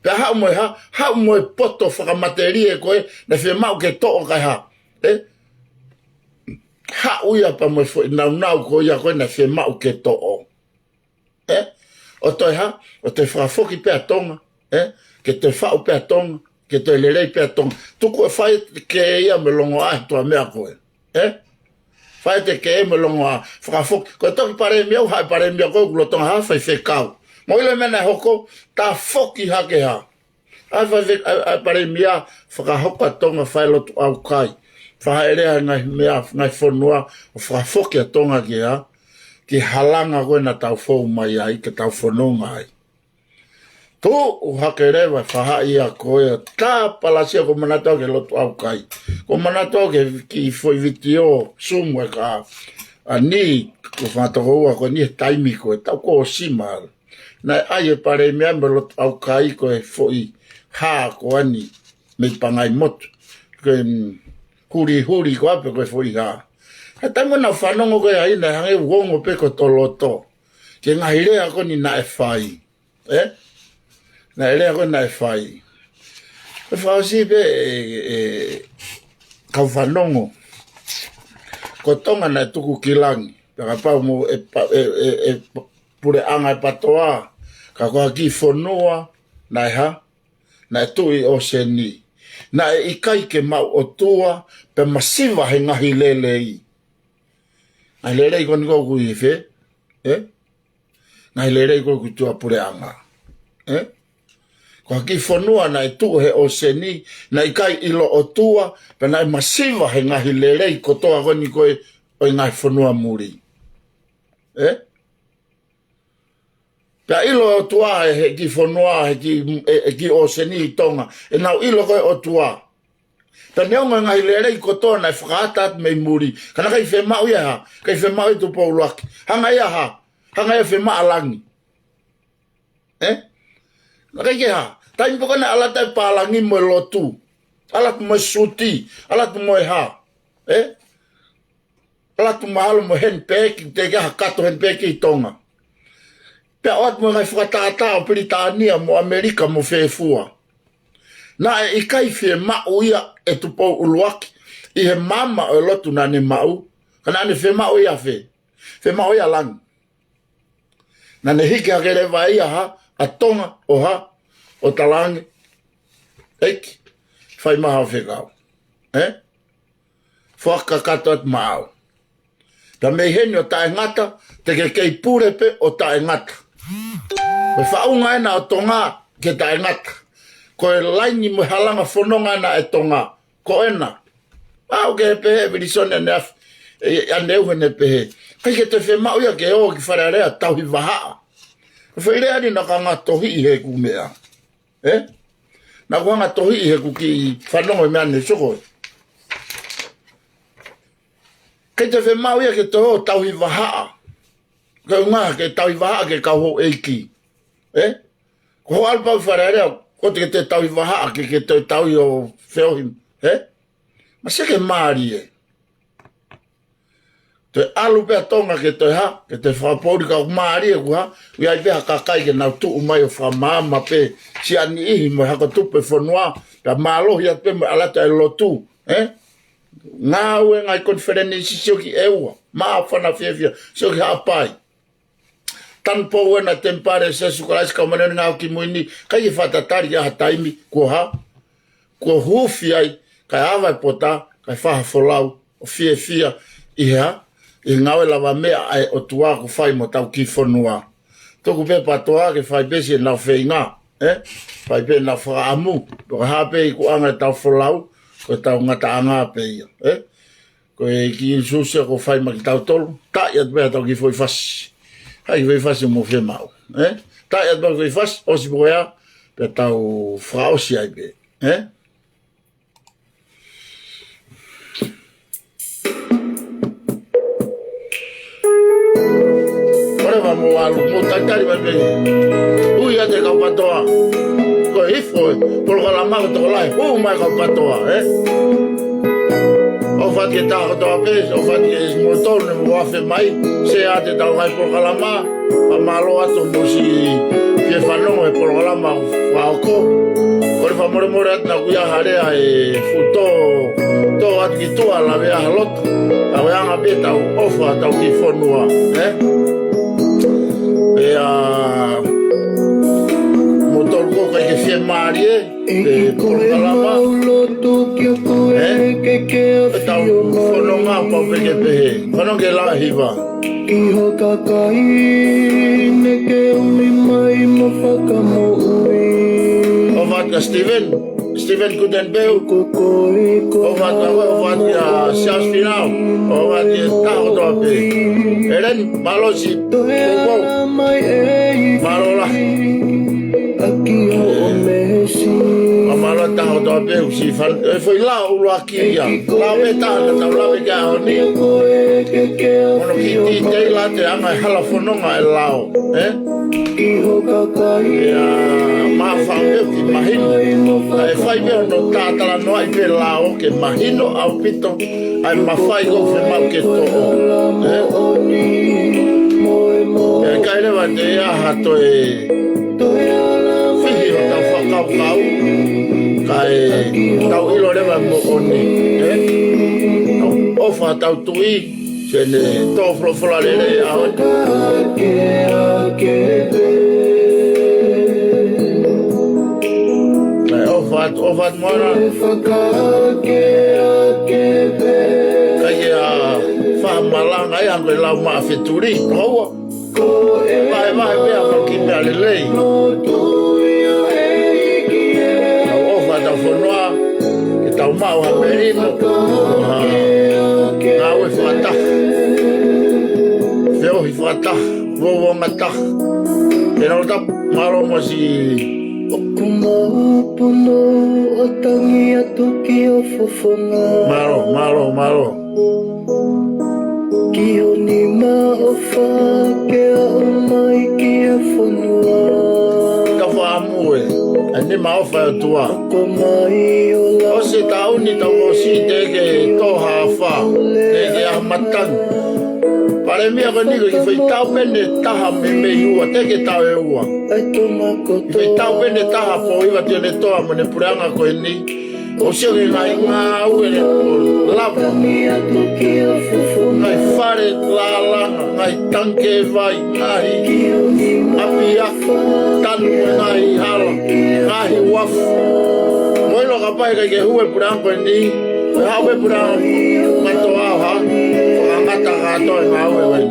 Pea haʻu mo e hā? Haʻu mo e poto fakamatelie ko ē naʻe fiemaʻu ke toʻo kae hā? Ē? Haʻu ia pea mo e foʻi nāunau ko ia ko ē naʻe fiemaʻu ke toʻo. Ē? ʻO toe hā? ʻO toe fakafoki pē ʻa Tonga. Ē? Ke toe faʻu pē ʻa Tonga. Ke toe lelei pē ʻa Tonga. Tuku e fai ʻete kē ia mo e longoaʻa he tuʻa meʻa ko ē. Ē? Fai ʻete kē mo e longoaʻa. Fakafoki. Ko e toki palēmia ʻoku haʻu e palēmia ko ē ʻoku lolotonga hā? Faifekau. Mou ʻilo e meʻa naʻe hoko? Tafoki hake hā? ʻA e fai-, ʻa e, ʻa e palēmia, fakahoko ʻa Tonga fai lotu ʻaukai. Fakaʻelea e ngaahi meʻa, ngaahi fonua, ʻo fakafoki ʻa Tonga ki hā? Ki he halanga ko ē naʻa tau fou mai ai, ke tau fononga ai. Tuʻu hake leva e faʻahi ia ko ē, tāpalasia. ʻOku ou manatu au ki he lotu ʻaukai. ʻOku ou manatu au ki he kiʻi foʻi vitiō, Zoom ē ka. ʻA eni, ko e fanga tokoua ko eni he taimi ko ē, taʻu kuo ʻosi mālō. Naʻe ʻai e palēmia mo e lotu ʻaukai ko e foʻi hā ko eni mei Pangaimotu. Ko e, mm, hulihuli ko ē pe ko e foʻi hā. He taimi naʻa ku fanongo ko ē ai naʻe hangē ʻoku ongo pē ko e toloto. Ki he ngaahi lea ko eni naʻe fai. Ē? Naʻe lea ko ē naʻe fai. Ko e fakaʻosi pē ē, ē, kau fanongo. Ko Tonga naʻe tuku ki langi. Pea kapau mo e pa-, ē, ē, ē, puleʻanga e PATOA. Ka ko ha kiʻi fonua, naʻe hā? naʻe tuʻu ʻi ʻōseni. Naʻe ʻikai ke maʻu ʻOtua, pea masiva he ngaahi lelei. Ngaahi lelei ko eni ko ē ʻoku ʻi fē? Ē? Ngaahi lelei ko ē ʻoku ʻi tuʻapuleʻanga. Ē? Ko ha kiʻi fonua naʻe tuʻu he ʻōseni, naʻe ʻikai ʻilo ʻOtua, pea naʻe masiva he ngaahi lelei kotoa ko eni ko ē ʻo e ngaahi fonua muli. Ē? Pea ʻilo ʻOtua he, he kiʻi fonua, he kiʻi, he, he kiʻi ʻōseni ʻi Tonga. ʻE nau ʻilo ko ē ʻOtua. Pea neongo e ngaahi lelei kotoa naʻe fakaata atu mei muli. Ka naʻe ʻikai fiemaʻu ia ha, ʻikai fiemaʻu ia Tupou ʻUluaki. Hanga ia ha, hanga ia fiemaʻu ʻa langi. Ē? Naʻe ʻikai ke ha. Taimi pē ko ē naʻe ʻalu atu ai pālangi mo e lotu. ʻAlu atu mo e suti, ʻalu atu mo e hā. Ē? ʻAlu atu mahalo mo e henipeki, teʻeki ai ha kato henipeki ʻi Tonga. Pea ʻoatu mo e ngaahi fakatātā ʻo Pilitānia mo ʻAmelika mo fē fua. Naʻe ʻikai fiemaʻu ia ʻe Tupou ʻUluaki ʻi he maama ʻo e lotu naʻa ne maʻu. Ka naʻa ne fiemaʻu ia fē? Fiemaʻu ia langi. Naʻa ne hiki hake leva ia ha, ʻa Tonga ʻo ha, ʻo talaange, ʻEiki, fai mai haʻo fekau. Ē? Fakakakato atu maʻau. Pea mei heni ʻo taʻengata, te ke kei pule pē ʻo taʻengata. Ko e faʻunga ena ʻo Tonga ke taʻengata. Ko e laini mo e halanga fononga ena ʻe Tonga. Ko ena. ʻA, ʻoku pehē ʻe Vilisoni ʻaneafi, ʻe, ʻaneuhu ʻene pehē. ʻIkai ke toe fiemaʻu ia ke ō ki Fale Alea tauhi vahaʻa. Ko e foʻi lea eni naʻa ku hanga tohiʻi he ʻeku meʻa. Ē? Naʻa ku hanga tohiʻi he ʻeku kiʻi fanongo e meʻa ne soko. ʻIkai toe fiemaʻu ia ke toe ō tauhi vahaʻa. Ko e ʻuhinga ke tauhi vahaʻa ki he kau houʻeiki. Ē? Ko hoʻo ʻalu pau ki Fale Alea, ko e ke toe tauhi vahaʻa, ke, ke toe tauhi ʻo feohi. Ē? Masiʻi ke mālie. Toe ʻalu pē ʻa Tonga ke toe hā, ke toe fakapoʻuli ka ʻoku mālie ʻoku hā, ʻoku ʻi ai pē ha kakai ke nau tuʻu mai ʻo fakamaama pē, siʻa niʻihi mo e hako tupu e fonua, pea mālohi atu pē mo e ʻalu atu e lotu, ē? Ngāue ngaahi konifelenisi sio ki ʻEua, māfana fiefia, sio ki Haʻapai. Tanupou ena temipale ʻo Sīsū Kalaisi ʻo e Kau Māʻoniʻoni ʻi he Ngāue ʻi Mui Ni, ʻikai ke fakatatali ki ha taimi, kuo hā, kuo huufi ai, kae ava e pota, kae fai ha folau, ʻo fiefia, ʻi he hā, ʻi he ngāue lavameʻa ʻa e ʻOtua ʻoku fai mo hotau kiʻi fonua. Tuku pē PATOA ke fai pē siʻenau feinga, ē? Fai pē ʻenau fakaʻamu, pea ka hā pē ʻi kuʻanga ʻetau folau, ko ʻetau ngataʻanga pē ia, ē? Ko e kiʻi ʻusiʻusi ʻoku fai maʻa kitautolu, taaʻi atu pē ʻetau kiʻi foʻi fasi. Hai kiʻi foʻi fasi mo fiemaʻu, ē? Taaʻi atu pē kiʻi foʻi fasi, ʻosi pē ia, pea tau fakaʻosi ai pē, ē? Koleva mo ʻalu, mo talitali mai pē. Ui ʻa e kau PATOA. Ko e hifo e polokalama ko e tokolahi, hū mai kau PATOA, ē? ʻOfa atu ki he taha kotoa pē, ʻofa atu ki he moutolu ne mou afe mai, share atu ʻetau ngaahi polokalama, fakamālō atu mo siʻi fie fanongo he polokalama fakaʻofoʻofa. Kole fakamolemole atu naʻa ku ʻi ai ha lea ʻe fuʻu tō, tō atu ki tuʻa, lave ʻa e loto. Ka ko e anga pē ʻetau ʻofa ʻetau kiʻi fonua, ē? Pea, moutolu ʻoku ʻikai ke fiemālie, ē, polokalama. ʻE, ʻetau fononga pau pē ke pehē. Fanongo ki he lau hiva. Ki ho kakai ne ke ui mai mo fakamoʻui. ʻOfa atu kia Stephen, Stephen Kutenbeu. ʻOfa atu, ʻofa atu kia Charles Finau. ʻOfa atu ki he taha kotoa pē. Ellen, mālō siʻi poupou. Mālō lahi. Mālō taha kotoa pē, ʻosi fan-, e foʻi lao ʻuluaki ia. Lao pē taha naʻa tau lave ki ai he ʻaho ni. Ono ki titeila te anga e hala fononga e lao, ē? Ia, mafaʻu pē ki mahino. ʻE fai pē hono tātalanoaʻi pē lao ke mahino ʻaupito ʻa e mafai ʻoku fiemaʻu ke toʻo, ē? ʻE ʻikai leva te ʻi ai ha toe fihi hotau fakakaukau, kae tau ʻilo leva e moʻoni, ē? ʻOfa hotau Tuʻi, te ne tō folofola lelei ʻa e ʻaho ni. ʻOfa atu moana. Ka ia fa malanga ia ko e lau maʻa fetuli. Hoa. Vahevahe pea ma ki mea lelei. Tau ʻofa tau fonua. Ke tau maʻu ha melino. Ha. Ngāue fakataha. Feohi fakataha. Vouonga taha. Ke nau tapu. Mālō Mosi. ʻOku mau pono ʻo tangi atu ki ho fofonga. Mālō, mālō, mālō. Ki ho nima ʻofa ke aʻu mai ki he fonua. Ka faʻamu e, ʻa e nima ʻofa ʻa e ʻOtua. Ko mai o la. ʻOsi e taʻu ni tau ʻosi teʻeki ke tō ha ʻofa. Teʻeki ke ʻi ai ha matangi. Palēmia ko eni ko e kiʻi foʻi taʻu pē ʻe taha meimei ua, teʻeki ke taʻu ʻe ua. Kiʻi foʻi taʻu pē ʻe taha pō Iva Tionetoa mo ʻene puleʻanga ko eni. ʻOsi ʻo e ngaahi ngāue ʻe lava. Ngaahi fale lālanga, ngaahi tangikē vai, ngaahi ʻapiako, tanu ngaahi hala, ngaahi uafu. Mo ʻilo kapau ʻe ʻikai ke hū e puleʻanga ko eni. Ko e hā e puleʻanga kotoa ha, fakangata kātoa e ngāue ko eni.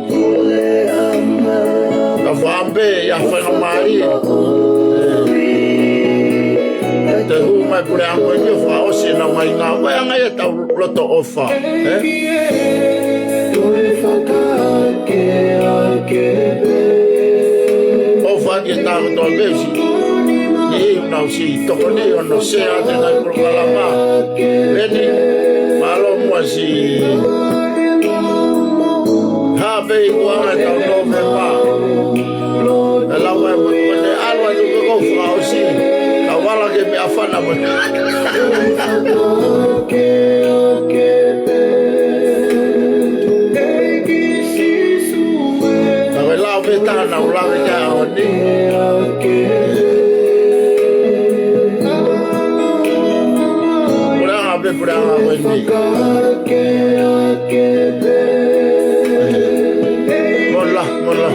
Ka faʻamu pē ia faingamālie. Te hū mai puleʻanga ko eni ʻo fakaʻosi ʻenau ngaahi ngāue. Ko e anga ia ʻetau loto ʻofa. Ē? ʻOfa ki he taha kotoa pē ʻosi. Ni nau ʻosi tokoni ʻo nau sea atu e ngaahi polokalama. Peni, mālō muʻa Siʻi. Hā pē ʻi kuanga ʻetau Nōvema. ʻE lau ai mo e ʻalu atu ko e kau fakaʻosi. Kau ala ke meʻa fana mo. Ka ko e lao pē taha naʻa ku lave ki ai he ʻaho ni. Puleʻanga pē, puleʻanga ko eni. Mola, mola.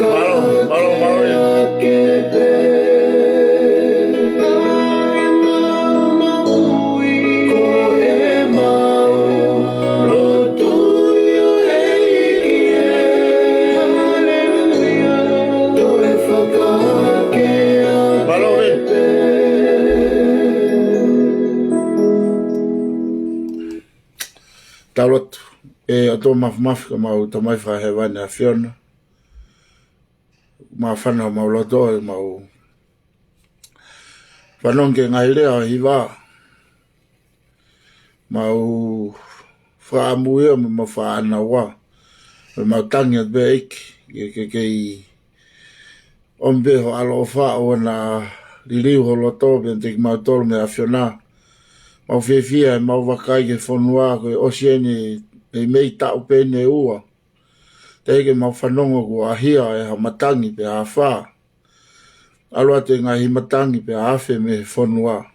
Mālō, mālō, mālō. Mālō e. Tau lotu. ʻE ʻOtua Māfimafi, ko homau Tamai Fakahēvani ʻAfiona. Māfana homau loto, ʻemau fanongo ki he ngaahi lea ʻo e hiva. Mau fakaʻamu ia mo mau fakaʻānaua. Mo mau tangi atu pē ʻEiki, ke, ke, ke ʻomi pē ho ʻaloʻofa ʻo na liliu ho loto pē ʻiate kimautolu mei he ʻAfiona. Mau fiefia ʻemau vakai ki he fonua ko e ʻosi eni e mei taʻu pē ʻe ua. Teʻeki ke mau fanongo kuo ʻahia ʻe ha matangi pe ha afā. ʻAlu atu e ngaahi matangi pe afe mei he fonua.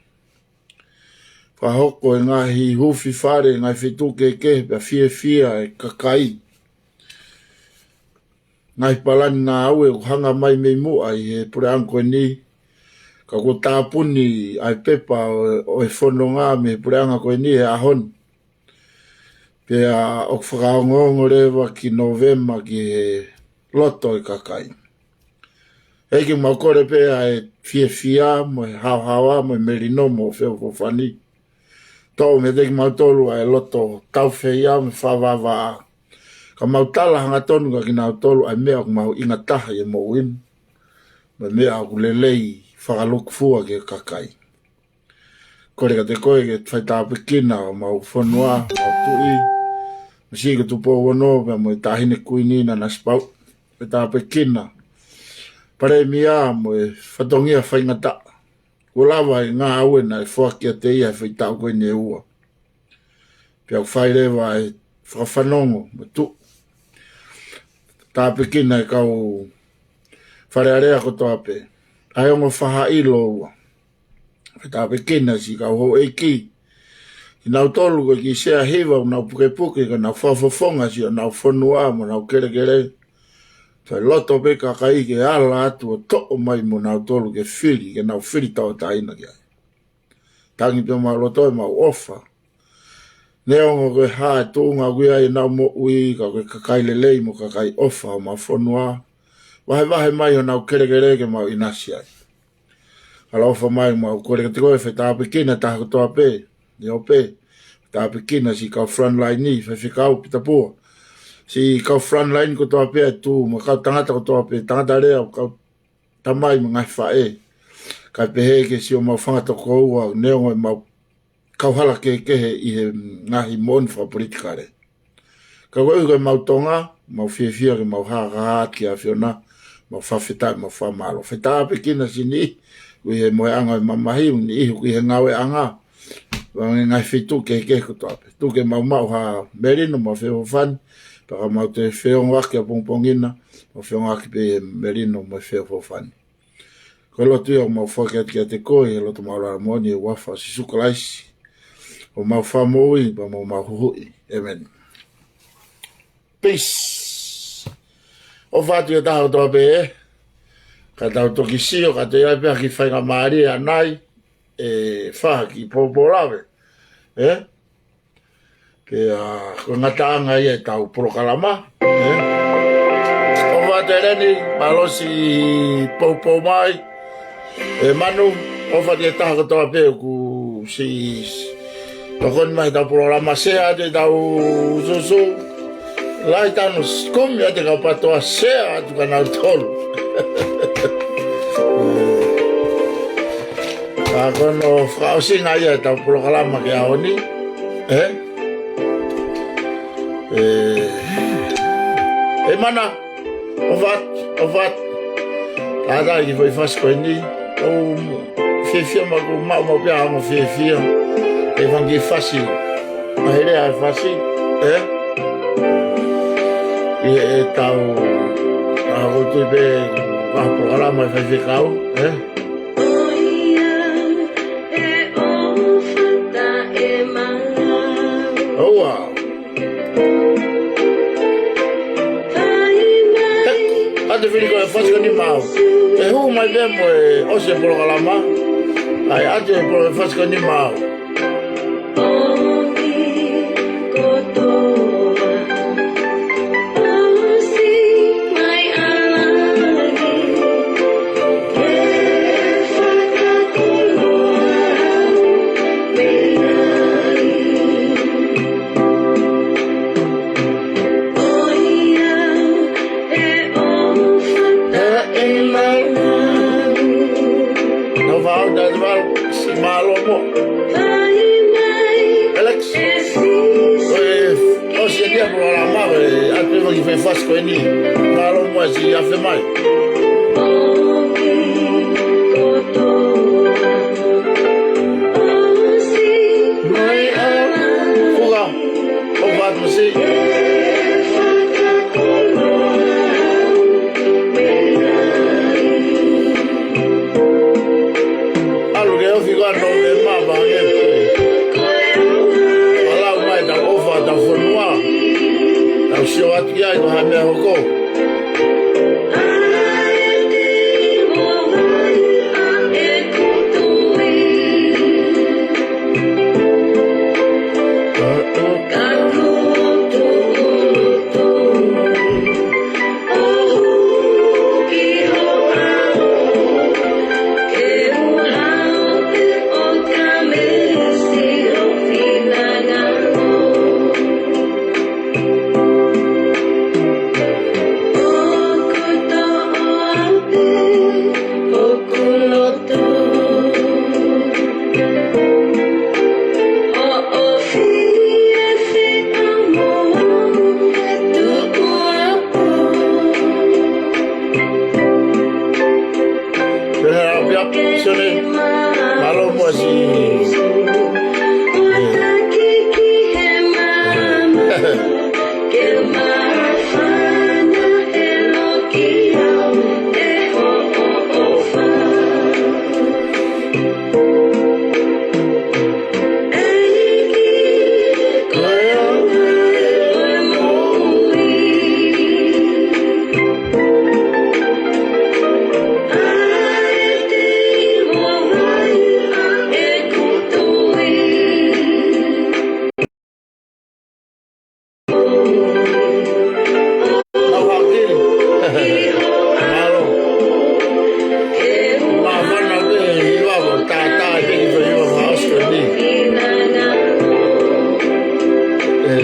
Fakahoko e ngaahi huufi fale, ngaahi feituʻu kehekehe pea fiefia e kakai. Ngaahi palani ngāue ʻoku hanga mai mei muʻa ʻi he puleʻanga ko eni. Ka kuo tāpuni ʻa e pepa ʻo, ʻo e fononga mei he puleʻanga ko eni he ʻaho ni. Pea ʻoku fakaongoongo leva ki Nōvema ki he loto e kakai. ʻEiki, mau kole pē ʻa e fiefia mo e haohaoa mo e melino mo e feʻofoʻofani. Toʻo meiate kimautolu ʻa e loto taufehiʻa mo e fakavavevave. Ka mau tala hangatonu kia kinautolu ʻa e meʻa ʻoku mahuʻinga taha ʻi he moʻui ni. Mo e meʻa ʻoku lelei fakalūkufua ki he kakai. Kole kiate koe ke fai tāpuekina ʻo mau fonua, mau tuʻi. Mo siʻi ko Tupou Ono, pea mo e Taʻahine Kuini Nanasipauʻu. Fai tāpuekina. Palēmia mo e fatongia faingataʻa. Kuo lava e ngāue naʻe foaki kiate ia he foʻi taʻu ko eni ʻe ua. Pea ʻoku fai leva e fakafanongo mo tuʻu. Tāpuekina e kau Fale Alea kotoa pē. ʻA e ongo faʻahi lōua. Pea tāpuekina siʻi kau houʻeiki. Kinautolu ko e kiʻi sea hiva ʻoku nau pukepuke, ko ʻenau fakafofonga siʻonau fonua mo ʻenau kelekele. Fai loto pē kakai ke ala atu ʻo toʻo mai mo nautolu ke fili, ke nau fili tauʻatāina ki ai. Tangi pē homau loto ʻi heʻemau ʻofa. Neongo ko e hā e tuʻunga ʻoku ʻi ai ʻenau moʻui, ka ko e kakai lelei mo kakai ʻofa homau fonua. Vahevahe mai honau kelekele ke mau ʻinasi ai. ʻAlofa mai, mau kole kiate koe, fai tāpuekina e taha kotoa pē. ʻIo pē, tāpuekina siʻi kau frontline ni, faifekau Pita Pua. Siʻi kau frontline kotoa pē, ʻa e tuʻu mo e kau tangata kotoa pē, tangata lea, kau tamai mo e ngaahi faʻē. Kae pehē ki siʻomau fanga tokoua, neongo ʻemau kauhala kehekehe ʻi he ngaahi moʻoni fakapolitikale. Ka koeʻuhi ko ʻemau Tonga, mau fiefia ke mau hāhā ki he ʻAfiona, mau fakafetaʻi, mau fakamālō. Fai tāpuekina siʻi niʻihi, ʻoku ʻi he mohenga ʻo e mamahi, niʻihi ʻoku ʻi he ngāueʻanga, ʻi he ngaahi feituʻu kehekehe kotoa pē. Tuku ke mau maʻu ha melino mo e feʻofoʻofani, pea ka mau toe feongoʻaki ʻapongipongi na, mau feongoʻaki pē ʻi he melino mo e feʻofoʻofani. Ko e lotu ia ʻoku mau foaki atu kiate koe, ʻi he loto māʻulalo moʻoni, ʻi he huafa ʻo Sīsū Kalaisi, ko homau Fakamoʻui pea mo homau Huhuʻi. ʻĒmeni. Peace. ʻOfa atu ki he taha kotoa pē, ē. Ka tau toki sio, ka toe ʻi ai pē ha kiʻi faingamālie ʻanai, ʻe fai ha kiʻi poupou lave. Ē? Pea ko e ngataʻanga ia ʻetau polokalama, ē? ʻOfa atu Eleni, mālō siʻi poupou mai. ʻE Manu, ʻofa atu ki he taha kotoa pē ʻoku siʻi tokoni mai heʻetau polokalama, share atu ʻetau usuusu. Lahi taha hono kumi atu e kau PTOA, share atu kia nautolu. Ka ko hono fakaʻosinga ia ʻetau polokalama ki he ʻaho ni. Ē? Ē, ʻe Mana, ʻofa atu, ʻofa atu. Tātā ki he foʻi fasi ko eni. ʻOku fiefia mai, ʻoku maʻu maʻu pē ʻa e ongo fiefia. ʻI he fanga kiʻi fasi. Mahele ʻa e fasi. Ē? ʻI heʻetau, ʻa, ʻoku tui pē, ʻa, polokalama ʻa e faifekau. Ē? ʻOua. ʻAtu e fili ko e fasi ko eni maʻau. ʻE hū mai pē mo e ʻosi e polokalama. ʻAi, ʻatu e polo-, fasi ko eni maʻau. Nau fau, nau fau, siʻi mālō mo. Alex, ʻosi eni ʻa e polokalama, ʻe ʻatu e fanga kiʻi fasi ko eni. Mālō mo siʻi afe mai. Fuka. ʻOfa atu siʻi. ʻAlu ke ofi ko ē ʻa Nōvema pea hangē pē. Lau mai ʻetau ʻofa ʻa hotau fonua. Tau sio atu ki ai ko e hā e meʻa ʻe hoko. Pehē ʻa e pia, Sione, mālō mo siʻi. Mālō. Māfana pē, hiva ko tātā, pē ki he hiva ko Australia. ʻE.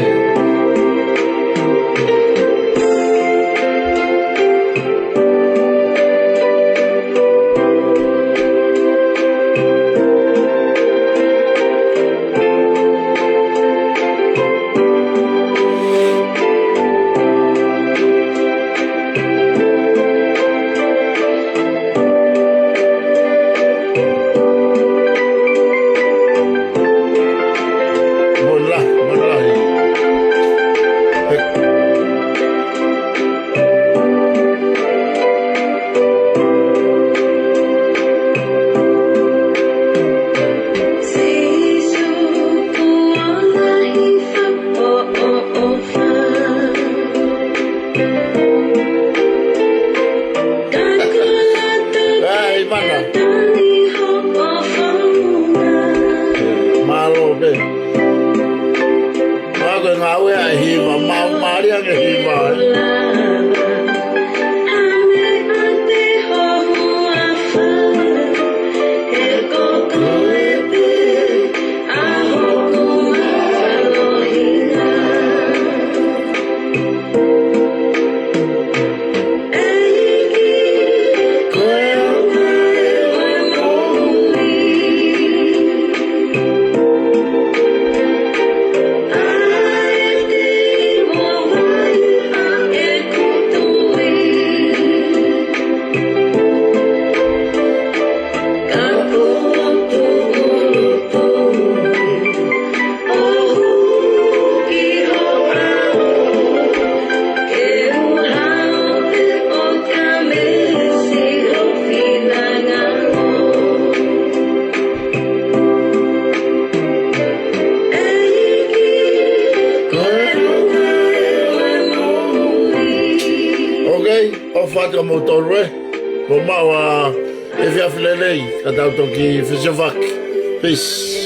Mola, mola. Ai, mana. Mālō pē. Mālō e ngāue ʻa e hiva, mau mālie ange hiva, ē. Ok, ʻofa atu kia moutolu ē. Mou maʻu ha efiafi lelei, ka tau toki fesiofaki. Peace.